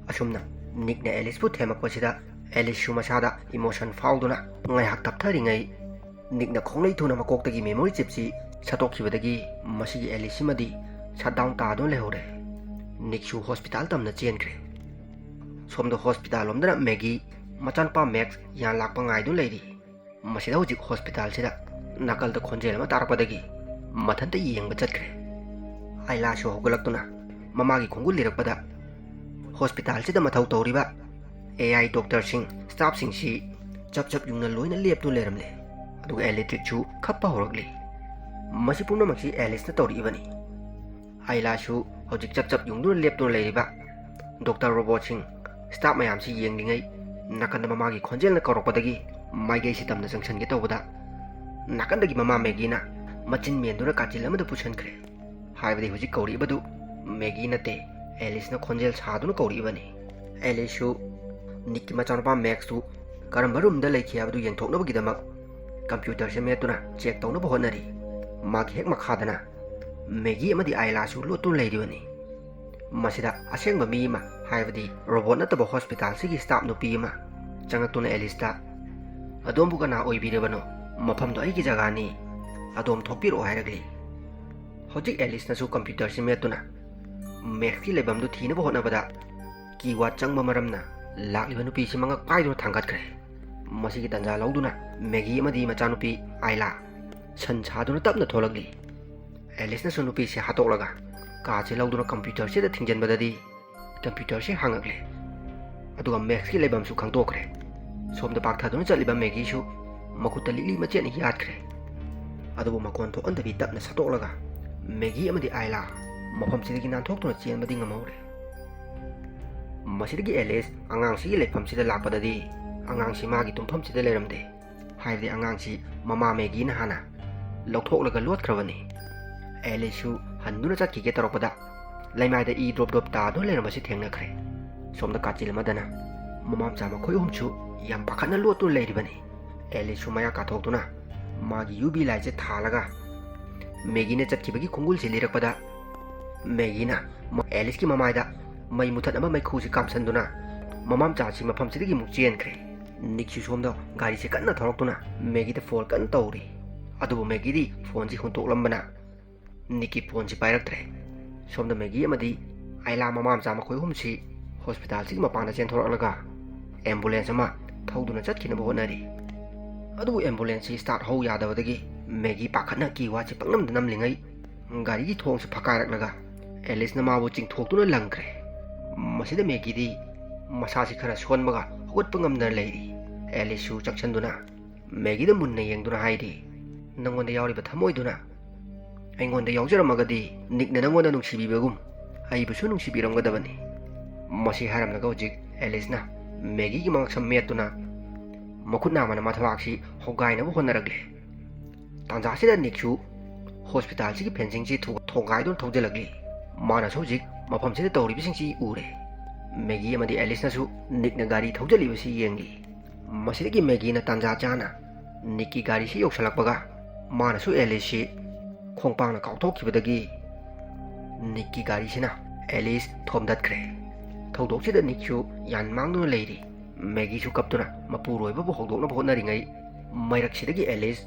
ꯑꯁꯨꯝꯅ ꯅꯤꯛꯅ ꯑꯦꯂꯤꯁꯄꯨ ꯊꯦꯝꯃꯛꯄꯁꯤꯗ ꯑꯦꯂꯤꯁꯁꯨ ꯃꯁꯥꯗ ꯏꯃꯣꯁꯟ ꯐꯥꯎꯗꯨꯅ ꯉꯥꯏꯍꯥꯛ ꯇꯞꯊꯔꯤꯉꯩ, ꯅꯤꯛꯅ ꯈꯣꯡꯂꯩ ꯊꯨꯅ ꯃꯀꯣꯛꯇꯒꯤ ꯃꯦꯃꯣꯔꯤ ꯆꯤꯞꯁꯤ ꯁꯠꯇꯣꯛꯈꯤꯕꯗꯒꯤ ꯃꯁꯤꯒꯤ ꯑꯦꯂꯤꯁꯁꯤꯃꯗꯤ ꯁꯠ ꯗꯥꯎꯟ ꯇꯥꯗꯨꯅ ꯂꯩꯍꯧꯔꯦ꯫ ꯅꯤꯛꯁꯨ ꯍꯣꯁꯄꯤꯇꯥꯜ ꯇꯝꯅ ꯆꯦꯟꯈ꯭ꯔꯦ꯫ ꯁꯣꯝꯗ ꯍꯣꯁꯄꯤꯇꯥꯜ ꯂꯣꯝꯗꯅ ꯃꯦꯒꯤ ꯃꯆꯥꯅꯨꯄꯥ ꯃꯦꯛꯁ ꯌꯥꯟ ꯂꯥꯛꯄ ꯉꯥꯏꯗꯨꯅ ꯂꯩꯔꯤ꯫ ꯃꯁꯤꯗ ꯍꯧꯖꯤꯛ ꯍꯣꯁꯄꯤꯇꯥꯜꯁꯤꯗ ꯅꯥꯀꯜꯗ ꯈꯣꯟꯖꯦꯜ ꯑꯃ ꯇꯥꯔꯛꯄꯗꯒꯤ ꯃꯊꯟꯇ ꯌꯦꯡꯕ ꯆꯠꯈ꯭ꯔꯦ꯫ ꯑꯥꯏꯂꯥꯁꯨ ꯍꯧꯒꯠꯂꯛꯇꯨꯅ ꯃꯃꯥꯒꯤ ꯈꯣꯡꯒꯨꯜ ꯂꯤꯔꯛꯄꯗ ꯍꯣꯁꯄꯤꯇꯥꯜꯁꯤꯗ ꯃꯊꯧ ꯇꯧꯔꯤꯕ ꯑꯦ ꯑꯥꯏ ꯗꯣꯛꯇꯔꯁꯤꯡ, ꯁ꯭ꯇꯥꯐꯁꯤꯡꯁꯤ ꯆꯞ ꯆꯞ ꯌꯨꯡꯅ ꯂꯣꯏꯅ ꯂꯦꯞꯇꯨꯅ ꯂꯩꯔꯝꯂꯦ꯫ ꯑꯗꯨꯒ ꯑꯦꯂꯦꯛꯇ꯭ꯔꯤꯛꯁꯨ ꯈꯞꯄ ꯍꯧꯔꯛꯂꯤ꯫ ꯃꯁꯤ ꯄꯨꯝꯅꯃꯛꯁꯤ ꯑꯦꯂꯤꯁꯅ ꯇꯧꯔꯛꯏꯕꯅꯤ꯫ ꯑꯥꯏꯂꯥꯁꯨ ꯍꯧꯖꯤꯛ ꯆꯞ ꯆꯞ ꯌꯨꯡꯗꯨꯅ ꯂꯦꯞꯇꯨꯅ ꯂꯩꯔꯤꯕ ꯗꯣꯛꯇꯔ ꯔꯣꯕꯣꯠꯁꯤꯡ, ꯁ꯭ꯇꯥꯐ ꯃꯌꯥꯝꯁꯤ ꯌꯦꯡꯂꯤꯉꯩ, ꯅꯥꯀꯟꯗ ꯃꯃꯥꯒꯤ ꯈꯣꯟꯖꯦꯜꯅ ꯀꯧꯔꯛꯄꯗꯒꯤ ꯃꯥꯏꯀꯩꯁꯤ ꯇꯝꯅ ꯆꯪꯁꯤꯟꯒꯦ ꯇꯧꯕꯗ, ꯅꯥꯀꯟꯗꯒꯤ ꯃꯃꯥ ꯃꯦꯒꯤꯅ ꯃꯆꯤꯟ ꯃꯦꯟꯗꯨꯅ ꯀꯥꯆꯤꯜ ꯑꯃꯗ ꯄꯨꯁꯤꯟꯈ꯭ꯔꯦ꯫ ꯍꯥꯏꯕꯗꯤ ꯍꯧꯖꯤꯛ ꯀꯧꯔꯛꯏꯕꯗꯨ ꯃꯦꯒꯤ ꯅꯠꯇꯦ, ꯑꯦꯂꯤꯁꯅ ꯈꯣꯟꯖꯦꯜ ꯁꯥꯗꯨꯅ ꯀꯧꯔꯛꯏꯕꯅꯤ꯫ ꯑꯦꯂꯤꯁꯁꯨ ꯅꯤꯛꯀꯤ ꯃꯆꯥꯅꯨꯄꯥ ꯃꯦꯛꯁꯇꯨ ꯀꯔꯝꯕ ꯔꯨꯝꯗ ꯂꯩꯈꯤ ꯍꯥꯏꯕꯗꯨ ꯌꯦꯡꯊꯣꯛꯅꯕꯒꯤꯗꯃꯛ ꯀꯝꯄ꯭ꯌꯨꯇꯔꯁꯦ ꯃꯦꯠꯇꯨꯅ ꯆꯦꯛ ꯇꯧꯅꯕ ꯍꯣꯠꯅꯔꯤ꯫ ꯃꯥꯒꯤ ꯍꯦꯛ ꯃꯈꯥꯗꯅ ꯃꯦꯒꯤ ꯑꯃꯗꯤ ꯑꯥꯏꯂꯥꯁꯨ ꯂꯣꯠꯇꯨꯅ ꯂꯩꯔꯤꯕꯅꯤ꯫ ꯃꯁꯤꯗ ꯑꯁꯦꯡꯕ ꯃꯤ ꯑꯃ, ꯍꯥꯏꯕꯗꯤ ꯔꯣꯕꯣꯠ ꯅꯠꯇꯕ ꯍꯣꯁꯄꯤꯇꯥꯜꯁꯤꯒꯤ ꯁ꯭ꯇꯥꯐ ꯅꯨꯄꯤ ꯑꯃ ꯆꯪꯂꯛꯇꯨꯅ ꯑꯦꯂꯤꯁꯇ, "ꯑꯗꯣꯝꯕꯨ ꯀꯅꯥ ꯑꯣꯏꯕꯤꯔꯕꯅꯣ? ꯃꯐꯝꯗꯣ ꯑꯩꯒꯤ ꯖꯒꯥꯅꯤ꯫ ꯑꯗꯣꯝ ꯊꯣꯛꯄꯤꯔꯛꯑꯣ" ꯍꯥꯏꯔꯛꯂꯤ꯫ ꯍꯧꯖꯤꯛ ꯑꯦꯂꯤꯁꯅꯁꯨ ꯀꯝꯄ꯭ꯌꯨꯇꯔꯁꯤ ꯃꯦꯠꯇꯨꯅ ꯃꯦꯛꯁꯀꯤ ꯂꯩꯐꯝꯗꯨ ꯊꯤꯅꯕ ꯍꯣꯠꯅꯕꯗ, ꯀꯤꯋꯥꯔꯗ ꯆꯪꯕ ꯃꯔꯝꯅ ꯂꯥꯛꯂꯤꯕ ꯅꯨꯄꯤꯁꯤ ꯃꯉꯛ ꯄꯥꯏꯗꯨꯅ ꯊꯥꯡꯒꯠꯈ꯭ꯔꯦ꯫ ꯃꯁꯤꯒꯤ ꯇꯥꯟꯖꯥ ꯂꯧꯗꯨꯅ ꯃꯦꯒꯤ ꯑꯃꯗꯤ ꯃꯆꯥꯅꯨꯄꯤ ꯑꯥꯏꯂꯥ ꯁꯟ ꯁꯥꯗꯨꯅ ꯇꯞꯅ ꯊꯣꯛꯂꯛꯂꯤ꯫ ꯑꯦꯂꯤꯁꯅꯁꯨ ꯅꯨꯄꯤꯁꯤ ꯍꯥꯠꯇꯣꯛꯂꯒ ꯀꯥꯁꯤ ꯂꯧꯗꯨꯅ ꯀꯝꯄ꯭ꯌꯨꯇꯔꯁꯤꯗ ꯊꯤꯡꯖꯤꯟꯕꯗꯗꯤ, ꯀꯝꯄ꯭ꯌꯨꯇꯔꯁꯤ ꯍꯥꯡꯉꯛꯂꯦ꯫ ꯑꯗꯨꯒ ꯃꯦꯛꯁꯀꯤ ꯂꯩꯐꯝꯁꯨ ꯈꯪꯗꯣꯛꯈ꯭ꯔꯦ꯫ ꯁꯣꯝꯗ ꯄꯥꯛꯊꯗꯨꯅ ꯆꯠꯂꯤꯕ ꯃꯦꯒꯤꯁꯨ ꯃꯈꯨꯠꯇ ꯂꯤꯛꯂꯤ ꯃꯆꯦꯠꯅ ꯌꯥꯠꯈ꯭ꯔꯦ꯫ ꯑꯗꯨꯕꯨ ꯃꯈꯣꯟ ꯊꯣꯛꯍꯟꯗꯕꯤ ꯇꯞꯅ ꯁꯠꯇꯣꯛꯂꯒ ꯃꯦꯒꯤ ꯑꯃꯗꯤ ꯑꯥꯏꯂꯥ ꯃꯐꯝꯁꯤꯗꯒꯤ ꯅꯥꯟꯊꯣꯛꯇꯨꯅ ꯆꯦꯟꯕꯗꯤ ꯉꯝꯍꯧꯔꯦ꯫ ꯃꯁꯤꯗꯒꯤ ꯑꯦꯂꯤꯁ ꯑꯉꯥꯡꯁꯤꯒꯤ ꯂꯩꯐꯝꯁꯤꯗ ꯂꯥꯛꯄꯗꯗꯤ, ꯑꯉꯥꯡꯁꯤ ꯃꯥꯒꯤ ꯇꯨꯝꯐꯝꯁꯤꯗ ꯂꯩꯔꯝꯗꯦ꯫ ꯍꯥꯏꯕꯗꯤ ꯑꯉꯥꯡꯁꯤ ꯃꯃꯥ ꯃꯦꯒꯤꯅ ꯍꯥꯟꯅ ꯂꯧꯊꯣꯛꯂꯒ ꯂꯣꯠꯈ꯭ꯔꯕꯅꯤ꯫ ꯑꯦꯂꯤꯁꯁꯨ ꯍꯟꯗꯨꯅ ꯆꯠꯈꯤꯒꯦ ꯇꯧꯔꯛꯄꯗ, ꯂꯩꯃꯥꯏꯗ ꯏ ꯗ꯭ꯔꯣꯞ ꯗ꯭ꯔꯣꯞ ꯇꯥꯗꯨꯅ ꯂꯩꯔꯝꯕꯁꯤ ꯊꯦꯡꯅꯈ꯭ꯔꯦ꯫ ꯁꯣꯝꯗ ꯀꯥꯆꯤꯜ ꯑꯃꯗꯅ ꯃꯃꯥ ꯃꯆꯥ ꯃꯈꯣꯏ ꯑꯍꯨꯝꯁꯨ ꯌꯥꯝ ꯄꯥꯈꯠꯅ ꯂꯣꯠꯇꯨꯅ ꯂꯩꯔꯤꯕꯅꯤ꯫ ꯑꯦꯂꯤꯁꯁꯨ ꯃꯌꯥ ꯀꯥꯊꯣꯛꯇꯨꯅ ꯃꯥꯒꯤ ꯌꯨ ꯚꯤ ꯂꯥꯏꯠꯁꯦ ꯊꯥꯜꯂꯒ ꯃꯦꯒꯤꯅ ꯆꯠꯈꯤꯕꯒꯤ ꯈꯣꯡꯒꯨꯜꯁꯤ ꯂꯤꯔꯛꯄꯗ, ꯃꯦꯒꯤꯅ ꯃ-, ꯑꯦꯂꯤꯁꯀꯤ ꯃꯃꯥꯏꯗ ꯃꯩ ꯃꯨꯊꯠꯅꯕ ꯃꯩꯈꯨꯁꯤ ꯀꯥꯝꯁꯟꯗꯨꯅ ꯃꯃꯥ ꯃꯆꯥꯁꯤ ꯃꯐꯝꯁꯤꯗꯒꯤ ꯑꯃꯨꯛ ꯆꯦꯟꯈ꯭ꯔꯦ꯫ ꯅꯤꯛꯁꯨ ꯁꯣꯝꯗ ꯒꯥꯔꯤꯁꯦ ꯀꯟꯅ ꯊꯧꯔꯛꯇꯨꯅ ꯃꯦꯒꯤꯗ ꯐꯣꯟ ꯀꯟꯅ ꯇꯧꯔꯤ꯫ ꯑꯗꯨꯕꯨ ꯃꯦꯒꯤꯗꯤ ꯐꯣꯟꯁꯤ ꯍꯨꯟꯇꯣꯛꯂꯝꯕꯅ ꯅꯤꯛꯀꯤ ꯐꯣꯟꯁꯤ ꯄꯥꯏꯔꯛꯇ꯭ꯔꯦ꯫ ꯁꯣꯝꯗ ꯃꯦꯒꯤ ꯑꯃꯗꯤ ꯑꯥꯏꯂꯥ ꯃꯃꯥ ꯃꯆꯥ ꯃꯈꯣꯏ ꯑꯍꯨꯝꯁꯤ ꯍꯣꯁꯄꯤꯇꯥꯜꯁꯤꯒꯤ ꯃꯄꯥꯟꯗ ꯆꯦꯟꯊꯣꯔꯛꯂꯒ ꯑꯦꯝꯕꯨꯂꯦꯟꯁ ꯑꯃ ꯊꯧꯗꯨꯅ ꯆꯠꯈꯤꯅꯕ ꯍꯣꯠꯅꯔꯤ꯫ ꯑꯗꯨꯕꯨ ꯑꯦꯝꯕꯨꯂꯦꯟꯁꯁꯤ ꯁ꯭ꯇꯥꯔꯠ ꯍꯧ ꯌꯥꯗꯕꯗꯒꯤ ꯃꯦꯒꯤ ꯄꯥꯈꯠꯅ ꯀꯤ ꯋꯥꯠꯁꯤ ꯄꯪꯅꯝꯗ ꯅꯝꯂꯤꯉꯩ ꯒꯥꯔꯤꯒꯤ ꯊꯣꯡꯁꯤ ꯐꯛꯀꯥꯏꯔꯛꯂꯒ ꯑꯦꯂꯤꯁꯅ ꯃꯥꯕꯨ ꯆꯤꯡꯊꯣꯛꯇꯨꯅ ꯂꯪꯈ꯭ꯔꯦ꯫ ꯃꯁꯤꯗ ꯃꯦꯒꯤꯗꯤ ꯃꯁꯥꯁꯤ ꯈꯔ ꯁꯣꯟꯕꯒ ꯍꯧꯒꯠꯄ ꯉꯝꯗꯅ ꯂꯩꯔꯤ꯫ ꯑꯦꯂꯤꯁꯁꯨ ꯆꯪꯁꯤꯟꯗꯨꯅ ꯃꯦꯒꯤꯗ ꯃꯨꯟꯅ ꯌꯦꯡꯗꯨꯅ ꯍꯥꯏꯔꯤ, "ꯅꯪꯉꯣꯟꯗ ꯌꯥꯎꯔꯤꯕ ꯊꯃꯣꯏꯗꯨꯅ ꯑꯩꯉꯣꯟꯗ ꯌꯥꯎꯖꯔꯝꯃꯒꯗꯤ ꯅꯤꯛꯅ ꯅꯪꯉꯣꯟꯗ ꯅꯨꯡꯁꯤꯕꯤꯕꯒꯨꯝ ꯑꯩꯕꯨꯁꯨ ꯅꯨꯡꯁꯤꯕꯤꯔꯝꯒꯗꯕꯅꯤ꯫ ꯃꯁꯤ ꯍꯥꯏꯔꯝꯂꯒ ꯍꯧꯖꯤꯛ ꯑꯦꯂꯤꯁꯅ ꯃꯦꯒꯤꯒꯤ ꯃꯉꯛꯁꯝ ꯃꯦꯠꯇꯨꯅ ꯃꯈꯨꯠ ꯅꯥꯝꯃꯅ ꯃꯊꯕꯥꯛꯁꯤ ꯍꯣꯒꯥꯏꯅꯕ ꯍꯣꯠꯅꯔꯛꯂꯤ꯫ ꯇꯥꯟꯖꯥꯁꯤꯗ ꯅꯤꯛꯁꯨ ꯍꯣꯁꯄꯤꯇꯥꯜꯁꯤꯒꯤ ꯐꯦꯟꯁꯤꯡꯁꯤ ꯊꯨ-, ꯊꯣꯡꯒꯥꯏꯗꯨꯅ ꯊꯧꯖꯤꯜꯂꯛꯂꯤ꯫ ꯃꯥꯅꯁꯨ ꯍꯧꯖꯤꯛ ꯃꯐꯝꯁꯤꯗ ꯇꯧꯔꯤꯕꯁꯤꯡꯁꯤ ꯎꯔꯦ꯫ ꯃꯦꯒꯤ ꯑꯃꯗꯤ ꯑꯦꯂꯤꯁꯅꯁꯨ ꯅꯤꯛꯅ ꯒꯥꯔꯤ ꯊꯧꯖꯤꯜꯂꯤꯕꯁꯤ ꯌꯦꯡꯂꯤ꯫ ꯃꯁꯤꯗꯒꯤ ꯃꯦꯒꯤꯅ ꯇꯥꯟꯖꯥ ꯆꯥꯅ ꯅꯤꯛꯀꯤ ꯒꯥꯔꯤꯁꯤ ꯌꯧꯁꯤꯜꯂꯛꯄꯒ ꯃꯥꯅꯁꯨ ꯑꯦꯂꯤꯁꯁꯤ ꯈꯣꯡꯄꯥꯛꯅ ꯀꯥꯎꯊꯣꯛꯈꯤꯕꯗꯒꯤ ꯅꯤꯛꯀꯤ ꯒꯥꯔꯤꯁꯤꯅ ꯑꯦꯂꯤꯁ ꯊꯣꯝꯗꯠꯈ꯭ꯔꯦ꯫ ꯊꯧꯗꯣꯛꯁꯤꯗ ꯅꯤꯛꯁꯨ ꯌꯥꯟ ꯃꯥꯡꯗꯨꯅ ꯂꯩꯔꯤ꯫ ꯃꯦꯒꯤꯁꯨ ꯀꯞꯇꯨꯅ ꯃꯄꯨꯔꯣꯏꯕꯕꯨ ꯍꯧꯗꯣꯛꯅꯕ ꯍꯣꯠꯅꯔꯤꯉꯩ ꯃꯩꯔꯛꯁꯤꯗꯒꯤ ꯑꯦꯂꯤꯁ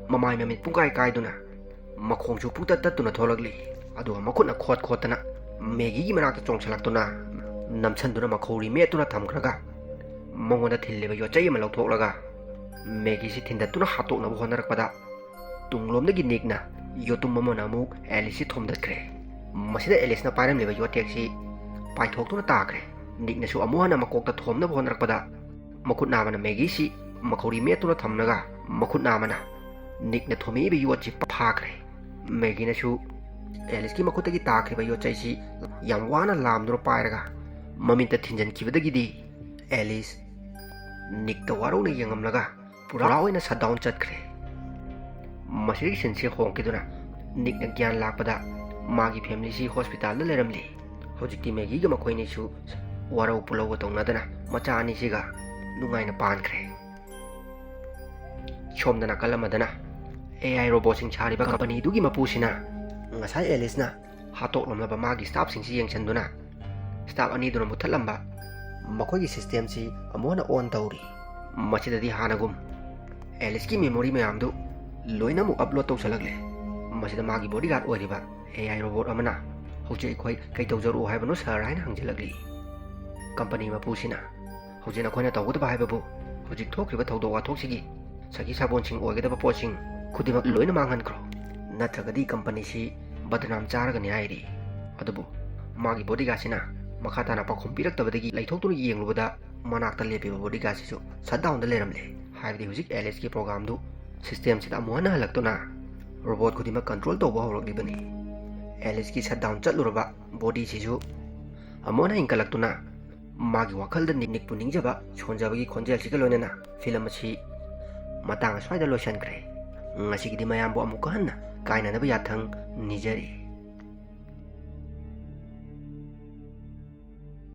ꯃꯃꯥꯏ ꯃꯃꯤꯠ ꯄꯨꯡꯀꯥꯏ ꯀꯥꯏꯗꯨꯅ ꯃꯈꯣꯡꯁꯨ ꯄꯨꯡꯇꯠ ꯇꯠꯇꯨꯅ ꯊꯣꯛꯂꯛꯂꯤ꯫ ꯑꯗꯨꯒ ꯃꯈꯨꯠꯅ ꯈꯣꯠ ꯈꯣꯠꯇꯅ ꯃꯦꯒꯤꯒꯤ ꯃꯅꯥꯛꯇ ꯆꯣꯡꯁꯤꯜꯂꯛꯇꯨꯅ ꯅꯝꯁꯤꯟꯗꯨꯅ ꯃꯈꯧꯔꯤ ꯃꯦꯠꯇꯨꯅ ꯊꯝꯈ꯭ꯔꯒ ꯃꯉꯣꯟꯗ ꯊꯤꯜꯂꯤꯕ ꯌꯣꯠꯆꯩ ꯑꯃ ꯂꯧꯊꯣꯛꯂꯒ ꯃꯦꯒꯤꯁꯤ ꯊꯤꯟꯗꯠꯇꯨꯅ ꯍꯥꯠꯇꯣꯛꯅꯕ ꯍꯣꯠꯅꯔꯛꯄꯗ ꯇꯨꯡꯂꯣꯝꯗꯒꯤ ꯅꯤꯛꯅ ꯌꯣꯠꯇꯨꯝ ꯑꯃꯅ ꯑꯃꯨꯛ ꯑꯦꯂꯤꯁꯁꯤ ꯊꯣꯝꯗꯠꯈ꯭ꯔꯦ꯫ ꯃꯁꯤꯗ ꯑꯦꯂꯤꯁꯅ ꯄꯥꯏꯔꯝꯂꯤꯕ ꯌꯣꯠꯊꯦꯛꯁꯤ ꯄꯥꯏꯊꯣꯛꯇꯨꯅ ꯇꯥꯈ꯭ꯔꯦ꯫ ꯅꯤꯛꯅꯁꯨ ꯑꯃꯨꯛ ꯍꯟꯅ ꯃꯀꯣꯛꯇ ꯊꯣꯝꯅꯕ ꯍꯣꯠꯅꯔꯛꯄꯗ ꯃꯈꯨꯠ ꯅꯥꯝꯃꯅ ꯃꯦꯒꯤꯁꯤ ꯃꯈꯧꯔꯤ ꯃꯦꯠꯇꯨꯅ ꯊꯝꯂꯒ ꯃꯈꯨꯠ ꯅꯥꯝꯃꯅ ꯅꯤꯛꯅ ꯊꯣꯝꯃꯛꯏꯕ ꯌꯣꯠꯁꯤ ꯐꯥꯈ꯭ꯔꯦ꯫ ꯃꯦꯒꯤꯅꯁꯨ ꯑꯦꯂꯤꯁꯀꯤ ꯃꯈꯨꯠꯇꯒꯤ ꯇꯥꯈ꯭ꯔꯤꯕ ꯌꯣꯠꯆꯩꯁꯤ ꯌꯥꯝ ꯋꯥꯅ ꯂꯥꯝꯗꯨꯅ ꯄꯥꯏꯔꯒ ꯃꯃꯤꯠꯇ ꯊꯤꯟꯖꯤꯟꯈꯤꯕꯗꯒꯤꯗꯤ ꯑꯦꯂꯤꯁ ꯅꯤꯛꯇ ꯋꯥꯔꯧꯅ ꯌꯦꯡꯉꯝꯂꯒ ꯄꯨꯔꯥ ꯑꯣꯏꯅ ꯁꯠ ꯗꯥꯎꯟ ꯆꯠꯈ꯭ꯔꯦ꯫ ꯃꯁꯤꯗꯒꯤ ꯁꯤꯟꯁꯦ ꯍꯣꯡꯈꯤꯗꯨꯅ ꯅꯤꯛꯅ ꯒ꯭ꯌꯥꯟ ꯂꯥꯛꯄꯗ ꯃꯥꯒꯤ ꯐꯦꯃꯤꯂꯤꯁꯤ ꯍꯣꯁꯄꯤꯇꯥꯜꯗ ꯂꯩꯔꯝꯂꯤ꯫ ꯍꯧꯖꯤꯛꯇꯤ ꯃꯦꯒꯤꯒ ꯃꯈꯣꯏꯅꯤꯁꯨ ꯋꯥꯔꯧ ꯄꯨꯂꯧꯕ ꯇꯧꯅꯗꯅ ꯃꯆꯥ ꯑꯅꯤꯁꯤꯒ ꯅꯨꯡꯉꯥꯏꯅ ꯄꯥꯟꯈ꯭ꯔꯦ꯫ ꯁꯣꯝꯗ ꯅꯥꯀꯜ ꯑꯃꯗꯅ ꯑꯦ ꯑꯥꯏ ꯔꯣꯕꯣꯠꯁꯤꯡ ꯁꯥꯔꯤꯕ ꯀꯝꯄꯅꯤꯗꯨꯒꯤ ꯃꯄꯨꯁꯤꯅ ꯉꯁꯥꯏ ꯑꯦꯂꯤꯁꯅ ꯍꯥꯠꯇꯣꯛꯂꯝꯂꯕ ꯃꯥꯒꯤ ꯁ꯭ꯇꯥꯐꯁꯤꯡꯁꯤ ꯌꯦꯡꯁꯤꯟꯗꯨꯅ ꯁ꯭ꯇꯥꯐ ꯑꯅꯤꯗꯨꯅ ꯃꯨꯠꯊꯠꯂꯝꯕ ꯃꯈꯣꯏꯒꯤ ꯁꯤꯁꯇꯦꯝꯁꯤ ꯑꯃꯨꯛ ꯍꯟꯅ ꯑꯣꯟ ꯇꯧꯔꯤ꯫ ꯃꯁꯤꯗꯗꯤ ꯍꯥꯟꯅꯒꯨꯝ ꯑꯦꯂꯤꯁꯀꯤ ꯃꯦꯃꯣꯔꯤ ꯃꯌꯥꯝꯗꯨ ꯂꯣꯏꯅꯃꯛ ꯑꯞꯂꯣꯗ ꯇꯧꯁꯜꯂꯛꯂꯦ꯫ ꯃꯁꯤꯗ ꯃꯥꯒꯤ ꯕꯣꯗꯤꯒꯥꯔꯗ ꯑꯣꯏꯔꯤꯕ ꯑꯦ ꯑꯥꯏ ꯔꯣꯕꯣꯠ ꯑꯃꯅ ꯍꯧꯖꯤꯛ ꯑꯩꯈꯣꯏ ꯀꯩ ꯇꯧꯖꯔꯛꯎ ꯍꯥꯏꯕꯅꯣ ꯁꯥꯔ ꯍꯥꯏꯅ ꯍꯪꯖꯤꯜꯂꯛꯂꯤ꯫ ꯀꯝꯄꯅꯤ ꯃꯄꯨꯁꯤꯅ ꯍꯧꯖꯤꯛ ꯅꯈꯣꯏꯅ ꯇꯧꯒꯗꯕ ꯍꯥꯏꯕꯕꯨ ꯍꯧꯖꯤꯛ ꯊꯣꯛꯈ꯭ꯔꯤꯕ ꯊꯧꯗꯣꯛ ꯋꯥꯊꯣꯛꯁꯤꯒꯤ ꯁꯒꯤ ꯁꯥꯕꯣꯟꯁꯤꯡ ꯑꯣꯏꯒꯗꯕ ꯄꯣꯠꯁꯤꯡ ꯈꯨꯗꯤꯡꯃꯛ ꯂꯣꯏꯅ ꯃꯥꯡꯍꯟꯈ꯭ꯔꯣ, ꯅꯠꯇ꯭ꯔꯒꯗꯤ ꯀꯝꯄꯅꯤꯁꯤ ꯕꯗꯅꯥꯝ ꯆꯥꯔꯒꯅꯤ ꯍꯥꯏꯔꯤ꯫ ꯑꯗꯨꯕꯨ ꯃꯥꯒꯤ ꯕꯣꯗꯤꯒꯥꯔꯗꯁꯤꯅ ꯃꯈꯥ ꯇꯥꯅ ꯄꯥꯎꯈꯨꯝ ꯄꯤꯔꯛꯇꯕꯗꯒꯤ ꯂꯩꯊꯣꯛꯇꯨꯅ ꯌꯦꯡꯂꯨꯕꯗ ꯃꯅꯥꯛꯇ ꯂꯦꯞꯄꯤꯕ ꯕꯣꯗꯤꯒꯥꯔꯗꯁꯤꯁꯨ ꯁꯠ ꯗꯥꯎꯟꯗ ꯂꯩꯔꯝꯂꯦ꯫ ꯍꯥꯏꯕꯗꯤ ꯍꯧꯖꯤꯛ ꯑꯦꯂꯤꯁꯀꯤ ꯄ꯭ꯔꯣꯒꯥꯝꯗꯨ ꯁꯤꯁꯇꯦꯝꯁꯤꯗ ꯑꯃꯨꯛ ꯍꯟꯅ ꯍꯜꯂꯛꯇꯨꯅ ꯔꯣꯕꯣꯠ ꯈꯨꯗꯤꯡꯃꯛ ꯀꯟꯇ꯭ꯔꯣꯜ ꯇꯧꯕ ꯍꯧꯔꯛꯂꯤꯕꯅꯤ꯫ ꯑꯦꯂꯤꯁꯀꯤ ꯁꯠ ꯗꯥꯎꯟ ꯆꯠꯂꯨꯔꯕ ꯕꯣꯗꯤꯁꯤꯁꯨ ꯑꯃꯨꯛ ꯍꯟꯅ ꯏꯟꯈꯠꯂꯛꯇꯨꯅ ꯃꯥꯒꯤ ꯋꯥꯈꯜꯗ ꯅꯤꯛ- ꯅꯤꯛꯄꯨ ꯅꯤꯡꯖꯕ ꯁꯣꯟꯖꯕꯒꯤ ꯈꯣꯟꯖꯦꯜꯁꯤꯒ ꯂꯣꯏꯅꯅ ꯐꯤꯂꯝ ꯑꯁꯤ ꯃꯇꯥꯡ ꯑꯁ꯭ꯋꯥꯏꯗ ꯂꯣꯏꯁꯤꯟꯈ꯭ꯔꯦ꯫ ꯉꯁꯤꯒꯤꯗꯤ ꯃꯌꯥꯝꯕꯨ ꯑꯃꯨꯛꯀ ꯍꯟꯅ ꯀꯥꯏꯅꯅꯕ ꯌꯥꯊꯪ ꯅꯤꯖꯔꯤ꯫